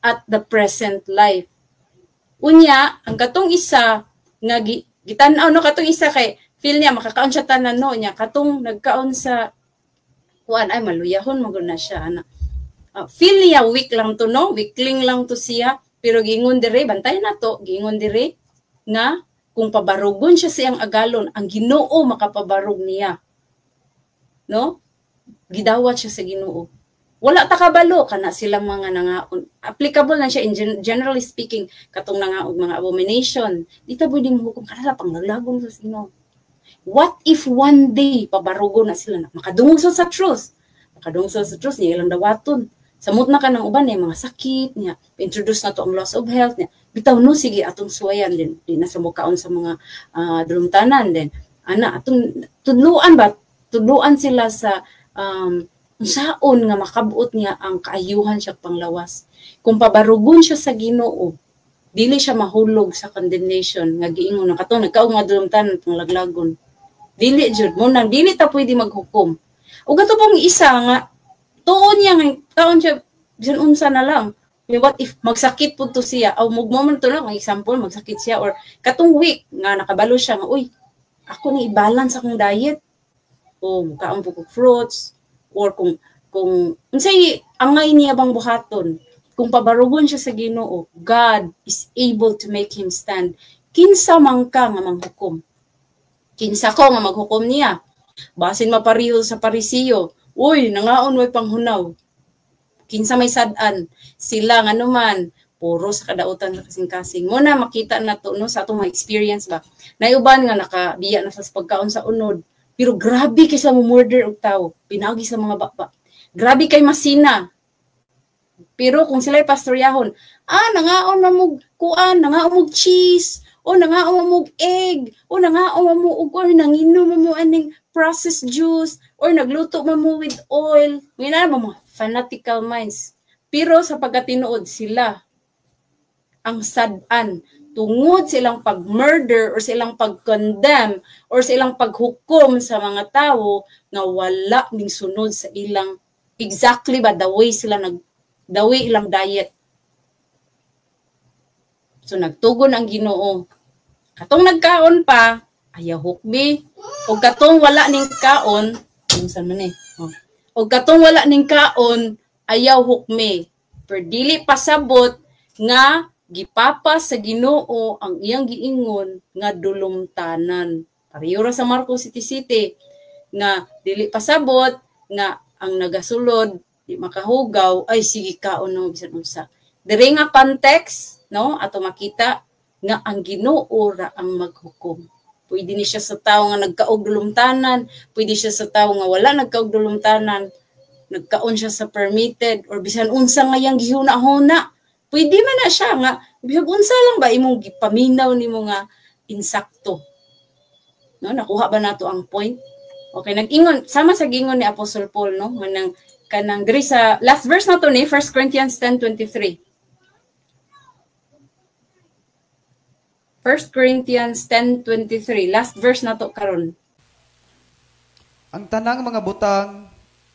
at the present life. Unya, ang katong isa nga gitan-aw no, katong isa kay feel niya makakaon siya tanan no, niya katong nagkaon sa kuan ay maluyahon man na siya ana. Feel niya weak lang to no, weakling lang to siya, pero giingon dire, bantay na to, giingon dire nga kung pabarugon siya sa iyang agalon, ang Ginoo makapabarog niya. No? Gidawat siya sa Ginoo. Wala ta kabalo kana silang mga nangaon. Applicable na siya in generally speaking katong nangaog mga abomination. Di ta pwedeng hukom kana pang laglagon sa Ginoo. What if one day pabarugo na sila na makadungog sa truth? Makadungog sa truth niya ilang dawaton. Samot na ka ng uban niya, mga sakit niya, introduce na to ang loss of health niya. Bitaw no, sige atong suwayan din, di na sa mukaon sa mga dulumtanan din. Ana atong tudluan ba? Tudluan sila sa unsaon nga makabuot niya ang kaayuhan siya panglawas. Kung pabarugon siya sa Ginoo, dili siya mahulog sa condemnation nga giingon na katong nagkaong nga dulumtanan pang laglagon. Dili jud mo nang dili ta pwede maghukom. Ug ato pong isa nga tuon niya nga taon siya bisan unsa na lang. What if magsakit pud to siya? Aw mugmo man to lang example, magsakit siya or katong week nga nakabalo siya nga uy, ako ni i-balance akong diet. O mukaon po kog fruits or kung unsay angay niya bang buhaton, kung pabarugon siya sa Ginoo, God is able to make him stand. Kinsa man ka nga manghukom? Kinsa ko nga maghukom niya? Basin mapariho sa Parisiyo. Uy, nangaon way panghunaw. Kinsa may sad-an? Sila nga naman, puro sa kadautan sa kasing-kasing. Muna makita na to no sa atong mga experience ba. Naiuban nga nakabiya na sa pagkaon sa unod. Pero grabe kay sa mo murder og tawo, pinaagi sa mga baba. Grabe kay masina. Pero kung sila'y pastoryahon, nangaon na mo kuan, nangaon mo cheese, o nangaon mo egg, o nangaon mo og or nanginom mo aning processed juice, or nagluto man mo with oil. Ngayon na mga fanatical minds. Pero sa pagkatinuod sila, ang sad-an tungod sa ilang pag-murder or sa ilang pag-condemn or sa ilang paghukom sa mga tawo nga wala ning sunod sa ilang exactly ba the way sila nag the way ilang diet. So nagtugon ang Ginoo. Katong nagkaon pa, ayaw hukbi. O katong wala ning kaon, unsa man eh. Oh. O katong wala ning kaon, ayaw hukmi. Pero dili pasabot nga gipapas sa Ginoo ang iyang giingon nga dulumtanan. Pareho ra sa Marcos City City nga dili pasabot nga ang nagasulod di makahugaw, ay sige kaon no bisan unsa. Diri nga context, no, ato makita nga ang Ginoo ra ang maghukom. Pwede ni siya sa tawo nga nagkaog dulumtanan, pwede siya sa tawo nga wala nagkaog dulumtanan, nagkaon siya sa permitted or bisan unsa nga iyang gihuna-huna. Pwede man na siya nga bisag unsa lang ba imong gipaminaw nimo nga insakto. No, nakuha ba nato ang point? Okay, nag-ingon sama sa gingon ni Apostle Paul, no, manang kanang diri sa last verse nato ni 1 Corinthians 10:23. 1 Corinthians 10:23, last verse nato karon. Ang tanang mga butang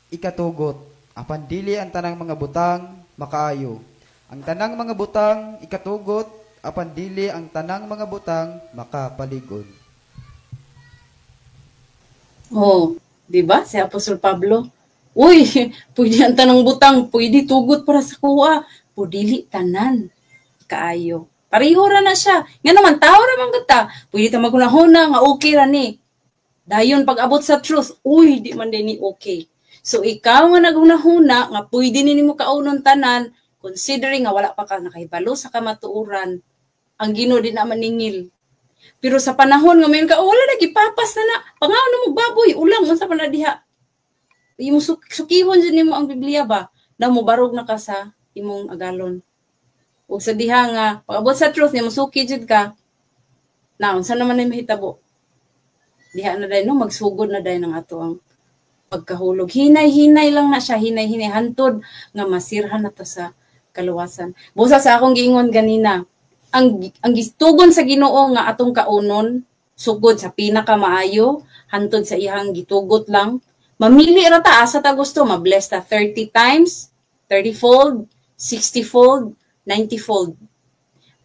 ikatugot, apan dili ang tanang mga butang makaayo. Ang tanang mga butang ikatugot, apan dili ang tanang mga butang makapalig-on. Oh, di ba? Si Apostol Pablo. Uy, pwede ang tanang butang, pwede tugot para sa kuha. Pudili tanan kaayo. Pareho ra na siya. Nga naman, tao ra man gud ta. Pwede ta maghunahuna nga okay ra ni. Dayon pag abot sa truth, uy, di man din ni okay. So ikaw nga naghunahuna nga pwede ni nimo kaunon tanan, considering nga wala pa ka nakahibalo sa kamatuoran, ang Ginoo di na maningil. Pero sa panahon nga mayon ka, oh, wala na gipapas na na. Pangaon na mo baboy, ulang unsa pa na diha. Imo sukihon jud nimo ang Biblia ba? Na mobarog na ka sa imong agalon. Ug sa diha nga pag-abot sa truth nimo suki jud ka. Na unsa naman ay mahitabo? Diha na day no, magsugod na day ng ato ang pagkahulog. Hinay-hinay lang na siya, hinay-hinay hantod nga masirhan na ta sa kaluwasan. Busa sa akong giingon ganina, ang gitugon sa Ginoo nga atong kaunon sugod sa pinakamaayo hantod sa iyang gitugot lang. Mamili ra ta asa ta gusto, ma-bless ta 30 times, 30-fold, 60-fold, 90-fold.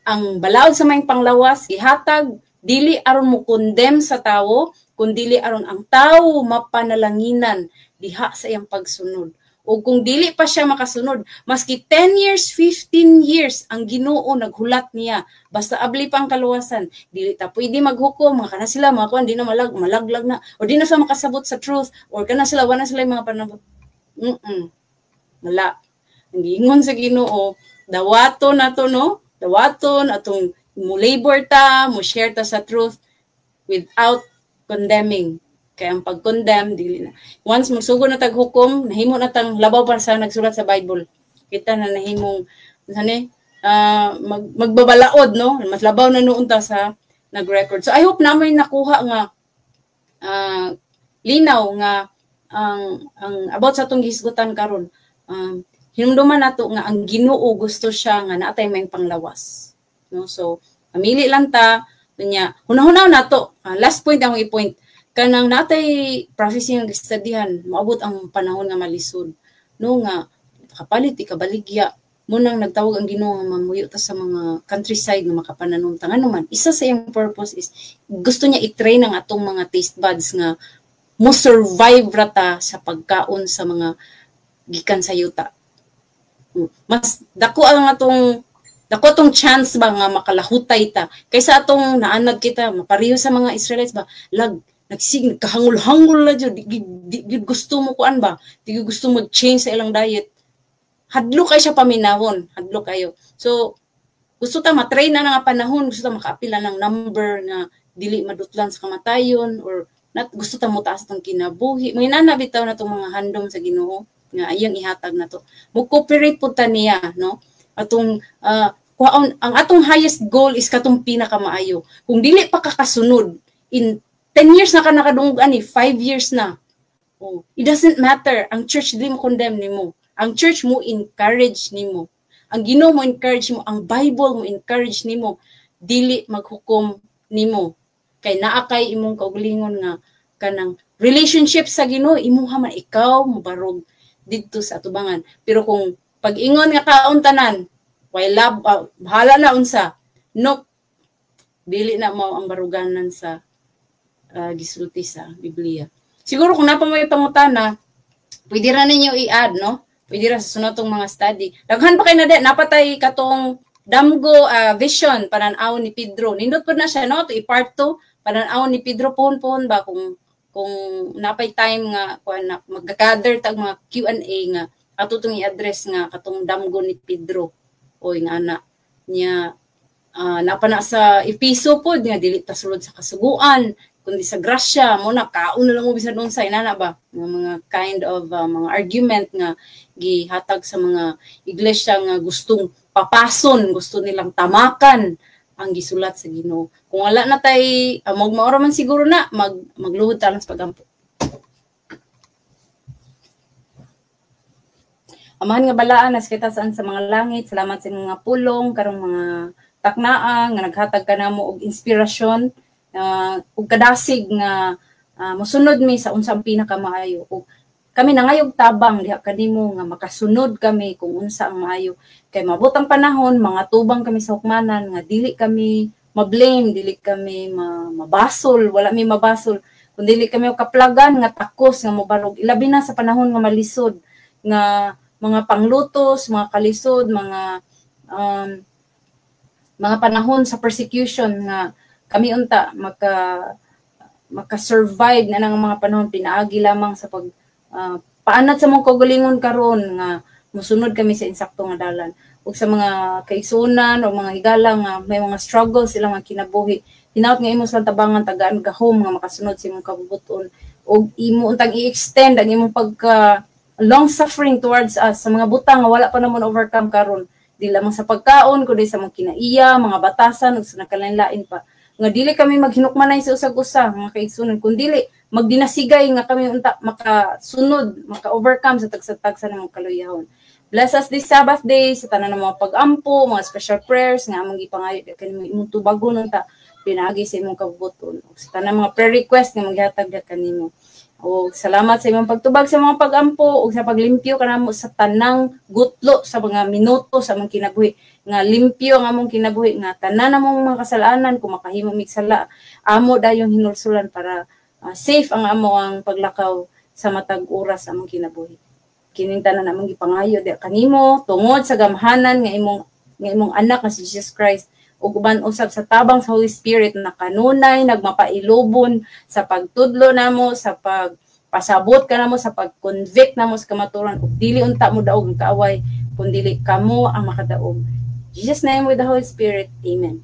Ang balaod sa maayong panglawas gihatag dili aron mo condemn sa tawo, kun dili aron ang tawo mapanalanginan diha sa iyang pagsunod. O kung dili pa siya makasunod, maski 10 years, 15 years, ang Ginoo naghulat niya. Basta abli pa ang kaluwasan. Dili ta pwede maghukom, mga kana sila, mga kuan, di na malaglag na, o di na sila makasabot sa truth, or kana sila, wala sila yung mga panabot. Wala. Ang giingon sa Ginoo, dawaton nato, no? Dawaton, atong mo labor ta, mo share ta sa truth without condemning. Kaya ang pag-condemn, dili na. Once magsugod na tag hukom, nahimo na tang labaw para sa nagsulat sa Bible. Kita na nahimong magbabalaod, no? Mas labaw na noon ta sa nag-record. So I hope na may nakuha nga linaw nga ang about sa atong gihisgutan karon. Hinumduman nato nga ang Ginoo gusto siya nga naatay may panglawas, no? So mamili lang ta unya hunahuna nato. Last point akong i-point, kanang natay prophecy nga gistadihan, moabot ang panahon nga malisod, no, nga kapalit ikabaligya munang nagtawag ang Ginoo nga mamuyo ta sa mga countryside nga makapananom ta. Ngano man, isa sa iyang purpose is gusto niya i-train ang atong mga taste buds nga mo survive ra ta sa pagkaon sa mga gikan sa yuta. Mas dako ang atong dako tong chance ba nga makalahutay ta kaysa atong naanad kita mapareho sa mga Israelites ba, lag nagsig kahangol-hangol na jud, di gusto mo kuan ba, di gusto mo change sa ilang diet. Hadlo kay siya paminawon, hadlo kayo. So gusto ta matrain na nga panahon, gusto ta makaapila ng number nga dili madutlan sa kamatayon, or not gusto ta mo taas tong kinabuhi. Mga bitaw na tong mga handom sa Ginoo nga iyang ihatag na to. Mo cooperate pud ta niya, no? Atong kuhaon ang atong highest goal is katong pinakamaayo. Kung dili pa kakasunod in 10 years na ka nakadungog ani, 5 years na. Oh, it doesn't matter. Ang church dili mo condemn nimo. Ang church mo encourage nimo. Ang Ginoo mo encourage mo, ang Bible mo encourage nimo, dili maghukom nimo. Kay naa kay imong kaugalingon nga kanang relationship sa Ginoo, imuha man ikaw mobarog didto sa atubangan. Pero kung pag-ingon nga kaon tanan, way love, bahala na unsa. No, dili na mao ang baruganan sa gisulti sa Biblia. Siguro kung napa may pangutana, pwede ra ninyo i-add, no? Pwede ra sa sunod tong mga study. Daghan pa kay na di, napatay katong damgo vision panan-aw ni Pedro. Nindot pud na siya, no? To i-part 2 panan-aw ni Pedro pohon-pohon ba kung napay time nga kuan na mag-gather tag mga Q&A nga ato tong i-address nga katong damgo ni Pedro oy nga ana niya napa na sa Episo pod nga dili ta sulod sa kasuguan kundi sa grasya mo na kaon na lang mo bisan unsa inana ba nga mga kind of mga argument nga gihatag sa mga iglesia nga gustong papason, gusto nilang tamakan ang gisulat sa Ginoo. Kung wala na tay magmaora man siguro na magluhod ta lang sa pagampo. Amahan nga balaan nas kita saan sa mga langit, salamat sa mga pulong karong mga taknaa nga naghatag ka namo og inspirasyon ug kadasig nga mosunod mi sa unsang pinakamaayo. Ug kami nangayog tabang diha kanimo nga makasunod kami kung unsa ang maayo. Kay mabot ang panahon, mga tubang kami sa hukmanan nga dili kami ma-blame, dili kami mabasol, wala mi mabasol. Kun dili kami kaplagan nga takos nga mobarog, ilabi na sa panahon nga malisod nga mga panglutos, mga kalisod, mga mga panahon sa persecution nga kami unta maka-survive na nang mga panahon pinaagi lamang sa pag paanat sa mong kaugalingon karon nga mosunod kami sa insakto nga dalan. Ug sa mga kaigsuonan o mga higala nga may mga struggles silang mga kinabuhi, hinaut nga imo silang tabangan, tagaan gahom nga makasunod sa imong kabubuton ug imo untang i-extend ang imong pagka long suffering towards us sa mga butang nga wala pa namon overcome karon, di lamang sa pagkaon kundi sa mga kinaiya, mga batasan ug sa nakalain-lain pa. Nga dili kami maghinukmanay sa usag-usa mga kaigsuonan, kun dili magdinasigay nga kami unta makasunod, maka-overcome sa tagsa-tagsa ng mga kaluyahon. Bless us this Sabbath day sa tanan ng mga pag-ampo, mga special prayers nga among gipangayo kanimo imong tubagon unta pinaagi sa imong kabubuton. Ug sa tanan mga prayer request nga maghatag kanimo. O salamat sa imong pagtubag sa mga pag-ampo ug sa paglimpyo kanamo sa tanang gutlo sa mga minuto sa among kinabuhi nga limpyo ang among kinabuhi nga tanan among mga kasalanan kung makahimo mig sala amo dayong hinulsulan para safe ang amo ang paglakaw sa matag oras among kinabuhi. Kining tanan among gipangayo di kanimo tungod sa gamhanan nga imong anak nga si Jesus Christ ug uban usab sa tabang sa Holy Spirit na kanunay nagmapailubon sa pagtudlo namo, sa pagpasabot kanamo, sa pag-convict namo sa kamatuoran ug dili unta mo daog ang kaaway kun dili kamo ang makadaog. Jesus name with the Holy Spirit. Amen.